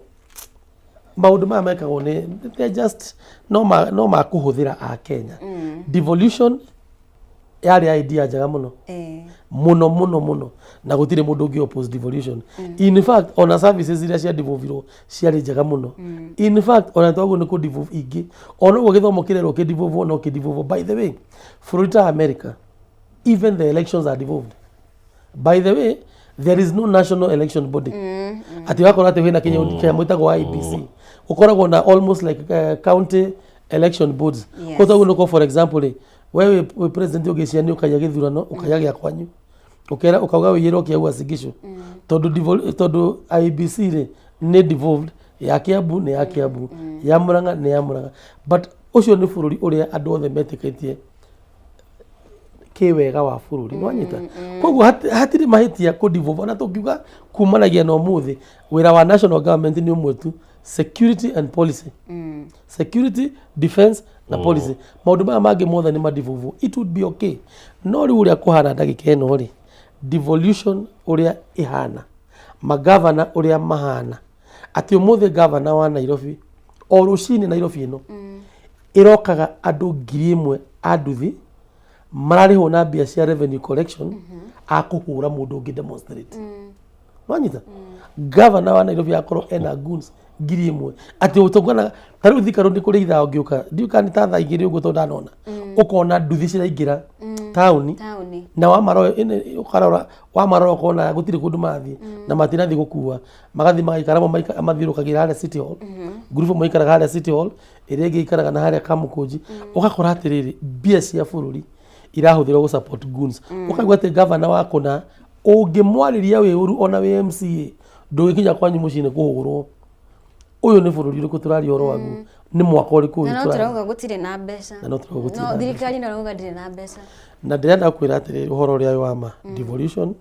maũndũ maya mekagwo nĩ they're just no ma kũhũthĩra a Kenya. Devolution yarĩ idea njega mũno mũno mũno mũno, na gũtirĩ mũndũ ũngĩ oppose devolution. In fact, ona services iria cia devolvirwo ciarĩ njega mũno. In fact, ona twagwo nĩ kũ devolve ingĩ, ona ũguo gĩthomo kĩrerwo kĩ devolve, no kĩ devolve. By the way, bũrũri ta America, even the elections are devolved. By the way, there is no national election body atĩ ũgakora atĩ wĩna kĩnyamũ kĩnyamũ gĩtagwo IEBC, ũkoragwo na almost like county election boards. Koguo nĩko, for example rĩ, we wĩ president ũngĩcia nĩ ũkaiya gĩthurano, ũkaiya gĩa kwanyu, ũkera ũkauga wĩiyĩrwo kĩa Uasin Gishu, tondũ tondũ IEBC rĩ nĩ devolved. Ya Kiambu nĩ ya Kiambu, ya Murang'a nĩ ya Murang'a. But ũcio nĩ bũrũri ũrĩa andũ othe metĩkĩtie kĩwega wa bũrũri, nĩwanyita? Koguo hatirĩ mahĩtia kũ devolve. Ona tũngiuga kumanagia na ũmũthĩ, wĩra wa national government nĩ ũmwe tu: security and policy, security, defense na policy. Maũndũ maya mangĩ mothe nĩ madevolve, it would be okay. No rĩu ũrĩa kũhana ndagĩka ĩno rĩ, devolution ũrĩa ĩhana, magavana ũrĩa mahana, atĩ ũmũthĩ gavana wa Nairobi, o rũcinĩ Nairobi ĩno ĩrokaga andũ 1000 a nduthi mararĩhwo na mbia cia revenue collection a kũhũra mũndũ ũngĩ demonstrate. Nwanyita? Gavana wa Nairobi akorwo ena goons 1000, atĩ ũtũngana ta rĩu Thika Road nĩ kũrĩ ithaa ũngĩũka, ndiũĩ kana nĩ ta thaa 2 ũguo, tondũ ndanona ũkona nduthi ciraingĩra taũni. Taũni. Na wamarora ũkarora, wamarora ũkona gũtirĩ kũndũ marathiĩ na matinathiĩ gũkua, magathiĩ magaikara mo mathiũrũrũkagĩra harĩa City Hall. Ngurubu ĩmwe ikaraga harĩa City Hall, ĩrĩa ĩngĩ ikaraga na harĩa Kamũkũnji. Ũgakora atĩrĩrĩ, mbia cia bũrũri irahũthĩrwo gũ support goons. Ũkaigua atĩ gavana wa kũna ũngĩmwarĩria wĩ ũru, ona wĩ MCA, ndũgĩkinya kwanyu mũciĩ nĩ kũhũrwo. Ũyũ nĩ bũrũri ũrĩkũ tũraria ũhoro waguo? Nĩ mwaka ũrĩkũ ũyũ Na no tũraria? tũrauga gũtirĩ na mbeca. Na no tũrauga gũtirĩ No na mbeca. Thirikari narauga ndĩrĩ na mbeca. Na ndĩrenda kwĩra atĩrĩrĩ, ũhoro ũrĩa wĩ wa ma, devolution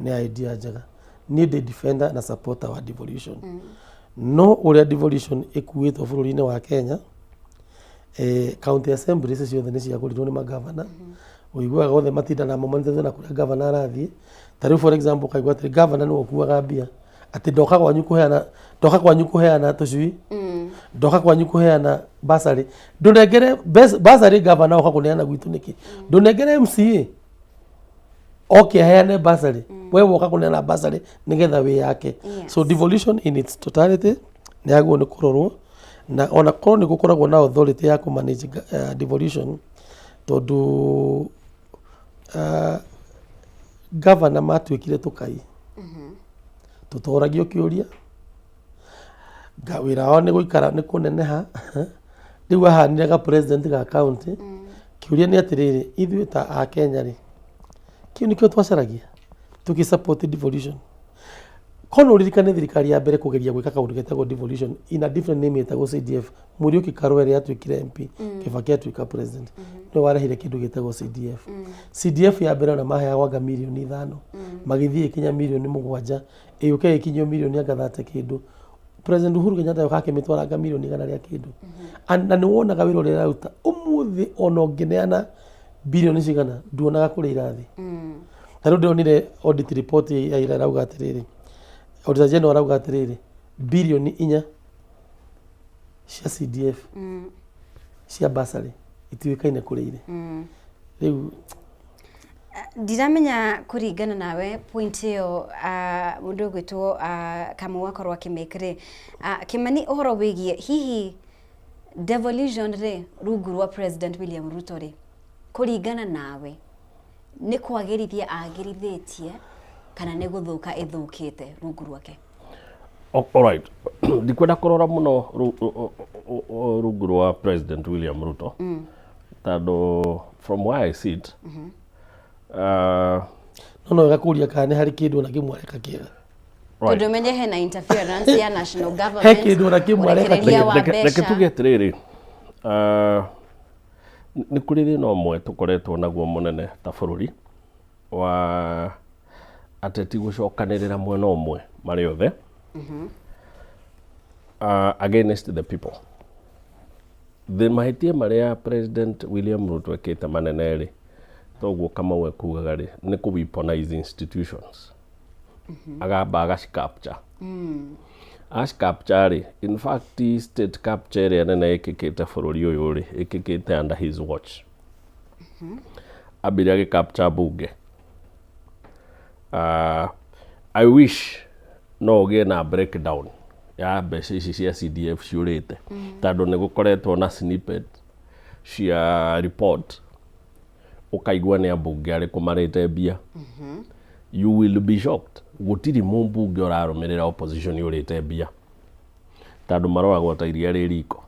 nĩ idea njega. Niĩ ndĩ defender na supporter wa devolution. No ũrĩa devolution ĩkuĩtwo bũrũri-inĩ wa Kenya, county assemblies ciothe nĩ ciagũrirwo nĩ magavana. Ũiguaga othe matindanaga maumanĩte na kũrĩa gavana arathiĩ. Ta rĩu, for example, ũkaigua atĩ gavana nĩwe ũkuaga mbia, atĩ ndoka kwanyu kũheana, ndoka kwanyu kũheana tũcui, ndoka kwanyu kũheana basarĩ, ndũnengere basarĩ. Gavana oka kũneana gwitũ nĩkĩ? Ndũnengere MCA. Oke aheane bursary, we woka kũneana bursary nĩgetha wĩyake. So devolution in its totality nĩ yagĩrĩirwo nĩ kũrorwo, na ona korwo nĩ gũkoragwo na authority ya kũ manage devolution, tondũ governor matuĩkire tũkai tũtoragio kĩũria. Wĩra wao nĩ gũikara nĩ kũneneha. Rĩu ahanire ga president ga county. Kĩũria nĩ atĩrĩrĩ, ithuĩ ta a Kenya rĩ, kĩu nĩkĩo twacaragia tũgĩ support devolution? Korwo ũririkane thirikari ya mbere kũgeria gwĩka kaũndũ getagwo devolution in a different name ĩtagwo CDF, Mũriũki Karũa atuĩkire MP, Kibaki atuĩka president, nĩwe warehire kĩndũ gĩtagwo CDF. CDF ya mbere ona maheagwo anga mirioni 5, magĩthiĩ ĩkinya mirioni 7, ĩgĩũka ĩkinyio mirioni anga 30 kĩndũ. President Uhuru Kenyatta yoka akĩmĩtwara anga mirioni 100 rĩa kĩndũ. Na nĩ wonaga wĩra ũrĩa ĩraruta. Ũmũthĩ ona ũngĩneana birioni cigana, nduonaga kũrĩa irathiĩ. Ta rĩu ndĩronire audit report ya ira ĩrauga atĩrĩrĩ, Auditor General arauga atĩrĩrĩ, birioni 4 cia CDF cia bursary itiũĩkaine kũrĩa irĩ rĩu. Ndiramenya kũringana nawe point ĩyo, mũndũ ũgwĩtwo Kamau akorwo akĩmake rĩ, Kĩmani, ũhoro wĩgiĩ hihi devolution rĩ, rungu rwa President William Ruto rĩ, kũringana nawe nĩ kwagĩrithia agĩrithĩtie kana nĩ gũthũka ĩthũkĩte rungu rwake? Alright. Ndikwenda kũrora mũno rungu rwa President William Ruto, tondũ from where I sit, No wega kũria kana nĩ harĩ kĩndũ ona kĩmwe areka kĩega. Tondũ menye hena interference ya national government, He kĩndũ ona kĩmwe areka ũrekereria wa Reke mbeca. Tuge atĩrĩrĩ, nĩ kũrĩ thĩna ũmwe tũkoretwo naguo mũnene ta bũrũri wa ateti gũcokanĩrĩra mwena ũmwe marĩ othe against the people. The mahĩtia marĩa President William Ruto ekĩte manene rĩ, toguo Kamau ekugaga rĩ, nĩ kũ weaponize institutions, agamba agacicapture. Acicapture rĩ, in fact state capture ĩrĩa nene ĩkĩkĩte bũrũri ũyũ rĩ, ĩkĩkĩte under his watch. Ambire agĩcapture bunge. I wish no ũgĩe na breakdown ya mbeca ici cia CDF ciũrĩte, tondũ nĩ gũkoretwo na snippet cia report, ũkaigua nĩ ambunge arĩkũ marĩte mbia. You will be shocked, gũtirĩ mũmbunge ũrarũmĩrĩra opposition ũrĩte mbia, tondũ maroragwo ta iria rĩ riko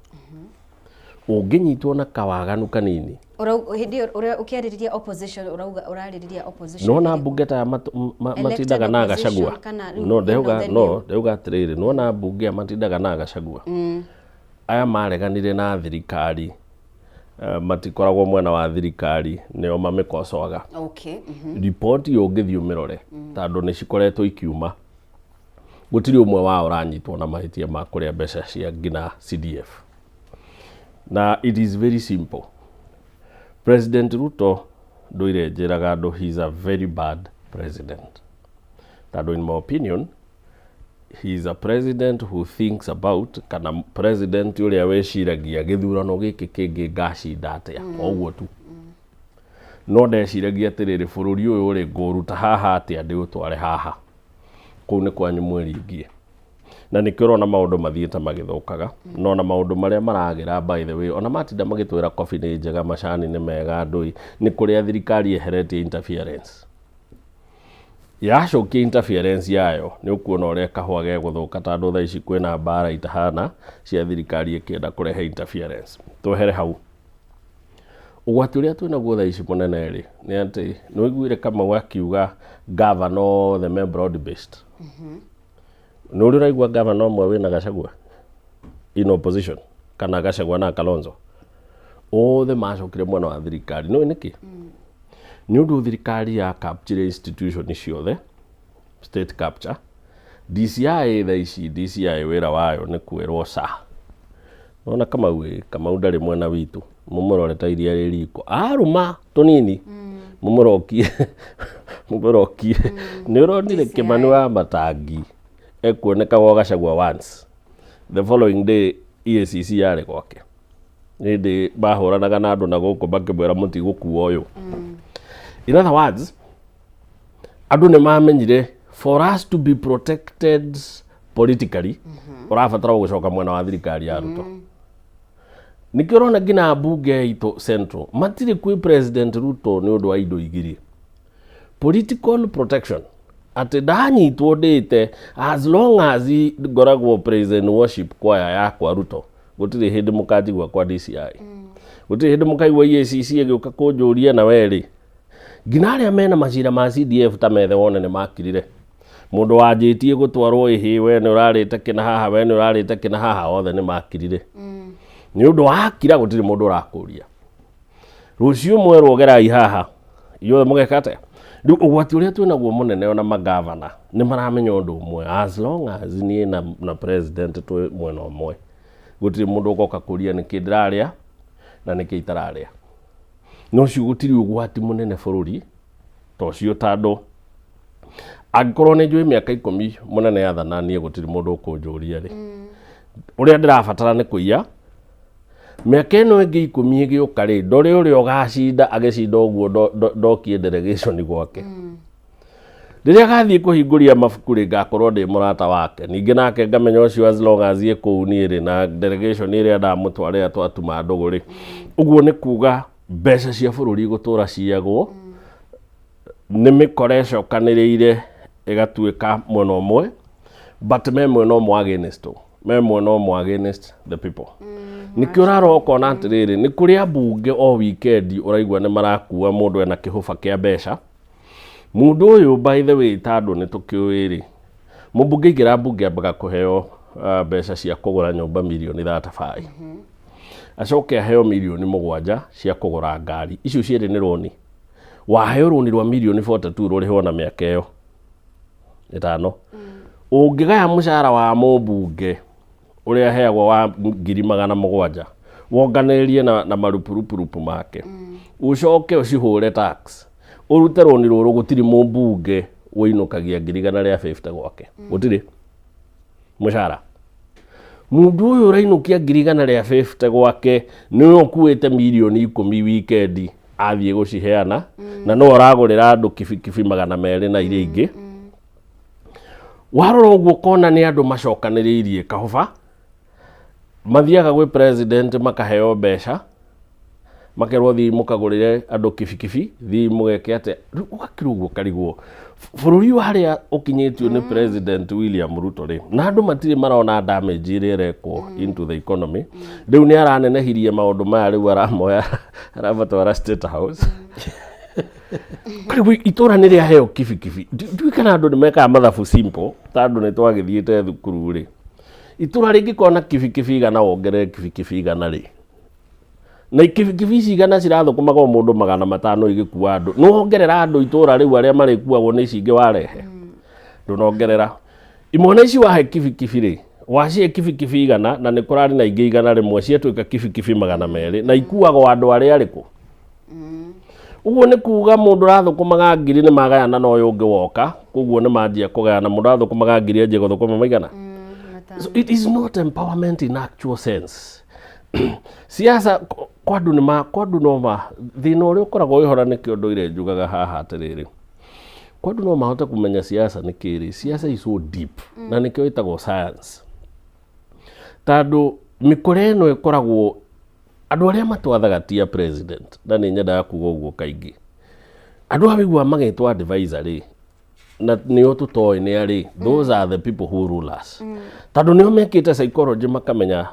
ũngĩnyitwo na kawaganu kanini. Hĩndĩ ĩyo ũrĩa ũkĩarĩrĩria opposition, ũrauga ũrarĩrĩria opposition Nona ĩrĩkũ? Mbunge ta Elected matindaga na opposition Gachagua. Kana rĩu No ĩno ndauga the no new? Ndauga atĩrĩrĩ, nona mbunge aya matindaga na Gachagua, aya mareganire na thirikari, matikoragwo mwena wa thirikari, nĩo mamĩkocoaga. Ripoti ũngĩthiĩ ũmĩrore, tondũ nĩ cikoretwo ikiuma, gũtirĩ ũmwe wao ũranyitwo na mahĩtia ma kũrĩa mbeca cia nginya CDF. Na it is very simple, President Ruto ndũire njĩraga andũ he is a very bad president, tondũ in my opinion he is a president who thinks about, kana president ũrĩa wĩciragia gĩthurano gĩkĩ kĩngĩ ngacinda atĩa, o ũguo tu. No ndeciragia atĩrĩrĩ, bũrũri ũyũ rĩ, ngũruta haha atĩa ndĩũtware haha? Kũu nĩ kwanyu mwĩringie. Na nĩkĩo ũrona maũndũ mathiĩte magĩthũkaga. No na maũndũ marĩa maragĩra, by the way, ona matinda magĩtwĩra coffee nĩ njega, macani nĩ mega, ndũi nĩ kũrĩa thirikari ĩheretie interference. Yacokia interference yayo, nĩ ũkuona ũrĩa kahũa gegũthũka, tondũ thaa ici kwĩna mbara itahana cia thirikari ĩkĩenda kũrehe interference. Twehere hau, ũgwati ũrĩa twĩnaguo thaa ici mũnene rĩ, nĩ atĩ nĩ ũiguire Kamau akiuga gavana othe me broad based. Nĩ ũrĩ ũraigua gavana ũmwe wĩna Gachagua in opposition, kana Gachagua na Kalonzo? Othe macokire mwena wa thirikari. Nĩ nĩkĩ? Nĩ ũndũ thirikari ya capture institution ciothe, state capture. DCI thaa ici, DCI wĩra wayo nĩ kwĩrwo ca nona Kamau ĩ, Kamau ndarĩ mwena witũ, mũmũrore ta iria rĩ riko, arũma tũnini, mũmũrokie, mũmũrokie. Nĩ ũronire Kĩmani wa Matangi ekuoneka gwa Gachagua once, the following day EACC yarĩ gwake, hĩndĩ mahũranaga na andũ na gũkũ makĩmwĩra mũtigũkua ũyũ. In other words, Andũ nĩ mamenyire for us to be protected politically, ũrabatara gũcoka mwena wa thirikari ya Ruto. Nĩkĩo ũrona nginya mbunge itũ Central matirĩ kwĩ President Ruto nĩ ũndũ wa indo igĩrĩ: political protection, atĩ ndanyitwo ndĩte, as long as ngoragwo praise and worship choir yakwa Ruto, gũtirĩ hĩndĩ mũkanjigua kwa DCI, gũtirĩ hĩndĩ mũkaigua EACC ĩgĩũka kũnjũria. Na werĩ nginya arĩa mena macira ma CDF ta methe wone nĩ makirire. Mũndũ wanjĩtie gũtwarwo ĩhĩ, we nĩ ũrarĩte kĩna haha, we nĩ ũrarĩte kĩna haha, othe nĩ makirire nĩ ũndũ wakira. Gũtirĩ mũndũ ũrakũria rũciũ mwerwo gerai haha, inyuothe mũgeka atĩa? Rĩu ũgwati ũrĩa twĩnaguo mũnene, ona magavana nĩ maramenya ũndũ ũmwe: as long as niĩ na president twĩ mwena ũmwe, gũtirĩ mũndũ ũgoka kũria nĩkĩ ndĩrarĩa na nĩkĩ itararĩa. No ũcio gũtirĩ ũgwati mũnene bũrũri ta ũcio, tondũ angĩkorwo nĩ njũĩ mĩaka 10 mũnene yathana, niĩ gũtirĩ mũndũ ũkũnjũria rĩ, ũrĩa ndĩrabatara nĩ kũiya. Mĩaka ĩno ĩngĩ 10 ĩgĩũka rĩ, ndore ũrĩa ũgacinda agĩcinda ũguo, ndokie delegation gwake. Rĩrĩa agathiĩ kũhingũria mabuku rĩ, ngakorwo ndĩ mũrata wake ningĩ, nake ngamenya ũcio as long as ĩ kũu niĩ rĩ na delegation ĩrĩa ndamũtwarĩra twatuma ndũgũ rĩ. Ũguo nĩ kuga mbeca cia bũrũri gũtũra ciyagwo nĩ mĩkora ĩcokanĩrĩire ĩgatuĩka mwena ũmwe, but me mwena ũmwe against me mwena ũmwe against the people. Nĩkĩo ũrarora ũkona atĩrĩrĩ, nĩ kũrĩ ambunge o weekend ũraigua nĩ marakua mũndũ ena kĩhũba kĩa mbeca. Mũndũ ũyũ, by the way, tondũ nĩ tũkĩũĩ rĩ, mũmbunge aingĩra mbunge ambaga kũheo mbeca cia kũgũra nyũmba mirioni 35, acoke aheo mirioni 7 cia kũgũra ngari. Icio cierĩ nĩ rũni. Waheo rũni rwa mirioni 42 rũrĩhwo na mĩaka ĩyo 5. Ũngĩgaya mũcara wa mũmbunge ũrĩa aheagwo wa 700,000, wonganĩrĩrie na marupurupurupu make, ũcoke ũcihũre tax, ũrute rũni rũrũ, gũtirĩ mũmbunge ũinũkagia 150,000 gwake. Gũtirĩ mũcara. Mũndũ ũyũ ũrainũkia 150,000 gwake nĩwe ũkuĩte mirioni 10 wikendi athiĩ gũciheana, na no ũragũrĩra andũ kibikibi 200 na iria ingĩ. Warora ũguo ũkona nĩ andũ macokanĩrĩirie kahũba, mathiaga gwĩ president makaheo mbeca, makerwo thiĩ mũkagũrĩre andũ kibikibi, thiĩ mũgeke atĩa. Rĩu ũgakira ũguo ũkarigwo bũrũri ũyũ harĩa ũkinyĩtio nĩ President William Ruto rĩ, na andũ matirĩ marona damage ĩrĩa ĩrekwo into the economy. Rĩu nĩ aranenehirie maũndũ maya, rĩu aramoya aramatwara State House. Rĩu itũra nĩ rĩaheo kibikibi. Ndiũĩ kana andũ nĩ mekaga mathabu simple, tondũ nĩ twagĩthiĩte thukuru rĩ, itũra rĩngĩkorwo na kibikibi 100, wongerere kibikibi 100 rĩ, na kibikibi ici 100 cirathũkũmaga o mũndũ 500 igĩkua andũ, nĩ wongerera andũ itũra rĩu arĩa marĩkuagwo nĩ ici ingĩ warehe, ndũnongerera. Imwana ici wahe kibikibi rĩ, wacihe kibikibi 100 na nĩ kũrarĩ na ingĩ 100 ciatuĩka kibikibi 200 na ikuagwo andũ arĩa arĩkũ. Ũguo nĩ kuga mũndũ ũrathũkũmaga ngiri nĩ magayana na ũyũ ũngĩ woka, koguo nĩ manjia kũgayana. Mũndũ ũrathũkũmaga ngiri anjia gũthũkũma maigana. So it is not empowerment in actual sense. Siasa kwa andũ nĩ ma kwa andũ no ma thĩna ũrĩa ũkoragwo wĩho, na nĩkĩo ndũire njugaga haha atĩrĩrĩ, kwa andũ no mahote kũmenya siasa nĩ kĩrĩ. Siasa is so deep, na nĩkĩo ĩtagwo science, tondũ mĩkora ĩno ĩkoragwo andũ arĩa matwathaga ti a president. Na nĩ nyendaga kuga ũguo kaingĩ, andũ aya wĩiguaga magĩtwo advisor rĩ, na nĩo tũtoĩ nĩ arĩ, those are the people who rule us, tondũ nĩo mekĩte psychology makamenya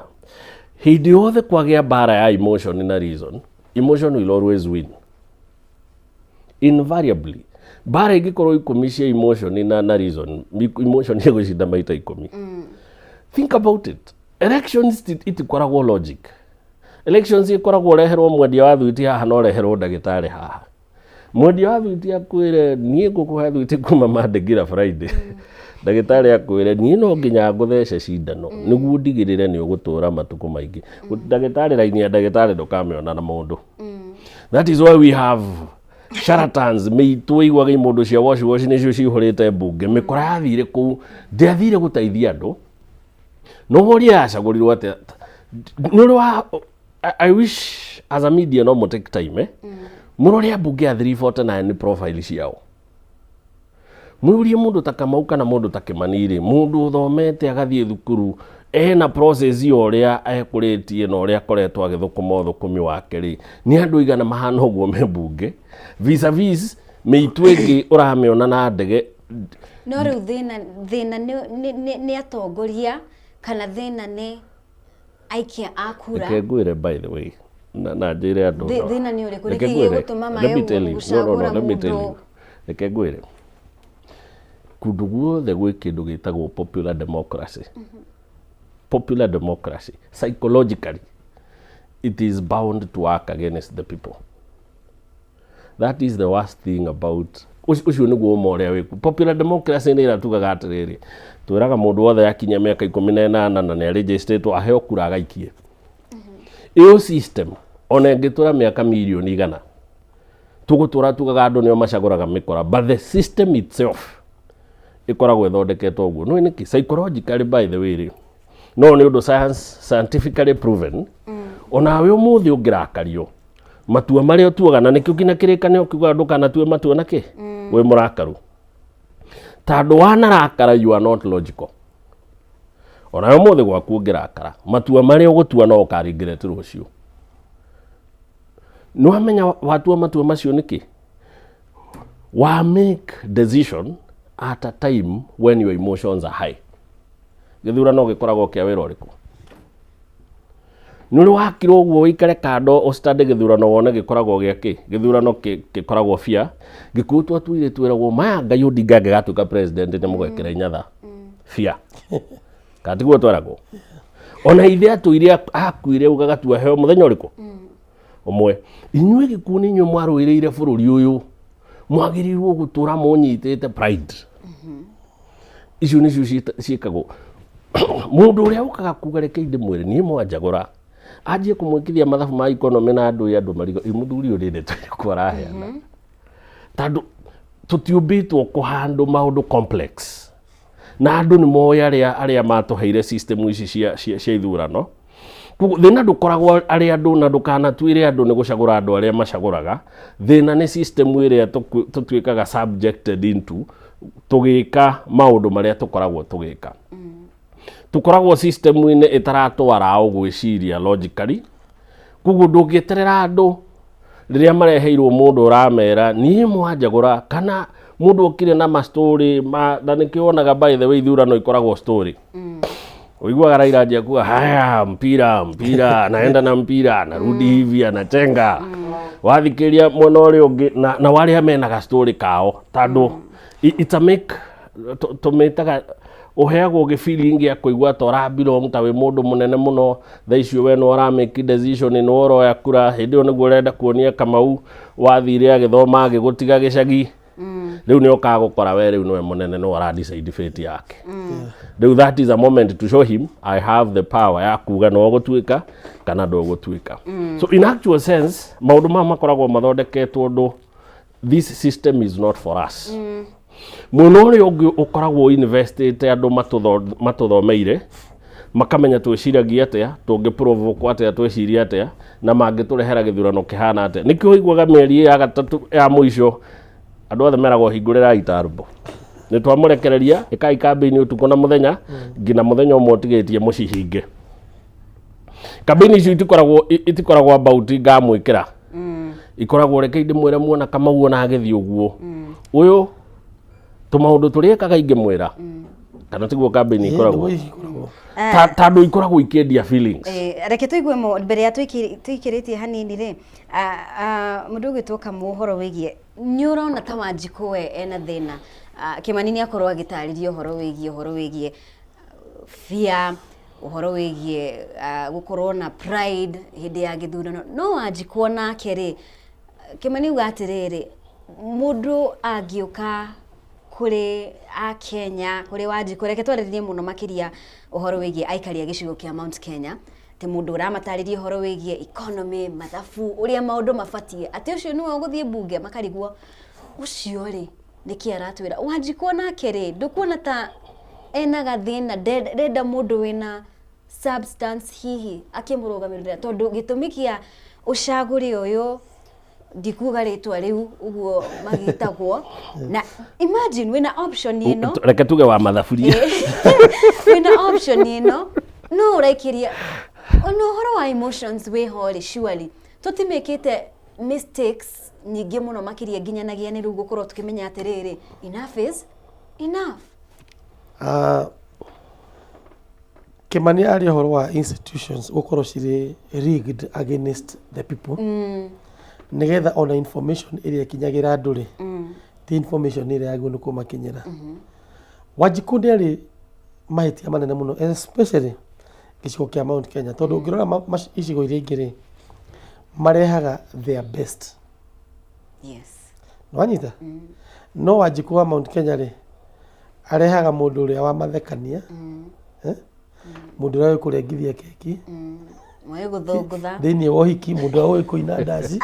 hĩndĩ yothe kwagĩa mbara ya emotion na reason, emotion will always win invariably. Mbara ingĩkorwo 10 cia emotion na reason, emotion ĩgũcinda maita 10. Think about it, elections itikoragwo logic. Elections ikoragwo ũreherwo mwendia wa thuiti haha na ũreherwo ndagĩtarĩ haha. Mwendia wa thuiti akwĩre, "Niĩ ngũkũhe thuiti kuma Monday nginya Friday." Ndagĩtarĩ akwĩre, "Niĩ no nginya ngũthece cindano nĩguo ndigĩrĩre nĩ ũgũtũra matukũ maingĩ." Ndagĩtarĩ, raini ya ndagĩtarĩ ndũkamĩona na mũndũ. That is why we have charlatans. Mĩitũ iguaga imũndũ cia wash wash nĩcio cihũrĩte mbunge. Mĩkora yathire kũu ndĩathire gũteithia andũ. No woria yacagũrirwo atĩa? Nĩ ũrĩ wa I wish as a media no mo take time, eh? Mũrore ambunge a 349 profile ciao. Mwĩũrie mũndũ ta Kamau kana mũndũ ta Kĩmani rĩ, mũndũ ũthomete agathiĩ thukuru ena process ya ũrĩa ekũrĩtie na ũrĩa akoretwo agĩthũkũma ũthũkũmi wake rĩ, nĩ andũ aigana mahana ũguo me mbunge vis-a-vis mĩitũ ĩngĩ ũramĩona na ndege. No rĩu thĩna thĩna nĩ nĩ nĩ nĩ atongoria kana thĩna nĩ aikia a kura? Reke ngwĩre, by the way, na njĩre andũ. Thĩna nĩ ũrĩkũ? Nĩkĩ gĩgũtũma Let me mage tell you. No, no, no, gũcagũra let me tell mũndũ? you. Reke ngwĩre, kũndũ guothe gwĩ kĩndũ gĩtagwo popular democracy. Popular democracy, psychologically it is bound to work against the people. That is the worst thing about ũcio nĩguo ũma ũrĩa wĩkuo. Popular democracy nĩ ĩrĩa tugaga atĩrĩrĩ, twĩraga mũndũ wothe akinyia mĩaka 18 na nĩ arĩnjĩstĩtwo aheo kura agaikie. Ĩyo system ona ĩngĩtũra mĩaka mirioni 100, tũgũtũra tugaga andũ nĩo macagũraga mĩkora, but the system itself ĩkoragwo ĩthondeketwo ũguo. Nĩ nĩkĩ? Psychologically, by the way rĩ, no nĩ ũndũ science scientifically proven. Onawe ũmũthĩ ũngĩrakario, matua marĩa ũtuaga, na nĩkĩo nginya kĩrĩkanĩro kiugaga ndũkanatue matua na kĩ wĩ mũrakaru, tondũ wanarakara you are not logical. Onawe ũmũthĩ gwaku ũngĩrakara, matua marĩa ũgũtua no ũkaringĩrĩte rũciũ. Nĩ wamenya watua matua macio nĩkĩ? Wa make decision at a time when your emotions are high. Gĩthurano gĩkoragwo kĩa wĩra ũrĩkũ? Nĩ ũrĩ wakira ũguo ũikare kando ũstande gĩthurano wone gĩkoragwo gĩa kĩ? Gĩthurano gĩkoragwo bia gĩkuũ. Twatuire twĩragwo maya Ngai Odinga angĩgatuĩka president nĩ mũgekĩra inyatha bia, kana tiguo tweragwo? Ona ithe atũire akuire ugaga heo mũthenya ũrĩkũ ũmwe. Inyuĩ gĩkuũ nĩ inyuĩ mwarũĩrĩire bũrũri ũyũ, mwagĩrĩirwo gũtũra mũnyitĩte pride. Icio nĩcio ciĩkagwo. Mũndũ ũrĩa ũkaga kuga reke ndĩmwĩre niĩ mwanjagũra anjie kũmwĩkithia mathabu ma economy na andũ andũ marigo mũthuri ũyũ nĩ ndeto ĩrĩkũ araheana, tondũ tũtiũmbĩtwo kũhandũ maũndũ complex, na andũ nĩ moĩ arĩa arĩa matũheire system ici cia ithurano. Koguo thĩna ndũkoragwo arĩ andũ, na ndũkanatuĩre andũ nĩ gũcagũra andũ arĩa macagũraga. Thĩna nĩ system ĩrĩa tũtuĩkaga subjected into tũgĩka maũndũ marĩa tũkoragwo tũgĩka. Tũkoragwo system-inĩ ĩtaratwara o gwĩciria logically. Koguo ndũngĩeterera andũ rĩrĩa mareheirwo mũndũ ũramera niĩ mwanjagũra, kana mũndũ okire na ma story ma, na nĩkĩo wonaga, by the way, ithurano ikoragwo story. Uiguaga Raila anjia kuga haya mpira mpira, anaenda na mpira, anarudi hivi, anachenga. Wathikĩria mwena ũrĩa ũngĩ na warĩa mena ga story kao, tondũ it's a make tũmĩtaga ũheagwo gĩ feeling gĩa kũigua ta ũra belong, ta wĩ mũndũ mũnene mũno thaa icio, we nĩ ũra make decision, nĩ ũroya kura. Hĩndĩ ĩyo nĩguo ũrenda kuonia Kamau wathire agĩthoma agĩgũtiga gĩcagi, rĩu nĩ okaga gũkora we rĩu nĩwe mũnene, nĩwe ũra decide fate yake rĩu. That is a moment to show him I have the power ya kuga no gũtuĩka kana ndũgũtuĩka. So in actual sense, maũndũ maya makoragwo mathondeketwo ũndũ this system is not for us. Mwena ũrĩa ũngĩ ũkoragwo investĩte andũ matũthomeire, makamenya twĩciragia atĩa, tũngĩ atĩa, twĩciria atĩa, na mangĩtũrehera gĩthurano kĩhana atĩa. Nĩkĩo ũiguaga mĩeri ya gatatũ ya mũico andũ othe meragwo hingũrĩrai tarũmbo, nĩ twamũrekereria, ĩkai kambĩini ũtukũ na mũthenya nginya mũthenya ũmwe ũtigĩtie mũcihinge. Kambĩini icio itikoragwo about ngamwĩkĩra, ikoragwo reke ndĩmwĩre muona Kamau ona agĩthiĩ ũguo ũyũ tũmaũndũ tũrĩa ekaga ingĩmwĩra, kana tiguo kambĩini ikoragwo? Tondũ ikoragwo ikĩendia feelings. Reke tũigue mbere ya tũikĩrĩtie hanini rĩ, mũndũ ũgwĩtwo Kamau, ũhoro wĩgiĩ nĩ ũrona ta Wanjikũ we ena thĩna? Kĩmani nĩ akorwo agĩtarĩria ũhoro wĩgiĩ fear, ũhoro wĩgiĩ gũkorwo na pride hĩndĩ ya gĩthurano. No Wanjikũ nake rĩ, Kĩmani uga atĩrĩrĩ, mũndũ angĩũka kũrĩ akenya, kũrĩ Wanjikũ, reke twarĩrĩrie mũno makĩria ũhoro wĩgiĩ aikari a gĩcigo kĩa Mount Kenya, atĩ mũndũ ũramatarĩria ũhoro wĩgiĩ economy, mathabu, ũrĩa maũndũ mabatiĩ, atĩ ũcio nĩwe ũgũthiĩ mbunge, makarigwo ũcio rĩ nĩkĩ aratwĩra. Wanjikũ nake rĩ, ndũkuona ta ena gathĩna? Ndenda mũndũ wĩna substance hihi akĩmũrũgamĩrĩra, tondũ gĩtũmi kĩa ũcagũri ũyũ Ndikuga rĩtwa rĩu ũguo magĩtagwo, na imagine wĩna option ĩno. Reke tuge wa mathaburia. Wĩna option ĩno no ũraikĩria ona ũhoro wa emotions wĩho rĩ, surely tũtimĩkĩte mistakes nyingĩ mũno makĩria nginyanagia nĩ rĩu gũkorwo tũkĩmenya atĩrĩrĩ, enough is enough. Ah, Kĩmani aria ũhoro wa institutions gũkorwo cirĩ rigged against the people nĩgetha ona information ĩrĩa ĩkinyagĩra andũ rĩ, ti information ĩrĩa yagĩrĩirwo nĩ kũmakinyĩra. Wanjikũ nĩ arĩ mahĩtia manene mũno, especially gĩcigo kĩa Mount Kenya, tondũ ũngĩrora icigo iria ingĩ rĩ, marehaga their best. Wanyita? No Wanjikũ wa Mount Kenya rĩ, arehaga mũndũ ũrĩa wa mathekania, eh? Mũndũ ũrĩa ũĩ kũrengithia keki Ũĩ gũthũngũtha thĩinĩ wa ũhiki, mũndũ ũrĩa ũĩ kũina ndaci,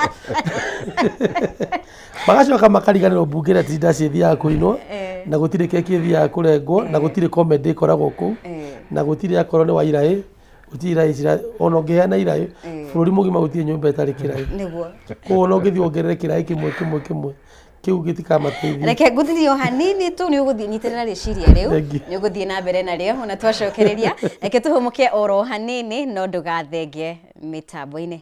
magacoka makariganĩrwo mbunge ĩrĩa ti ndaci ĩthiaga kũinwo, na gũtirĩ keki ĩthiaga kũrengwo, na gũtirĩ comedy ĩkoragwo kũu, na gũtirĩ akorwo nĩ wa iraĩ, gũtirĩ iraĩ cira, ona ũngĩheana iraĩ bũrũri mũgima gũtirĩ nyũmba ĩtarĩ kĩraĩ. Koguo ona ũngĩthiĩ wongerere kĩraĩ kĩmwe kĩmwe kĩmwe, kĩu gĩtikamateithia. Reke ngũthirie o hanini tu, nĩ ũgũthiĩ nyitĩrĩra rĩciria rĩu, Thank you. nĩ ũgũthiĩ na mbere narĩo ona twacokereria. Reke tũhũmũke oro hanini, no ndũgathenge mĩtambo-inĩ.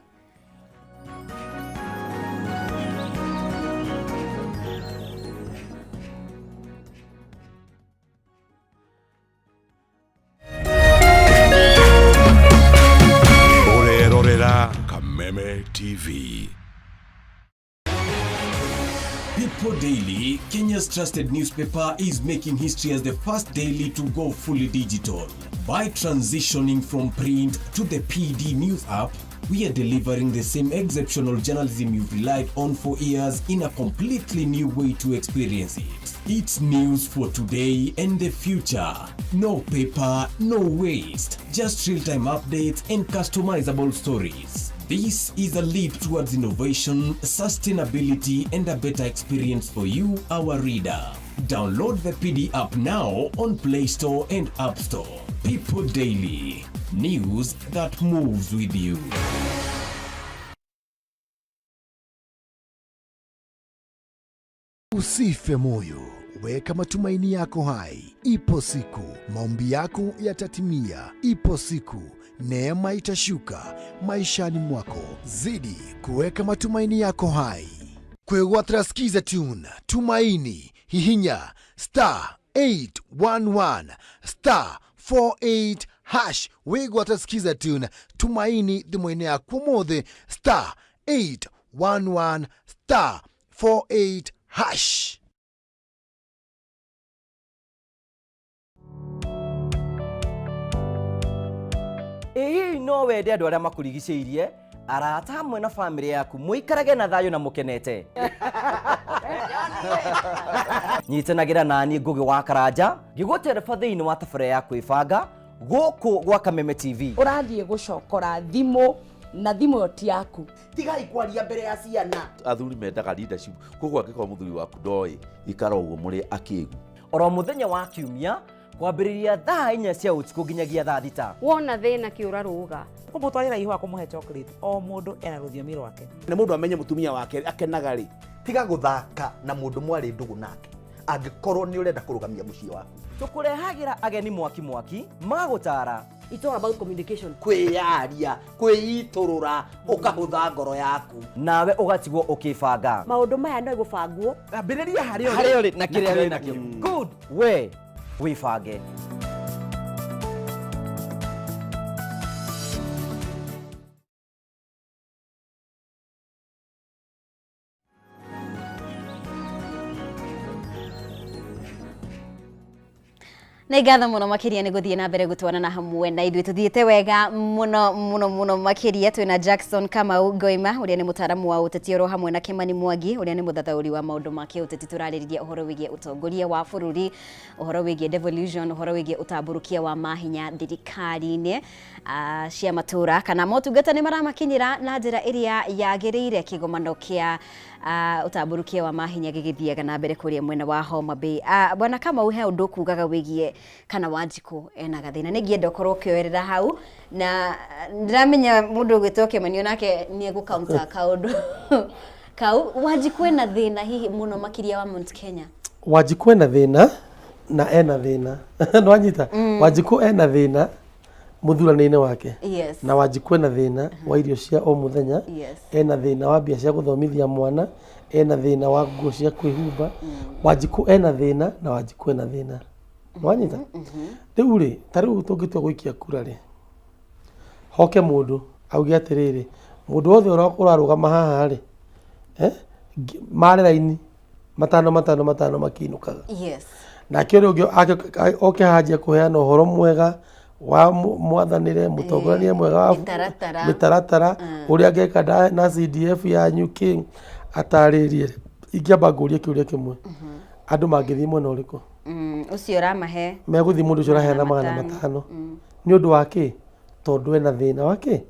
Ũrerorera Kameme TV. People Daily, Kenya's trusted newspaper, is making history as the first daily to go fully digital. By transitioning from print to the PD News app, we are delivering the same exceptional journalism you've relied on for years in a completely new way to experience it. It's news for today and the future. No paper, no waste. Just real-time updates and customizable stories. This is a leap towards innovation, sustainability, and a better experience for you, our reader. Download the PD app now on Play Store and App Store. People Daily, news that moves with you. Usife moyo, weka matumaini yako hai. Ipo siku maombi yako yatatimia. Ipo siku neema itashuka maishani mwako. Zidi kuweka matumaini yako hai. Kwegwatira Skiza Tune Tumaini, hihinya star 811 star 48 hash. Wigwatira Skiza Tune Tumaini thimũ-inĩ yaku ũmũthĩ, star 811 star 48 hash. Ĩ hihi no wende andũ arĩa makũrigicĩirie, arata hamwe na bamĩrĩ yaku mũikarage na thayũ na mũkenete? Nyitanagĩra naniĩ Ngũgĩ wa Karanja ngĩgũtereba thĩinĩ wa tabarĩra ya kwĩbanga gũkũ gwa Kameme TV. Ũrathiĩ gũcokora thimũ na thimũ ĩyo ti yaku. Tigai kwaria mbere ya ciana. Athuri mendaga leadership, koguo angĩkorwo mũthuri waku ndoĩ, ikara ũguo mũrĩ akĩgu. Oro mũthenya wa kiumia kwambĩrĩria thaa 4 cia ũtukũ nginyagia thaa 6. Wona thĩna kĩũra rũga. Kũmũtwarĩra ihũa, kũmũhe chocolate, o mũndũ ena rũthiomi rwake. Nĩ mũndũ amenye mũtumia wake akenaga rĩ. Tiga gũthaka na mũndũ mwarĩ ndũgũ nake angĩkorwo nĩ ũrenda kũrũgamia mũciĩ waku. Tũkũrehagĩra ageni mwaki mwaki magũtara. It's all about communication. Kwĩyaria, kwĩitũrũra, ũkahũtha ngoro yaku. Nawe ũgatigwo ũkĩbanga. Maũndũ maya no gũbangwo. Ambĩrĩria harĩa ũrĩ. Harĩa ũrĩ na kĩrĩa wĩ nakĩo. Good. We wĩbange. Nĩ ngatho mũno makĩria nĩ gũthiĩ na mbere gũtwarana hamwe na ithuĩ, tũthiĩte wega mũno mũno mũno makĩria. Twĩna Jackson Kamau Ngoima ũrĩa nĩ mũtaaramu wa ũteti, oro hamwe na Kĩmani Mwangi ũrĩa nĩ mũthathaũri wa maũndũ ma kĩũteti. Tũrarĩrĩria ũhoro wĩgiĩ ũtongoria wa bũrũri, ũhoro wĩgiĩ devolution, ũhoro wĩgiĩ ũtambũrũkia wa mahinya thirikari-inĩ cia matũra, kana motungata nĩ maramakinyĩra na njĩra ĩrĩa yagĩrĩire. Kĩgomano kĩa ũtambũrũkia wa mahinya gĩgĩthiaga na mbere kũrĩa mwena wa Homa Bay. Bwana Kamau, he ũndũ ũkugaga wĩgiĩ kana Wanjikũ ena gathĩna, nĩ ngĩenda ũkorwo ũkĩoerera hau, na ndĩramenya mũndũ ũgwĩtwo Kĩmani onake nĩ egũ counter kaũndũ. Kau Wanjikũ ena thĩna hihi mũno makĩria wa Mount Kenya. Wanjikũ ena thĩna na ena thĩna nĩwanyita. Wanjikũ ena thĩna mũthurane-inĩ wake. Na Wanjikũ ena thĩna wa irio cia o mũthenya. Ena thĩna wa mbia cia gũthomithia mwana, ena thĩna wa nguo cia kwĩhumba. Wanjikũ ena thĩna na Wanjikũ ena thĩna, nĩwanyita? Rĩu rĩ, ta rĩu tũngĩtua gũikia kura rĩ, hoke mũndũ auge atĩrĩrĩ, mũndũ wothe ũrarũgama haha rĩ, eh, mare raini matano matano matano makĩinũkaga. Nake ũrĩa ũngĩ oke hanjie kũheana ũhoro mwega wa mwathanĩre mũtongoria mwega wa Mĩtaratara. mĩtaratara ũrĩa angĩka na CDF yanyu king atarĩrie. Ingĩamba ngũrie kĩũria kĩmwe, andũ mangĩthiĩ mwena ũrĩkũ? Ũcio ũramahe Megũthiĩ mũndũ ũcio ũraheana magana 500. 500. Nĩ ũndũ wa kĩ? Tondũ ena thĩna wa kĩ?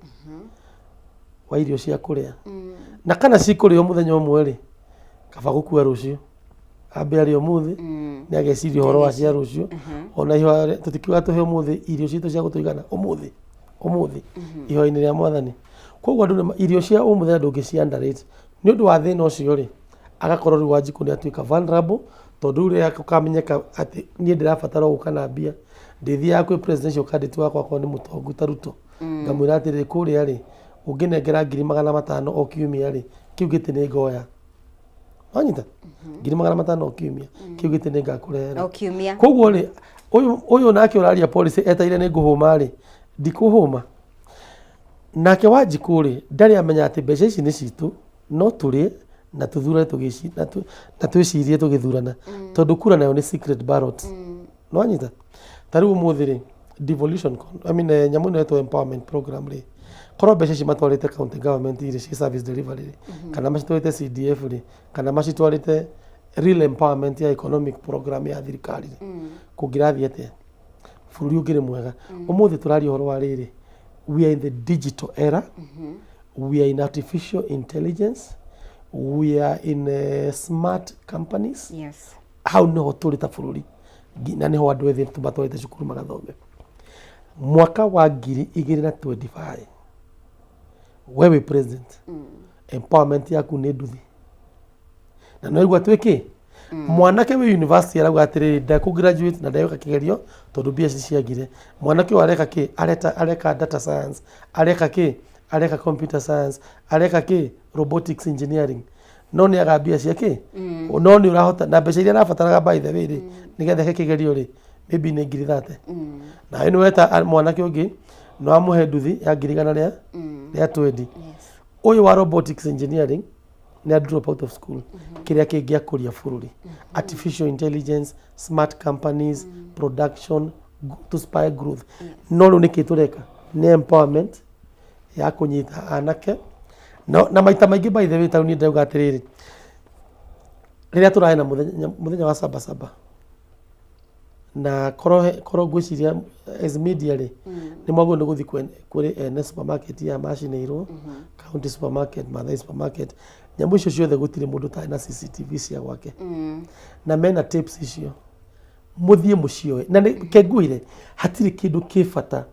Wa irio cia kũrĩa. Na kana cikũrĩo mũthenya ũmwe rĩ, kaba gũkua rũciũ, ambe arĩe ũmũthĩ, nĩ ageciria ũhoro wa cia rũciũ. Ona ihoya tũtikiuga tũhe ũmũthĩ irio citũ cia gũtũigana ũmũthĩ ũmũthĩ ihoya-inĩ rĩa mwathani. Koguo andũ irio cia ũmũthenya ndũngĩci underrate. Nĩ ũndũ wa thĩna ũcio rĩ, agakorwo rĩu Wanjikũ nĩ atuĩka vulnerable, tondũ rĩu rĩrĩa gũkamenyeka atĩ niĩ ndĩrabatara gũka na mbia, ndĩthiaga kwĩ presidential candidate wakwa akorwo nĩ mũtongu ta Ruto, ngamwĩra atĩrĩrĩ, kũrĩa rĩ, ũngĩnengera 500,000 o kiumia rĩ, kĩu gĩtĩ nĩ ngoya. Wanyita? 500,000 o kiumia, kĩu gĩtĩ nĩ ngakũrehera O kiumia. Koguo rĩ, ũyũ nake ũraria policy etereire nĩ ngũhũma rĩ, ndikũhũma. Nake Wanjikũ rĩ, ndarĩ amenya atĩ mbeca ici nĩ citũ, no tũrĩe na tũthure na twĩcirie tũgĩthurana, tondũ kura nayo nĩ secret ballot. Nĩwanyita? Ta rĩu ũmũthĩ rĩ, devolution, I mean, nyamũ ĩno ĩtwo empowerment program rĩ, korwo mbeca ici matwarĩte county government rĩ, cia service delivery rĩ, kana macitwarĩte CDF rĩ, kana macitwarĩte real empowerment ya economic program ya thirikari rĩ, kũngĩrathiĩ atĩa? Bũrũri ũngĩrĩ mwega. Ũmũthĩ tũraria ũhoro wa rĩrĩ, we are in the digital era, we are in artificial intelligence, we are in smart companies. Hau nĩho tũrĩ ta bũrũri, na nĩho andũ ethĩ tũmatwarĩte cukuru magathome. Mwaka wa 2025 we wĩ president, empowerment yaku nĩ nduthi na no igua twĩkĩ mwanake wĩ university arauga atĩrĩrĩ, ndekũ graduate na ndegwĩka kĩgerio tondũ mbia ici ciagire. Mwanake ũyũ areka kĩ? Areka data science, areka kĩ? Areka computer science, areka kĩ? Robotics engineering, no nĩ aga mbia cia kĩ? No nĩ ũrahota na mbeca iria arabataraga, by the way rĩ, nĩgetha eke kĩgerio rĩ, maybe nĩ 30,000. Nawe nĩ weta mwanake ũngĩ no amũhe nduthi ya ngiri igana rĩa 20. Ũyũ wa robotics engineering nĩ a drop out of school. Kĩrĩa kĩngĩakũria bũrũri, artificial intelligence, smart companies, production to spur growth. No rĩu nĩkĩ tũreka? Nĩ empowerment ya kũnyita anake na maita maingĩ, by the way, taũni ndauga atĩrĩrĩ, rĩrĩa tũrarĩ na mũthenya wa saba saba na korwo ngwĩciria as media rĩ, nĩ mwagĩrĩirwo nĩ gũthiĩ kũrĩ ene supermarket ya macinĩirwo, county supermarket, Mathai supermarket, nyamũ icio ciothe, gũtirĩ mũndũ ũtarĩ na CCTV cia gwake na mena tapes icio. Mũthiĩ mũcioe na nĩ kenguire, hatirĩ kĩndũ kĩ bata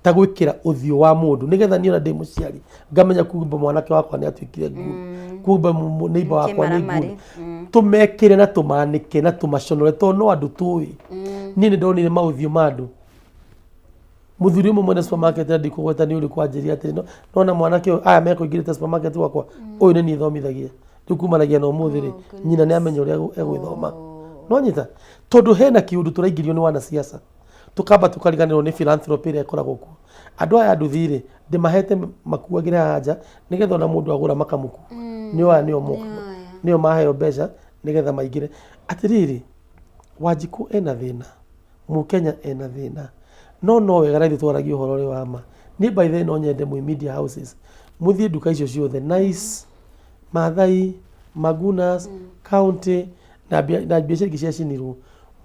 ta gwĩkĩra ũthiũ wa mũndũ, nĩgetha niĩ ona ndĩ mũciari ngamenya kumbe mwanake wakwa nĩ atuĩkire nguru, kumbe neighbor wakwa nĩ Kĩmaramari. nguru. Tũmekĩre na tũmanĩke na tũmaconore, tondũ no andũ tũĩ. Niĩ nĩ ndonire maũthiũ ma andũ. Mũthuri ũmwe mwene supermarket, na ndikũgweta nĩ ũrĩkũ, anjĩrire atĩrĩ, nona mwanake ũyũ aya mekũingĩrĩte supermarket gwakwa, ũyũ nĩ niĩ thomithagia rĩu, kumanagia na ũmũthĩ rĩ, nyina nĩ amenya ũrĩa egwĩthoma. No nyita, tondũ hena kĩũndũ tũraingĩrio nĩ wanasiasa, tukamba tukariganĩrwo nĩ philanthropy ĩrĩa ĩkoragwo kuo. Andũ aya nduthi rĩ, ndĩmahete makuagĩre haha nja, nĩgetha ona mũndũ agũra makamũkua. Nĩo aya, nĩo moka, nĩo maheo mbeca nĩgetha maingĩre. Atĩrĩrĩ, Wanjikũ ena thĩna, Mũkenya ena thĩna, no wega na ithuĩ twaragie ũhoro ũrĩa wa ma. Niĩ by the way no nyende mwĩ media houses mũthiĩ nduka icio ciothe, Nice, Mathai, Magunas, County na biacara ingĩ ciacinirwo,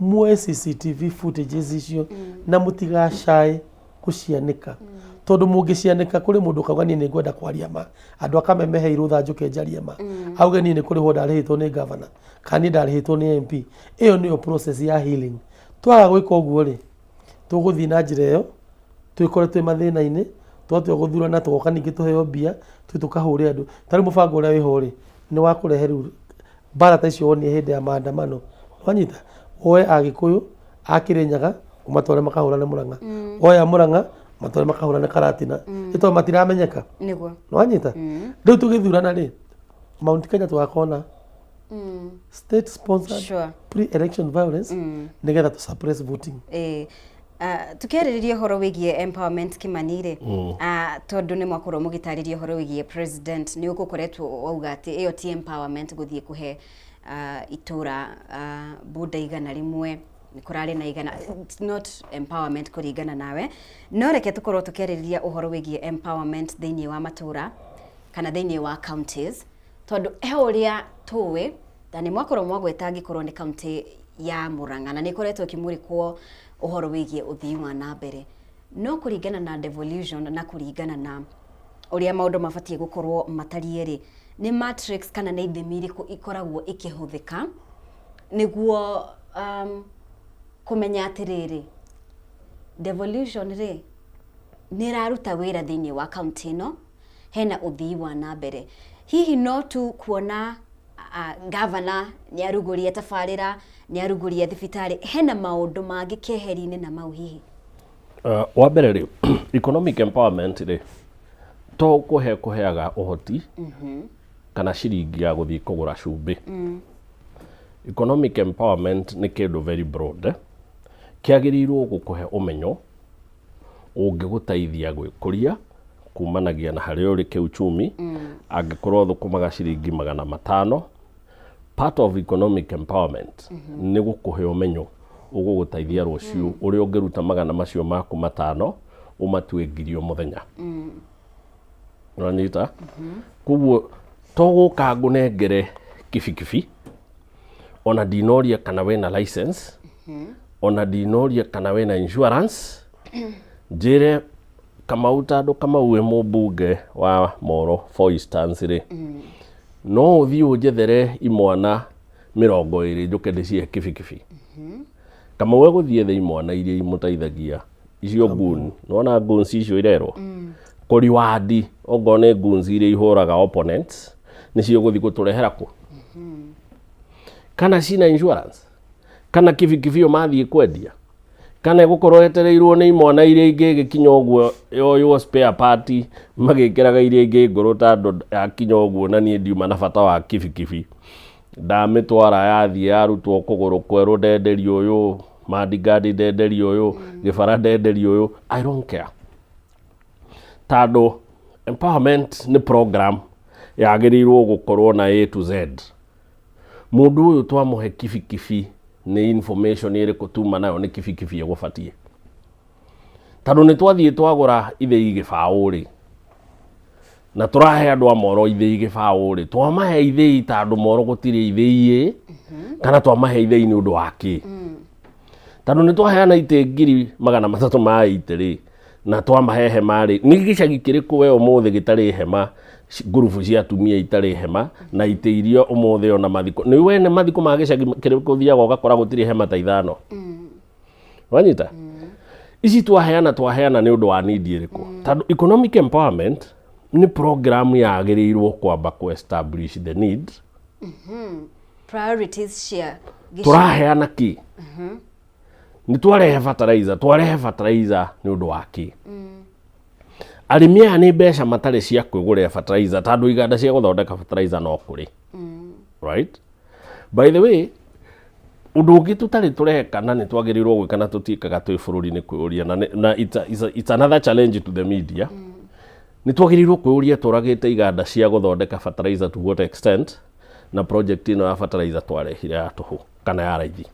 muoe CCTV footages icio na mũtigacae gũcianĩka, tondũ mũngĩcianĩka kũrĩ mũndũ ũkauga niĩ nĩ ngwenda kwaria ma. Andũ akamemehe irũtha njũke njarie ma, auge niĩ nĩ kũrĩhwo ndarĩhĩtwo nĩ governor kana niĩ ndarĩhĩtwo nĩ MP. Ĩyo nĩyo process ya healing. Twaga gwĩka ũguo rĩ, tũgũthiĩ na njĩra ĩyo twĩkore twĩ mathĩna-inĩ. Twatua gũthurana, tũgoka ningĩ tũheo mbia tũthiĩ tũkahũre andũ. Ta rĩu mũbango ũrĩa wĩho rĩ, Nĩ wa kũrehe rĩu mbara ta icio wonire hĩndĩ ya maandamano. Wanyita? Woe Agĩkũyũ a Kĩrĩnyaga ũmatware makahũrane Mũrang'a. Woe a Mũrang'a matware makahũrane Karatina. Nĩ tondũ matiramenyeka. Nĩguo. Nĩwanyita? Rĩu tũgĩthurana rĩ, Mount Kenya tũgakorwo na state sponsored pre-election violence nĩgetha tũ suppress voting. Ĩĩ. Tũkĩarĩrĩria ũhoro wĩgiĩ empowerment Kĩmani rĩ, tondũ nĩ mwakorwo mũgĩtarĩria ũhoro wĩgiĩ president, nĩ ũgũkoretwo wauga atĩ ĩyo ti empowerment gũthiĩ kũhe itũra bunda 100, nĩ kũrarĩ na 100, it's not empowerment kũringana nawe. No reke tũkorwo tũkĩarĩrĩria ũhoro wĩgiĩ empowerment thĩinĩ wa matũra kana thĩinĩ wa counties, tondũ he ũrĩa tũĩ na nĩ mwakorwo mwagweta angĩkorwo nĩ kaunti ya Murang'a na nĩ ĩkoretwo ĩkĩmũrĩkwo ũhoro wĩgiĩ ũthii wa na mbere, no kũringana na devolution na kũringana na ũrĩa maũndũ mabatiĩ gũkorwo matariĩ rĩ, nĩ matrix kana nĩ ithimi irĩkũ ikoragwo ikĩhũthĩka nĩguo kũmenya atĩrĩrĩ, devolution rĩ nĩ ĩraruta wĩra thĩinĩ wa kaunti ĩno, hena ũthii wa na mbere? Hihi no tu kuona gavana nĩ arugũria tabarĩra, nĩ arugũria thibitarĩ, hena maũndũ mangĩ keheri-inĩ na mau hihi? Wa mbere rĩ, economic empowerment rĩ, to kũhe kũheaga ũhoti kana ciringi ya gũthiĩ kũgũra cumbĩ. Economic empowerment nĩ kĩndũ very broad, eh? Kĩagĩrĩirwo gũkũhe ũmenyo ũngĩgũteithia gwĩkũria kumanagia na harĩa ũrĩ kĩuchumi. Angĩkorwo thũkũmaga ciringi 500, part of economic empowerment nĩ gũkũhe ũmenyo ũgũgũteithia rũciũ ũrĩa ũngĩruta magana macio maku 500 ũmatue 1000 o mũthenya. Ũranyita? Koguo to gũka ngũnengere kibikibi, ona ndinoria kana wĩna license, ona ndinoria kana wĩna insurance, njĩre Kamau, tondũ Kamau wĩ mũmbunge wa Moro for instance rĩ, no ũthiĩ ũnjethere imwana 20 njũke ndĩcihe kibikibi. Kamau egũthiĩ ethe imwana iria imũteithagia, icio goon. Nĩwona goons icio irerwo kũriwandi, okorwo nĩ goons iria ihũraga opponents, nĩcio gũthiĩ gũtũrehera kũ kana cina insurance kana kibikibi ĩyo mathiĩ kwendia, kana ĩgũkorwo etereirwo nĩ imwana iria ingĩ ĩgĩkinya ũguo yoywo spare part magĩkĩraga iria ingĩ ngũrũ, tondũ yakinya ũguo na niĩ ndiuma na bata wa kibikibi, ndamĩtwara yathiĩ yarutwo kũgũrũ kwerũ, ndenderio ũyũ mudguard, ndenderio ũyũ gĩbara, ndenderio ũyũ, I don't care, tondũ empowerment nĩ program yagĩrĩirwo gũkorwo na A to Z. Mũndũ ũyũ twamũhe kibikibi, nĩ information ĩrĩkũ tuma nayo nĩ kibikibi ĩgũbatiĩ? Tondũ nĩ twathiĩ twagũra ithĩi 0 rĩ, na tũrahe andũ a Moro ithĩi 0 rĩ, twamahe ithĩi tondũ Moro gũtirĩ ithĩi ĩ, kana twamahe ithĩi nĩ ũndũ wa kĩ? Tondũ nĩ twaheana itĩ 380,000 rĩ, na twamahe hema rĩ, nĩ gĩcagi kĩrĩkũ we ũmũthĩ gĩtarĩ hema, ngurubu cia atumia itarĩ hema na itĩ iria ũmũthĩ ona mathiko nĩ we nĩ mathiko ma gĩcagi kĩrĩkũ ũthiaga ũgakora gũtirĩ hema ta 5? Wanyita? Ici twaheana, twaheana nĩ ũndũ wa need ĩrĩkũ? Tondũ economic empowerment nĩ program yagĩrĩirwo kwamba kũ establish the need. Priorities cia gĩcigo. Tũraheana kĩ? Nĩ twarehe fertilizer, twarehe fertilizer nĩ ũndũ wa kĩ? Arĩmi aya nĩ mbeca matarĩ cia kwĩgũrĩra fertilizer, tondũ iganda cia gũthondeka fertilizer no kũrĩ, right? By the way, ũndũ ũngĩ tũtarĩ tũreka na nĩ twagĩrĩirwo gwĩka na tũtiĩkaga twĩ bũrũri nĩ kwĩyũria, na it's another challenge to the media, nĩ twagĩrĩirwo kwĩyũria tũragĩte iganda cia gũthondeka fertilizer to what extent, na project ĩno ya fertilizer twarehire ya tũhũ kana ya raithi,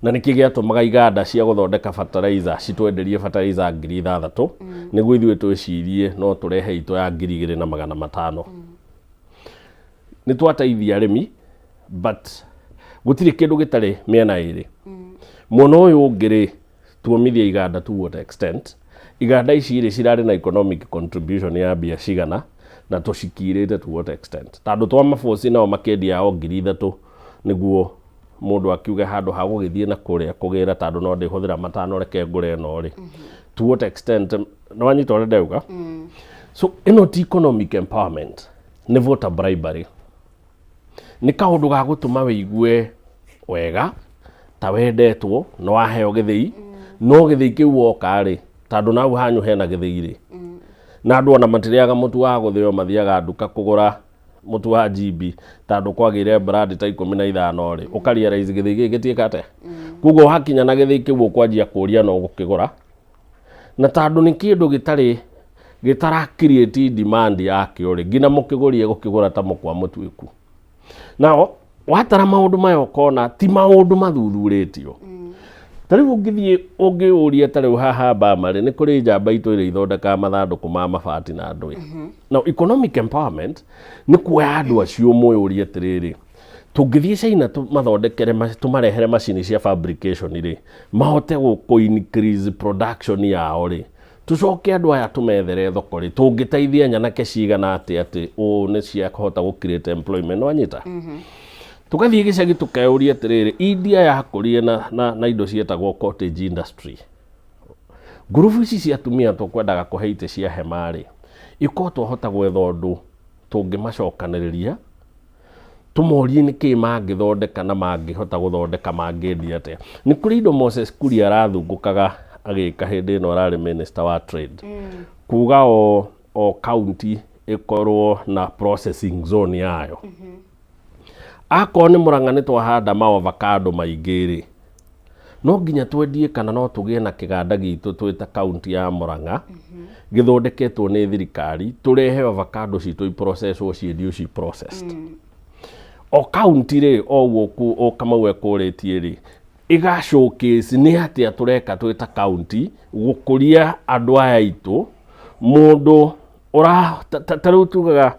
na nĩkĩ gĩatũmaga iganda cia gũthondeka fertilizer citwenderie fertilizer 6,000 nĩguo ithuĩ twĩcirie no tũrehe itũ ya 2,500? Nĩ twateithia arĩmi, but gũtirĩ kĩndũ gĩtarĩ mĩena ĩrĩ. Mwena ũyũ ũngĩ rĩ, tuomithia iganda to what extent? Iganda ici rĩ, cirarĩ na economic contribution ya mbia cigana, na tũcikirĩte to what extent? Tondũ twamaboci nao makĩendia yao 3,000 nĩguo mũndũ akiuge handũ ha gũgĩthiĩ na kũrĩa kũgĩra, tondũ no ndĩhũthĩra 500, reke ngũre ĩno rĩ, to what extent? Nĩ wanyita ũrĩa ndauga? So ĩno ti economic empowerment, nĩ voter bribery. Nĩ kaũndũ ga gũtũma wĩigue wega ta wendetwo na waheo gĩthĩi, no gĩthĩi kĩu woka rĩ, tondũ nau hanyu hena gĩthĩi rĩ, na andũ ona matirĩaga mũtu wa gũthĩo, mathiaga nduka kũgũra mũtu wa GB tondũ kwagĩire brand ta 15 rĩ, ũka realize gĩthĩi gĩkĩ gĩtiĩka atĩa. Koguo wakinya na gĩthĩi kĩu ũkwanjia kũria no ũgũkĩgũra, na tondũ nĩ kĩndũ gĩtarĩ gĩtara create demand yakĩo rĩ, nginya mũkĩgũri egũkĩgũra ta mũkwa mũtuĩku. Nao watara maũndũ maya ũkona ti maũndũ mathuthurĩtio. Ta rĩu ũngĩthiĩ ũngĩũria ta rĩu haha Bama rĩ, nĩ kũrĩ njamba itũ iria ithondekaga mathandũkũ ma mabati na ndũĩ. Now economic empowerment nĩ kuoya andũ acio mũyũrie atĩrĩrĩ, tũngĩthiĩ China tũmathondekere tũmarehere macini cia fabrication rĩ, mahote kũ increase production yao rĩ, tũcoke andũ aya tũmethere thoko rĩ, tũngĩteithia nyanake cigana atĩa atĩ ũũ nĩ ciakũhota gũ create employment, nĩwanyita? Tũgathiĩ gĩcagi tũkeyũria atĩrĩrĩ, India yakũrire na indo ciĩtagwo cottage industry. Ngurubu ici cia atumia tũkwendaga kũhe itĩ cia hema rĩ, ĩkorwo twahota gwetha ũndũ tũngĩmacokanĩrĩria, tũmorie nĩkĩ mangĩthondeka na mangĩhota gũthondeka mangĩendia atĩa. Nĩ kũrĩ indo Moses Kuria arathungũkaga agĩka hĩndĩ ĩno ararĩ minister wa trade. Kuga o county ĩkorwo na processing zone yayo. Akorwo nĩ Murang'a nĩ twahanda ma avocado maingĩ rĩ, no nginya twendie kana no tũgĩe na kĩganda gitũ twĩ ta kaunti ya Murang'a gĩthondeketwo nĩ thirikari, tũrehe avocado citũ iprocesswo ciendio ci processed. O kaunti rĩ, o ũguo o Kamau ekũrĩtie rĩ, ĩga showcase nĩ atĩa tũreka twĩ ta kaunti gũkũria andũ aya aitũ. Mũndũ ũra ta rĩu tugaga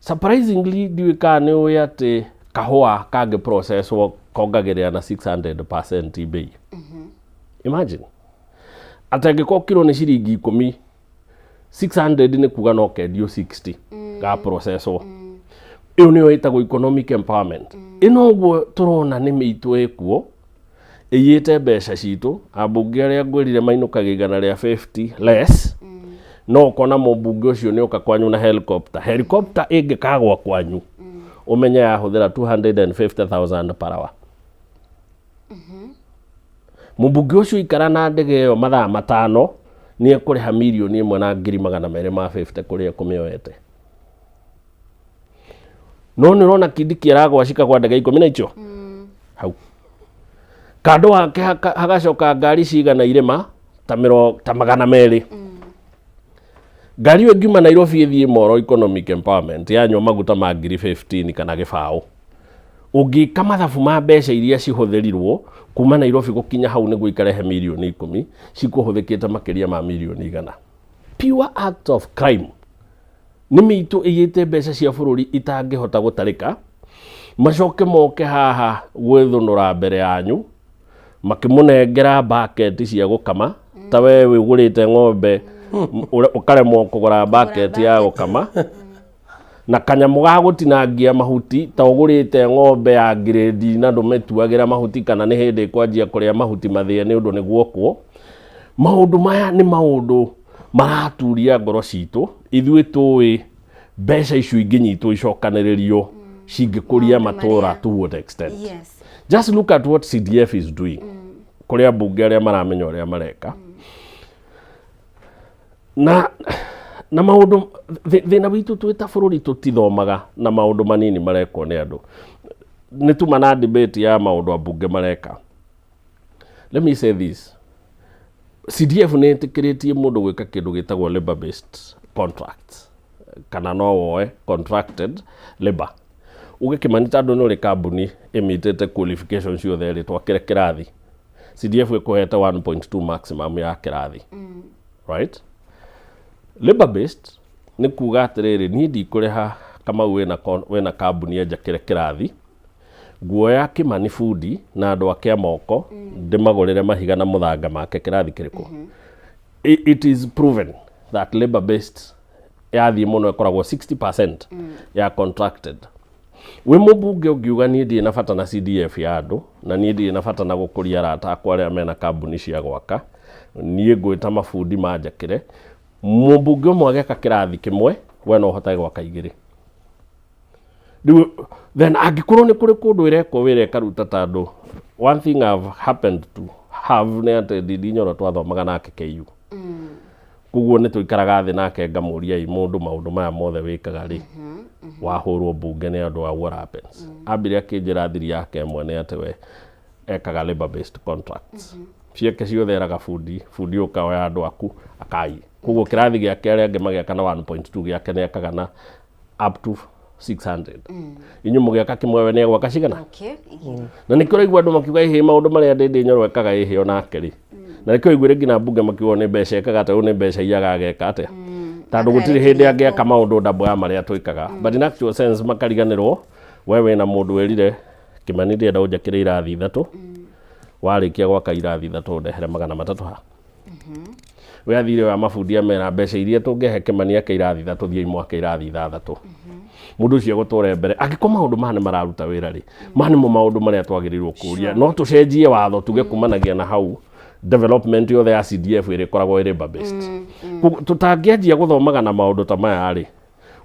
surprisingly, ndiũĩ kana nĩ ũĩ atĩ kahũa kangĩ processwo kongagĩrĩra na 600% bei. Imagine atĩ angĩkorwo kiro nĩ ciringi 10, 600 nĩ kuga no kendio 60 ga processwo. Ĩyo nĩyo ĩtagwo economic empowerment. Ĩno ũguo tũrona nĩ mĩitũ ĩkuo ĩiyĩte mbeca citũ. Ambunge arĩa ngwĩrire mainũkaga 150 less, no ũkona mũmbunge ũcio nĩ oka kwanyu na helicopter. Helicopter ĩngĩkagwa kwanyu, ũmenye yahũthĩra 250,000 per hour. Mũmbunge ũcio ikara na ndege ĩyo mathaa 5, nĩ ekũrĩha 1,250,000 kũrĩa ekũmĩoete. No nĩ ũrona Kindiki aragwa cikagwa ndege 10 na icio hau kando wake, hagacoka ngari cigana irĩma ta 200. Ngari ĩyo ĩngiuma Nairobi ĩthiĩ Moro, economic empowerment, yanyua maguta ma ngiri 15 kana gĩbaũ. Ũngĩka mathabu ma mbeca iria cihũthĩrirwo kuma Nairobi gũkinya hau nĩguo ikarehe 10 mirioni, cikũhũthĩkĩte makĩria ma 100 mirioni. Pure act of crime. Nĩ mĩitũ ĩiyĩte mbeca cia bũrũri itangĩhota gũtarĩka, macoke moke haha gwĩthũnũra mbere yanyu makĩmũnengera bucket cia gũkama, ta we wĩgũrĩte ng'ombe ũkaremwo kũgũra bucket ya gũkama na kanyamũ ga gũtinangia mahuti, ta ũgũrĩte ng'ombe ya grade na ndũmĩtuagĩra mahuti kana nĩ hĩndĩ ĩkwanjia kũrĩa mahuti mathĩe nĩ ũndũ nĩ guokwo. Maũndũ maya nĩ maũndũ maraturia ngoro citũ. Ithuĩ tũĩ mbeca icio ingĩnyitwo icokanĩrĩrio cingĩkũria matũra to what extent. Just look at what CDF is doing kũrĩa mbunge arĩa maramenya ũrĩa mareka na maũndũ thĩna witũ twĩ ta bũrũri tũtithomaga na maũndũ manini marekwo nĩ andũ. Nĩ tuma na debate ya maũndũ ambunge mareka. Let me say this: CDF nĩ ĩtĩkĩrĩtie mũndũ gwĩka kĩndũ gĩtagwo labor based contracts, kana no woe contracted labor uge Kĩmani, tondũ nĩ ũrĩ kambuni ĩmitĩte qualification ciothe rĩ, twakĩre kĩrathi. CDF ĩkũhete 1.2 maximum ya kĩrathi, right? Labor based nĩ kuga atĩrĩrĩ, niĩ ndikũrĩha Kamau wĩna kambuni enjakĩre kĩrathi, nguoya Kĩmani bundi na andũ ake a moko, ndĩmagũrĩre mahiga na mũthanga make kĩrathi kĩrĩkũ. It is proven that labor based yathiĩ mũno ĩkoragwo 60% ya contracted. Wĩ mũmbunge ũngiuga niĩ ndirĩ na bata na CDF ya andũ, na niĩ ndirĩ na bata na gũkũria arata akwa arĩa mena kambuni cia gwaka, niĩ ngwĩta mabundi manjakĩre. Mũmbunge ũmwe ageka kĩrathi kĩmwe, we no ũhotage gwaka igĩrĩ. Rĩu then angĩkorwo nĩ kũrĩ kũndũ ĩrekwo wĩra ĩkaruta, tondũ one thing I've happened to have nĩ atĩ Ndindi Nyoro twathomaga nake KU, koguo nĩ tũikaraga thĩ nake ngamũria, "Ĩ mũndũ, maũndũ maya mothe wĩkaga rĩ, wahũrwo mbunge nĩ andũ a, what happens?" Ambire akĩnjĩra thiri yake ĩmwe nĩ atĩ we ekaga labor based contracts ciake ciothe, eraga bundi, "Bundi, ũkaoya andũ aku akai." Koguo kĩrathi gĩake arĩa angĩ magĩaka na 1.2, gĩake nĩ akaga na up to 600. Inyuĩ mũgĩaka kĩmwe, we nĩ egwaka cigana? Na nĩkĩo ũraigua andũ makiuga ĩhĩ maũndũ marĩa Ndindi Nyoro ekaga ĩhĩ onake rĩ, na nĩkĩo ũiguire nginya mbunge makiuga nĩ mbeca ekaga atĩa, ũyũ nĩ mbeca iyaga ageka atĩa, tondũ gũtirĩ hĩndĩ angĩaka maũndũ ndambo ya marĩa twĩkaga. But in actual sense makariganĩrwo we wĩna mũndũ wĩrire Kĩmani, "Ndĩrenda ũnjakĩre irathi ithatũ, warĩkia gwaka irathi ithatũ ndehere 300 ha." We athire wa mabundi amera, "Mbeca iria tũngĩhe Kĩmani ake irathi ithatũ, thiĩi mwake irathi ithathatũ." Mũndũ ũcio egũtũra mbere angĩkorwo maũndũ maya nĩ mararuta wĩra rĩ, maya nĩmo maũndũ marĩa twagĩrĩirwo kũria. No tũcenjie watho tuge kumanagia na hau development yothe ya CDF ĩrĩa ĩkoragwo ĩrĩ labor based. Koguo tũtangĩanjia gũthomaga na maũndũ ta maya rĩ,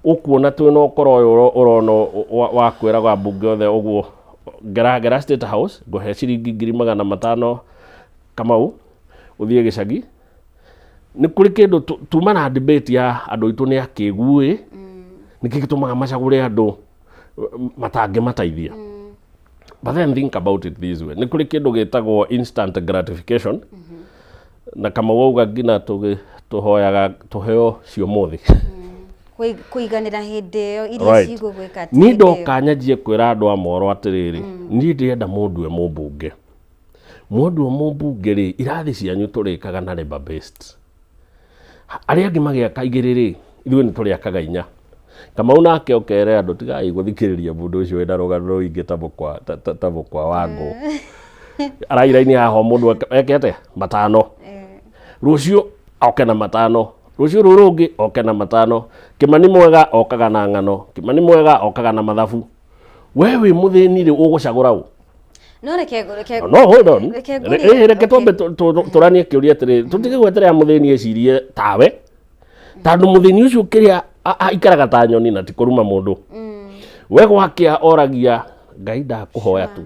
ũkuona twĩna ũkoro ũyũ ũrona wa kwĩraga mbunge othe ũguo, ngera ngera State House, ngũhe ciringi 500,000, Kamau, ũthiĩ gĩcagi nĩ kũrĩ kĩndũ tuma na debate ya andũ aitũ nĩ akĩgu ĩ, nĩkĩ gĩtũmaga macagũre andũ matangĩmateithia? But then think about it this way, nĩ kũrĩ kĩndũ gĩtagwo instant gratification, na Kamau auga nginya tũhoyaga tũheo cio mũthĩ. Kũiganĩra hĩndĩ ĩyo iria cigũgwĩka atĩ Niĩ hĩndĩ ĩyo. Ndoka nyanjie kwĩra andũ a Moro atĩrĩrĩ, niĩ ndĩrenda mũndue mũmbunge, mũndue mũmbunge rĩ, irathi cianyu tũrĩkaga na labor based, arĩa angĩ magĩaka igĩrĩ rĩ, ithuĩ nĩ tũrĩakaga inya. Kamau nake ũkere andũ tigai gũthikĩrĩria mũndũ ũcio wĩna rũgano rũingĩ ta mũkwa ta mũkwa wa ngũ arairaini haha, o mũndũ eke atĩa matano, rũciũ oke na matano, rũciũ rũrũ rũngĩ oke na matano. Kĩmani mwega okaga na ng'ano, Kĩmani mwega okaga na mathabu. We wĩ mũthĩni rĩ, ũgũcagũra ũ? No reke No, hold on. Reke ngũrie. Reke twambe tũranie kĩũria atĩrĩrĩ, tũtige gweterera mũthĩni ecirie tawe, tondũ mũthĩni ũcio kĩrĩa aikaraga ta nyoni na ti kũruma mũndũ. We gwakĩa oragia Ngai, "Ndakũhoya tu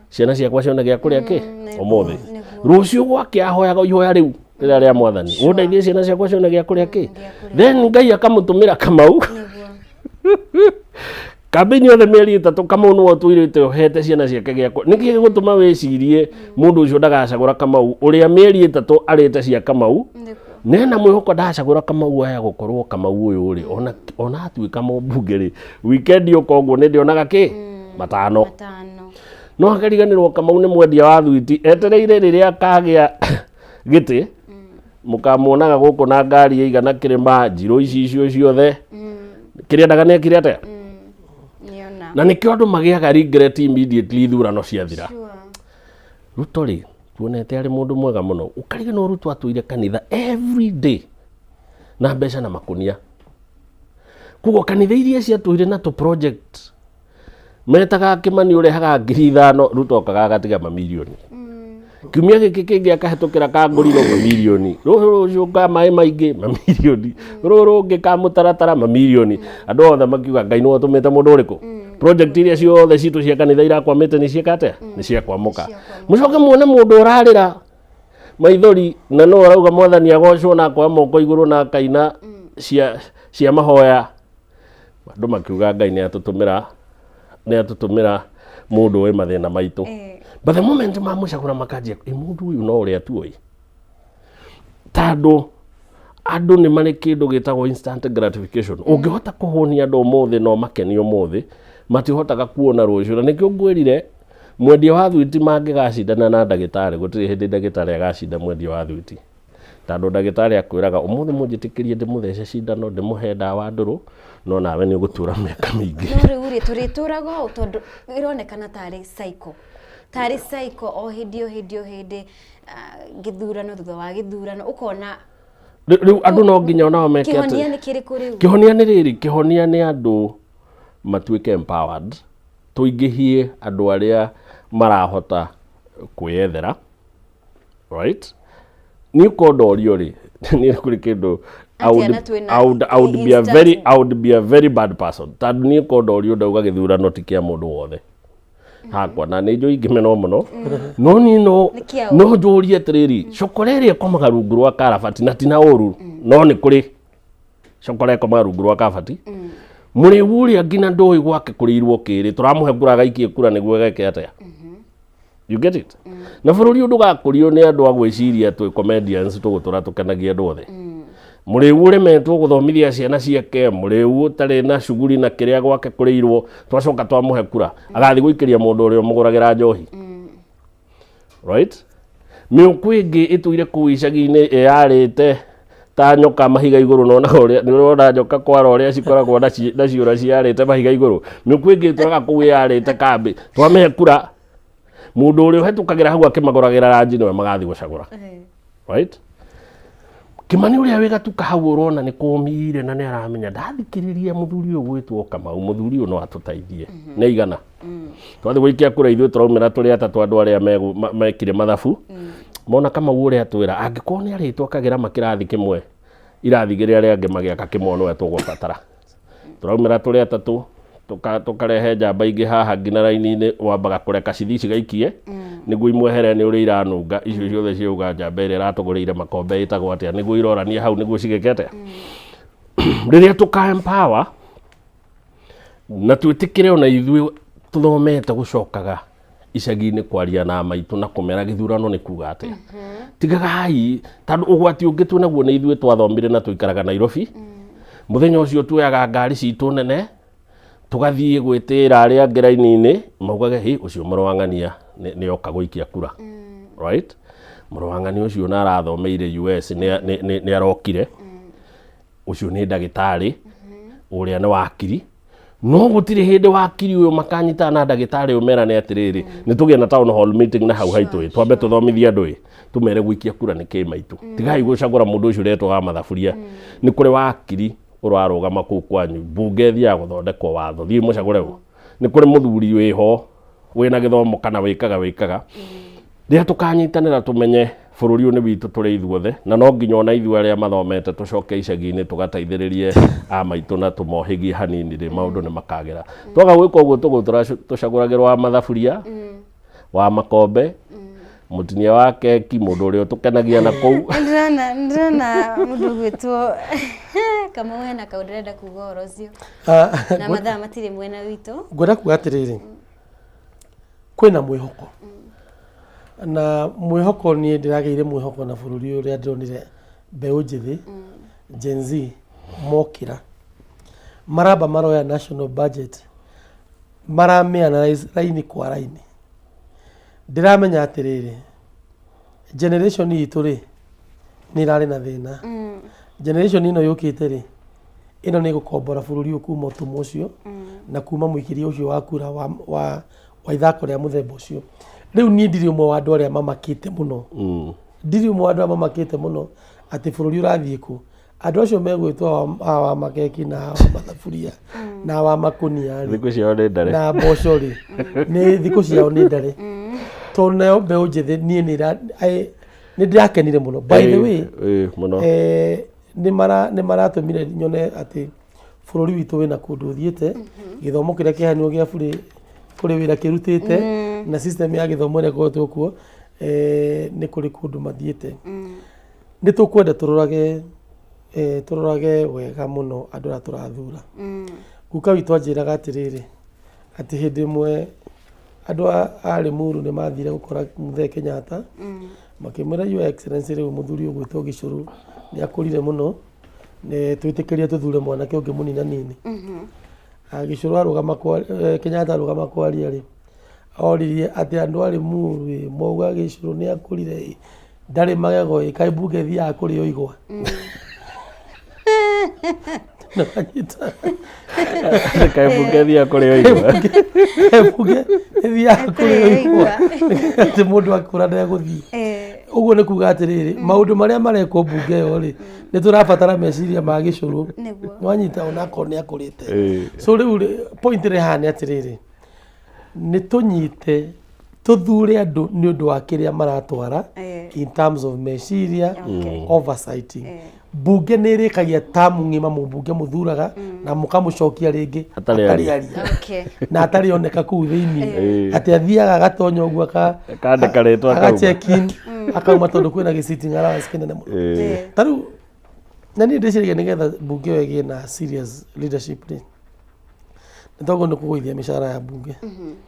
ciana ciakwa cione gĩa kũrĩa kĩ ũmũthĩ." Rũciũ gwakĩa ahoyaga ihoya rĩu rĩrĩa rĩa, "Mwathani, ũndeithie ciana ciakwa cione gĩa kũrĩa kĩ." Then Ngai akamũtũmĩra Kamau kambĩini yothe mĩeri 3. Kamau nĩwe ũtũirĩte ũhete ciana ciake gĩa kũrĩa. Nĩkĩ gĩgũtũma wĩcirie mũndũ ũcio ndagacagũra Kamau, ũrĩa mĩeri 3 arĩte cia Kamau nena mwĩhoko ndacagũra Kamau aya gũkorwo Kamau ũyũ rĩ, ona atuĩka mũmbunge rĩ, weekend ũka ũguo nĩ ndĩonaga kĩ matano. Matano. No akariganĩrwo Kamau nĩ mwendia wa thwiti, etereire rĩrĩa akagĩa gĩtĩ mũkamuonaga gũkũ na ngari ĩigana kĩrĩma njirũ ici icio ciothe kĩrĩa endaga nĩ ekire atĩa. Nĩona. Na nĩkĩo andũ magĩaga regret immediately ithurano ciathira. Ruto rĩ, tuonete arĩ mũndũ mwega mũno, ũkariganĩrwo Ruto atũire kanitha every day na mbeca na makũnia. Koguo kanitha iria ciatũire na tũ project metaga Kĩmani ũrehaga 5,000, Ruto okaga agatiga mamirioni. Kiumia gĩkĩ kĩngĩ akahĩtũkĩra kangũriro mamirioni, rũrũ rũciũ ka maĩ maingĩ mamirioni, rũrũ rũngĩ ka mũtaratara mamirioni. Andũ othe makiuga Ngai nĩwe ũtũmĩte mũndũ ũrĩkũ. Project iria ciothe citũ cia kanitha irakwamĩte nĩ ciĩka atĩa? Nĩ ciakwamũka. Mũcoke muone mũndũ ũrarĩra maithori na no ũrauga Mwathani agocwo na akoya moko igũrũ na akaina cia mahoya, andũ makiuga Ngai nĩ atũtũmĩra mũndũ wĩ mathĩna maitũ. But the moment mamũcagũra makanjia, "Ĩ mũndũ ũyũ no ũrĩa tuoĩ," tondũ andũ nĩ marĩ kĩndũ gĩtagwo instant gratification. Ũngĩhota kũhũnia andũ ũmũthĩ no makenio ũmũthĩ, matihotaga kuona rũciũ. Na nĩkĩo ngwĩrire mwendia wa thwiti mangĩgacindana na ndagĩtarĩ, gũtirĩ hĩndĩ ndagĩtarĩ agacinda mwendia wa thwiti, tondũ ndagĩtarĩ akwĩraga, "Ũmũthĩ mũnjĩtĩkĩrie ndĩmũthece cindano, ndĩmũhe ndawa ndũrũ, no nawe nĩ ũgũtũra mĩaka mĩingĩ." No rĩu rĩ, tũrĩtũraga ũũ tondũ ĩronekana tarĩ cycle, tarĩ cycle, o hĩndĩ o hĩndĩ o hĩndĩ, gĩthurano thutha wa gĩthurano ũkona. Rĩu andũ no nginya onao meke atĩ Kĩhonia nĩ kĩrĩkũ rĩu? Kĩhonia nĩ rĩrĩ, kĩhonia nĩ andũ matuĩke empowered, tũingĩhie andũ arĩa marahota kwĩyethera, right? Niĩ ko ndorio rĩ, niĩ kũrĩ kĩndũ I would, Atĩa na twĩna I would, I would be a instant- very, I would be a very bad person tondũ niĩ ko ndorio ndauga gĩthurano ti kĩa mũndũ wothe hakwa na nĩ njũĩ ingĩmenwo mũno no niĩ no Nĩ kĩa ũ? no njũrie atĩrĩrĩ cokora ĩrĩa ĩkomaga rungu rwa karabati na ti na ũru no nĩ kũrĩ cokora ĩkomaga rungu rwa kabati mũrĩu ũrĩa nginya ndũĩ gwake kũrĩirwo kĩrĩ tũramũhe kura agaikie kura nĩguo geke atĩa you get it na bũrũri ũyũ ndũgakũrio nĩ andũ a gwĩciria twĩ comedians tũgũtũra tũkenagia andũ othe mũrĩu ũremetwo gũthomithia ciana ciake mũrĩu ũtarĩ na cuguri na kĩrĩa gwake kũrĩirwo twacoka twamũhe kura agathiĩ gũikĩria mũndũ ũrĩa ũmũgũragĩra njohi right mĩũkũ ĩngĩ ĩtũire kũu icagi-inĩ ĩyarĩte ta nyoka mahiga igũrũ nona ũrĩa nĩ ũrona nyoka kwara ũrĩa cikoragwo na ci- na ciũra ciarĩte mahiga igũrũ mĩũkũ ĩngĩ ĩtũraga kũu ĩyarĩte kambĩ twamĩhe kura mũndũ ũrĩa ũhetũkagĩra hau akĩmagũragĩra ranji nĩwe magathiĩ gũcagũra right Kimani ũrĩa wĩ gatuka hau ũrona nĩ kũmire na nĩ aramenya ndathikĩrĩria mũthuri ũyũ gwĩtwo Kamau mũthuri ũyũ no atũteithie nĩ aigana twathiĩ gũikia kura ithuĩ tũraumĩra tũrĩ atatũ andũ arĩa mekire mathabu mona Kamau ũrĩa atwĩra angĩkorwo nĩ arĩtwo akagĩra makĩrathi kĩmwe irathi igĩrĩ arĩa angĩ magĩaka kĩmwe nĩwe tũgũbatara tũraumĩra tũrĩ atatũ tũkarehe njamba ingĩ haha nginya raini-inĩ wambaga kũreka cithi cigaikie nĩguo imwehere nĩ ũrĩa iranunga icio ciothe ciauga njamba ĩrĩa ĩratũgũrĩire makombe ĩtagwo atĩa nĩguo irorania hau nĩguo cigĩke atĩa rĩrĩa tũka empower na twĩtĩkĩre ona ithuĩ tũthomete gũcokaga icagi-inĩ kwaria na maitũ na kũmera gĩthurano nĩ kuga atĩa tigagai tondũ ũgwati ũngĩ twĩnaguo nĩ ithuĩ twathomire na tũikaraga Nairobi mũthenya ũcio tuoyaga ngari citũ nene tũgathiĩ gwĩtĩĩra arĩa angĩ raini-inĩ maugage hĩ ũcio mũrũ wa ng'ania nĩ oka gũikia kura right mũrũ wa ng'ania ũcio na arathomeire US nĩ arokire ũcio nĩ ndagĩtarĩ ũrĩa nĩ wakiri no gũtirĩ hĩndĩ wakiri ũyũ makanyitana na ndagĩtarĩ ũyũ merane atĩrĩrĩ nĩ tũgĩe na town hall meeting na hau haitũ ĩ twambe tũthomithie andũ ĩ tũmere gũikia kura nĩ kĩ maitũ tigai gũcagũra mũndũ ũcio ũretwo wa mathaburia nĩ kũrĩ wakiri ũrarũgama kũu kwanyu mbunge ĩthiaga gũthondekwo watho thiĩ mũcagũre ũ nĩ kũrĩ mũthuri wĩho wĩna gĩthomo kana wĩkaga wĩkaga rĩrĩa tũkanyitanĩra tũmenye bũrũri ũyũ nĩ witũ tũrĩ ithuothe na no nginya ona ithuĩ arĩa mathomete tũcoke icagi-inĩ tũgateithĩrĩrie a maitũ na tũmohĩgie hanini rĩ maũndũ nĩ makagĩra twaga gwĩka ũguo tũgũtũra tũcagũragĩrwo wa mathaburia wa makombe mũtinia wa keki mũndũ ũrĩa ũtũkenagia na kũu ndĩrona ndĩrona mũndũ ũgwĩtwo Kamau hena kaũndũ ndĩrenda kuga ũhoro ũcio na mathaa matirĩ mwena witũ ngwenda kuga atĩrĩrĩ kwĩna mwĩhoko na mwĩhoko niĩ ndĩragĩire mwĩhoko na bũrũri ũrĩa ndĩronire mbeũ njĩthĩ Gen Z mokĩra maramba maroya national budget maramĩ raini kwa raini ndĩramenya atĩrĩrĩ generation itũ rĩ nĩ ĩrarĩ na thĩna generation ĩno yũkĩte rĩ ĩno nĩ ĩgũkombora bũrũri ũyũ kuma ũtũmwa ũcio na kuma mũikĩria ũcio wa kura wa, wa, wa ithako rĩa mũthemba ũcio rĩu niĩ ndirĩ ũmwe wa andũ arĩa mamakĩte mũno ndirĩ ũmwe wa andũ arĩa mamakĩte mũno atĩ bũrũri ũrathiĩ kũ andũ acio megwĩtwo awa wa makeki na awa mathaburia na awa makũnia rĩ thikũ ciao nĩ ndare na mboco rĩ nĩ thikũ ciao nĩ ndare tondũ nayo mbeũ njĩthĩ niĩ nĩ nĩ ndĩrakenire mũno by the way Ĩĩ, mũno nĩ maratũmire nyone atĩ bũrũri witũ wĩna kũndũ ũthiĩte gĩthomo kĩrĩa kĩheanirwo gĩa burĩ kũrĩ wĩra kĩrutĩte na system ya gĩthomo ĩrĩa ĩkoretwo kuo nĩ kũrĩ kũndũ mathiĩte nĩ tũkwenda tũrorage tũrorage wega mũno andũ arĩa tũrathura guka witũ anjĩraga atĩrĩrĩ atĩ hĩndĩ ĩmwe andũ a Limuru nĩ mathire gũkora Mũthee Kenyatta makĩmwĩra Your Excellency rĩu mũthuri ũgwĩtwo Gĩcũrũ nĩ akũrire mũno nĩ twĩtĩkĩrie tũthure mwanake ũngĩ mũnina nini Gĩcũrũ arũgama Kenyatta arũgama kwaria rĩ oririe atĩ andũ a Limuru ĩ mauga Gĩcũrũ nĩ akũrire ĩ ndarĩ magego ĩ kaĩ mbunge ĩthiaga kũrĩo igwa Nĩwanyita? Kaĩ mbunge ĩthiaga kũrĩo igwa? Kaĩ mbunge ĩthiaga kũrĩo igwa atĩ mũndũ akũra ndegũthiĩ ũguo nĩ kuga atĩrĩrĩ maũndũ marĩa marekwo mbunge ĩyo rĩ nĩ tũrabatara meciria ma gĩcũrũ nĩwanyita onakorwo nĩ akũrĩte so rĩu rĩ, point ĩrĩa ĩhaha nĩ atĩrĩrĩ nĩ tũnyite tũthure andũ nĩ ũndũ wa kĩrĩa maratwara in terms of meciria oversighting. Mbunge nĩ ĩrĩkagia tamu ng'ima, mũmbunge mũthuraga na mũkamũcokia rĩngĩ Atarĩ aria. aria Okay. na atarĩ oneka kũu thĩinĩ, Eh. atĩ athiaga agatonya ũguo Akandĩka rĩtwa akauma. aga check in akauma, tondũ kwĩna gĩ sitting allowance kĩnene mũno. Ta rĩu na niĩ ndĩciragia nĩgetha mbunge ĩyo ĩgĩe na serious leadership rĩ, nĩ toguo nĩ kũgũithia mĩcara ya mbunge,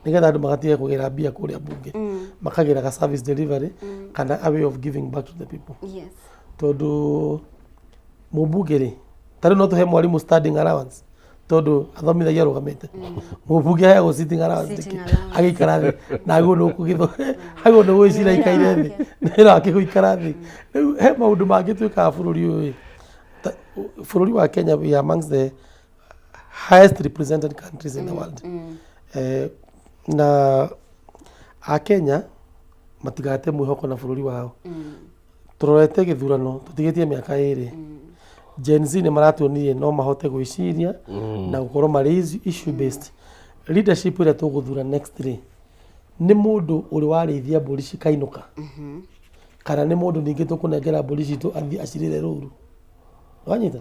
nĩgetha andũ magatige kũgĩra mbia kũrĩa mbunge, makagĩra ga service delivery kana a way of giving back to the people. Tondũ mũmbunge rĩ, ta rĩu no tũhe mwarimũ standing allowance tondũ athomithagia arũgamĩte, mũmbunge aheagwo sitting allowance Sitting nĩkĩ? allowance. Agĩikara thĩ na agĩrĩirwo nĩ agĩrĩirwo nĩ gwĩcira aikaire thĩ nĩra akĩgũikara thĩ. Rĩu he maũndũ mangĩ twĩkaga bũrũri ũyũ ĩ. Bũrũri wa Kenya, we are amongst the highest represented countries in the world. Na akenya matigate mwĩhoko na bũrũri wao. Tũrorete gĩthurano tũtigĩtie mĩaka 2. Gen Z nĩ maratuonirie no mahote gwĩciria na gũkorwo marĩ issue based. Leadership ĩrĩa tũgũthura next rĩ, nĩ mũndũ ũrĩ warĩithia mbũri cikainũka, kana nĩ mũndũ ningĩ tũkũnengera mbũri citũ athiĩ acirĩre rũru? Wanyita?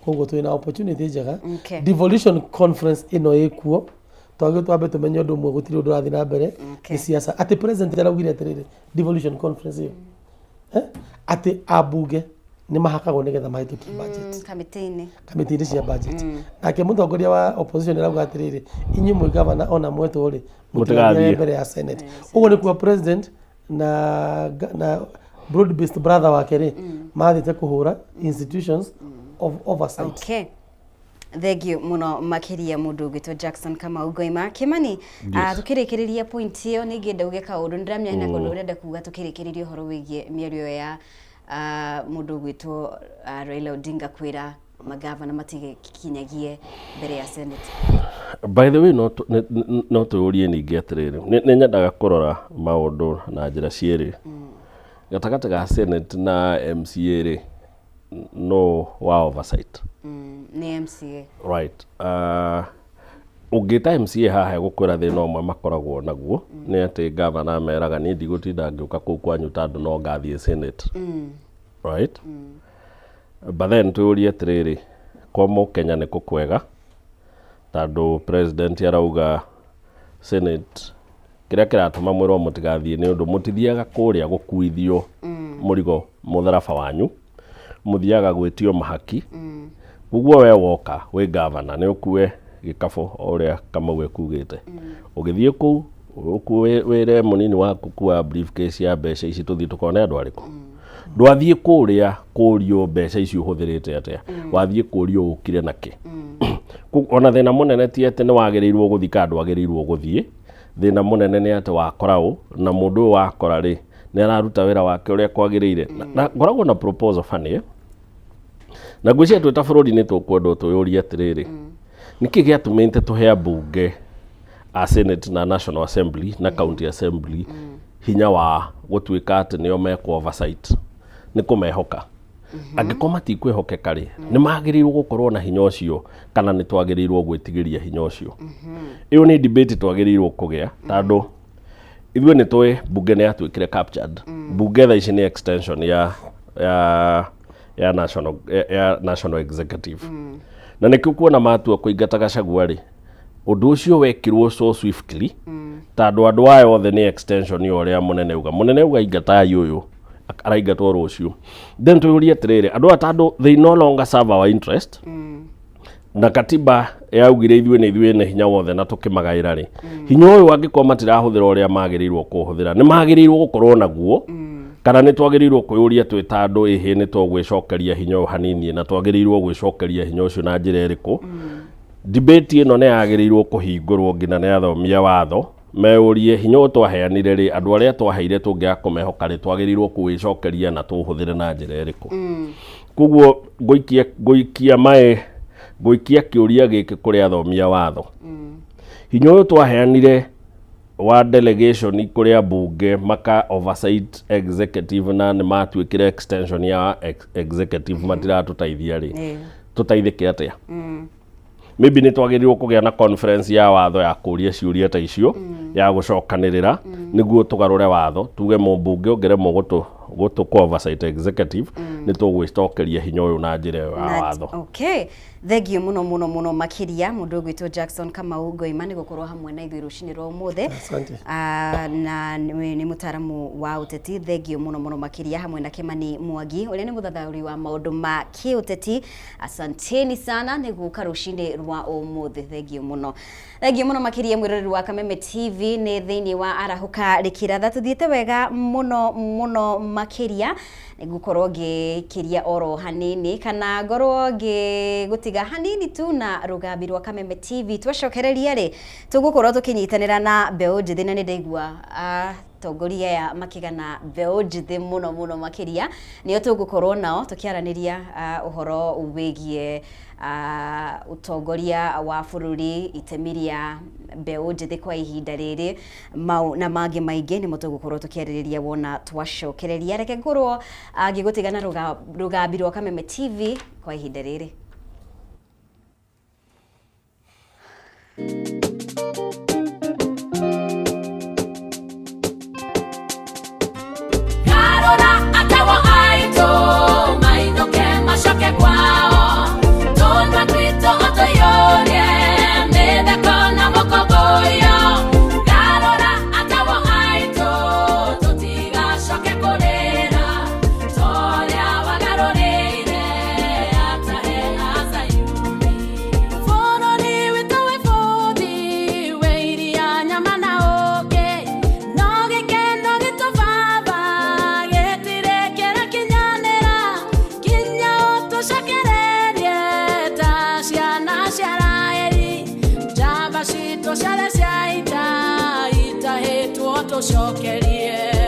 Koguo twĩna opportunity njega. Devolution conference ĩno ĩkuo, twagĩrĩirwo twambe tũmenye ũndũ ũmwe, gũtirĩ ũndũ ũrathiĩ na mbere. Nĩ siasa. Atĩ president araugire atĩrĩrĩ, devolution conference ĩyo, atĩ ambunge nĩ mahakagwo nĩgetha mahĩtũkie budget. Kamĩtĩ-inĩ. Kamĩtĩ-inĩ cia budget. Nake mũtongoria wa opposition arauga atĩrĩrĩ, inyuĩ mwĩ gavana ona mwetwo rĩ, mũtigathiĩ mũtigathiĩ mbere ya senate. Ũguo nĩ kuga president na broad based brother wake rĩ, mathiĩte kũhũra institutions of oversight. Okay. Thank you mũno makĩria mũndũ ũgwĩtwo Jackson Kamau Ngoima Kimani. Tukĩrĩkĩrĩria point ĩyo, nĩ ingĩenda uge kaũndũ, nĩ ndĩramenya hena kaũndũ ũrenda kuga tukĩrĩkĩrĩria ũhoro wĩgiĩ mĩario ya mũndũ ũgwĩtwo Raila Odinga kwĩra magavana matikinyagie mbere ya Senate. By the way, no twĩyũrie ningĩ atĩrĩrĩ, nĩ nyendaga kũrora maũndũ na njĩra cierĩ. Gatagatĩ ga Senate na MCA rĩ, no wa oversight? Nĩ MCA. Right. Ũngĩta MCA haha gũkwĩra thĩna ũmwe makoragwo naguo nĩ atĩ gavana ameraga, niĩ ndigũtinda ngĩũka kũu kwanyu tondũ no ngathiĩ Senate. Right, but then twĩyũrie atĩrĩrĩ, kwa mũkenya nĩ kũ kwega? Tondũ president arauga Senate, kĩrĩa kĩratũma mwĩrwo mũtigathiĩ nĩ ũndũ mũtithiaga kũrĩa gũkuithio mũrigo mũtharaba wanyu, mũthiaga gwĩtio mahaki. Koguo we woka wĩ gavana nĩ ũkue gĩkabũ o ũrĩa Kamau ekugĩte, ũgĩthiĩ kũu ũkue wĩre mũnini waku kua briefcase ya mbeca ici, tũthiĩ tũkone andũ arĩkũ. Ndwathiĩ kũrĩa kũrio mbeca ici ũhũthĩrĩte atĩa, wathiĩ kũrio ũkire nakĩ. Ona thĩna mũnene ti atĩ nĩ wagĩrĩirwo gũthiĩ kana ndwagĩrĩirwo gũthiĩ, thĩna mũnene nĩ atĩ wakora ũ, na mũndũ ũyũ wakora rĩ, nĩ araruta wĩra wake ũrĩa kwagĩrĩire. Na ngoragwo na proposal funny, eh? Na ngwĩciria twĩ ta bũrũri nĩ tũkwendwo twĩyũrie atĩrĩrĩ, nĩkĩ gĩatũmĩte tũhe ambunge a Senate na National Assembly na County Assembly hinya wa gũtuĩka atĩ nĩo mekũ oversight? Nĩ kũmehoka. Angĩkorwo matikwĩhokeka rĩ, nĩ magĩrĩirwo gũkorwo na hinya ũcio, kana nĩ twagĩrĩirwo gwĩtigĩria hinya ũcio? Ĩyo nĩ debate twagĩrĩirwo kũgĩa, tondũ ithuĩ nĩ tũĩ mbunge nĩ yatuĩkire captured. Mbunge thaa ici nĩ extension ya national executive, na nĩkĩo kuona matua kũingata Gachagua rĩ, ũndũ ũcio wekirwo so swiftly, tondũ andũ aya othe nĩ extension ya ũrĩa mũnene uga. Mũnene uga ingatai ũyũ, araingatwo rũciũ. Then twĩyũrie atĩrĩrĩ, andũ aya tondũ they no longer serve our interest, na katiba yaugire ithuĩ nĩ ithuĩ nĩ hinya wothe na tũkĩmagaĩra rĩ, hinya ũyũ angĩkorwo matirahũthĩra ũrĩa magĩrĩirwo kũũhũthĩra, nĩ magĩrĩirwo gũkorwo naguo, kana nĩ twagĩrĩirwo kwĩyũria twĩ ta andũ, ĩhĩ nĩ tũgwĩcokeria hinya ũyũ hanini, na twagĩrĩirwo gwĩcokeria hinya ũcio na njĩra ĩrĩkũ? Debate ĩno nĩ yagĩrĩirwo kũhingũrwo nginya nĩ athomi a watho meyũrie, hinya ũyũ twaheanire rĩ, andũ arĩa twaheire tũngĩaga kũmehoka rĩ, twagĩrĩirwo kũwĩcokeria na tũũhũthĩre na njĩra ĩrĩkũ? Koguo ngũikia maĩ, ngũikia kĩũria gĩkĩ kũrĩ athomi a watho: hinya ũyũ twaheanire wa delegation kũrĩ ambunge maka oversight executive, na nĩ matuĩkire extension ya executive, matiratũteithia rĩ, tũteithĩke atĩa? Maybe nĩ twagĩrĩirwo kũgĩa na conference ya watho ya kũria ciũria ta icio, ya gũcokanĩrĩra nĩguo tũgarũre watho, tuge mũmbunge ũngĩremwo gũtũ gũtũ oversight executive. Nĩ tũgwĩcokeria hinya ũyũ na njĩra ĩyo ya watho. Okay, thengio mũno mũno mũno makĩria mũndũ ũgwĩtwo Jackson Kamau Ngoima nĩ gũkorwo hamwe na ithuĩ rũcinĩ rwa ũmũthĩ. Asante. Na nĩ mũtaaramu wa ũteti, thengio mũno mũno makĩria hamwe na Kimani Mwangi ũrĩa nĩ mũthathaũri wa maũndũ ma kĩũteti. Asanteni sana nĩ gũka rũcinĩ rwa ũmũthĩ, thengio mũno, thengio mũno makĩria mwĩroreri wa Kameme TV nĩ thĩinĩ wa Arahũka Rĩkĩratha. Tũthiĩte wega mũno mũno makĩria, ngũkorwo ngĩkĩria oro hanini kana ngorwo ngĩgũtiga hanini tu na rũgambi rwa Kameme TV. Twacokereria rĩ, tũgũkorwo tũkĩnyitanĩra na mbeũ njĩthĩ, na nĩ ndaigua atongoria aya makĩgana mbeũ njĩthĩ mũno mũno makĩria, nĩo tũgũkorwo nao tũkĩaranĩria ũhoro wĩgiĩ ũtongoria wa bũrũri, itemi rĩa mbeũ njĩthĩ kwa ihinda rĩrĩ, mau na mangĩ maingĩ nĩmo tũgũkorwo tũkĩarĩrĩria wona twacokereria. Reke ngorwo ngĩgũtiga na rũgambi rwa Kameme TV kwa ihinda rĩrĩ. Karora atawa aitũ mainũke macoke kwao tũnua twitũ ũtũiyũrie mĩtheko na mũkũngũiyo. Karora atawa aitũ tũtigacoke kũrĩra torĩa wagarũrĩire atahe a Zayuni. Bũrũri witũ wĩ bũthi wĩ iria nyama na ũũkĩ, no gĩkeno gitũ baba gĩtirĩ kĩrakinyanĩra nginya ũtũcokererie ta ciana cia Raheli, njamba citũ ciothe cia ita itahĩtwo tũcokerie.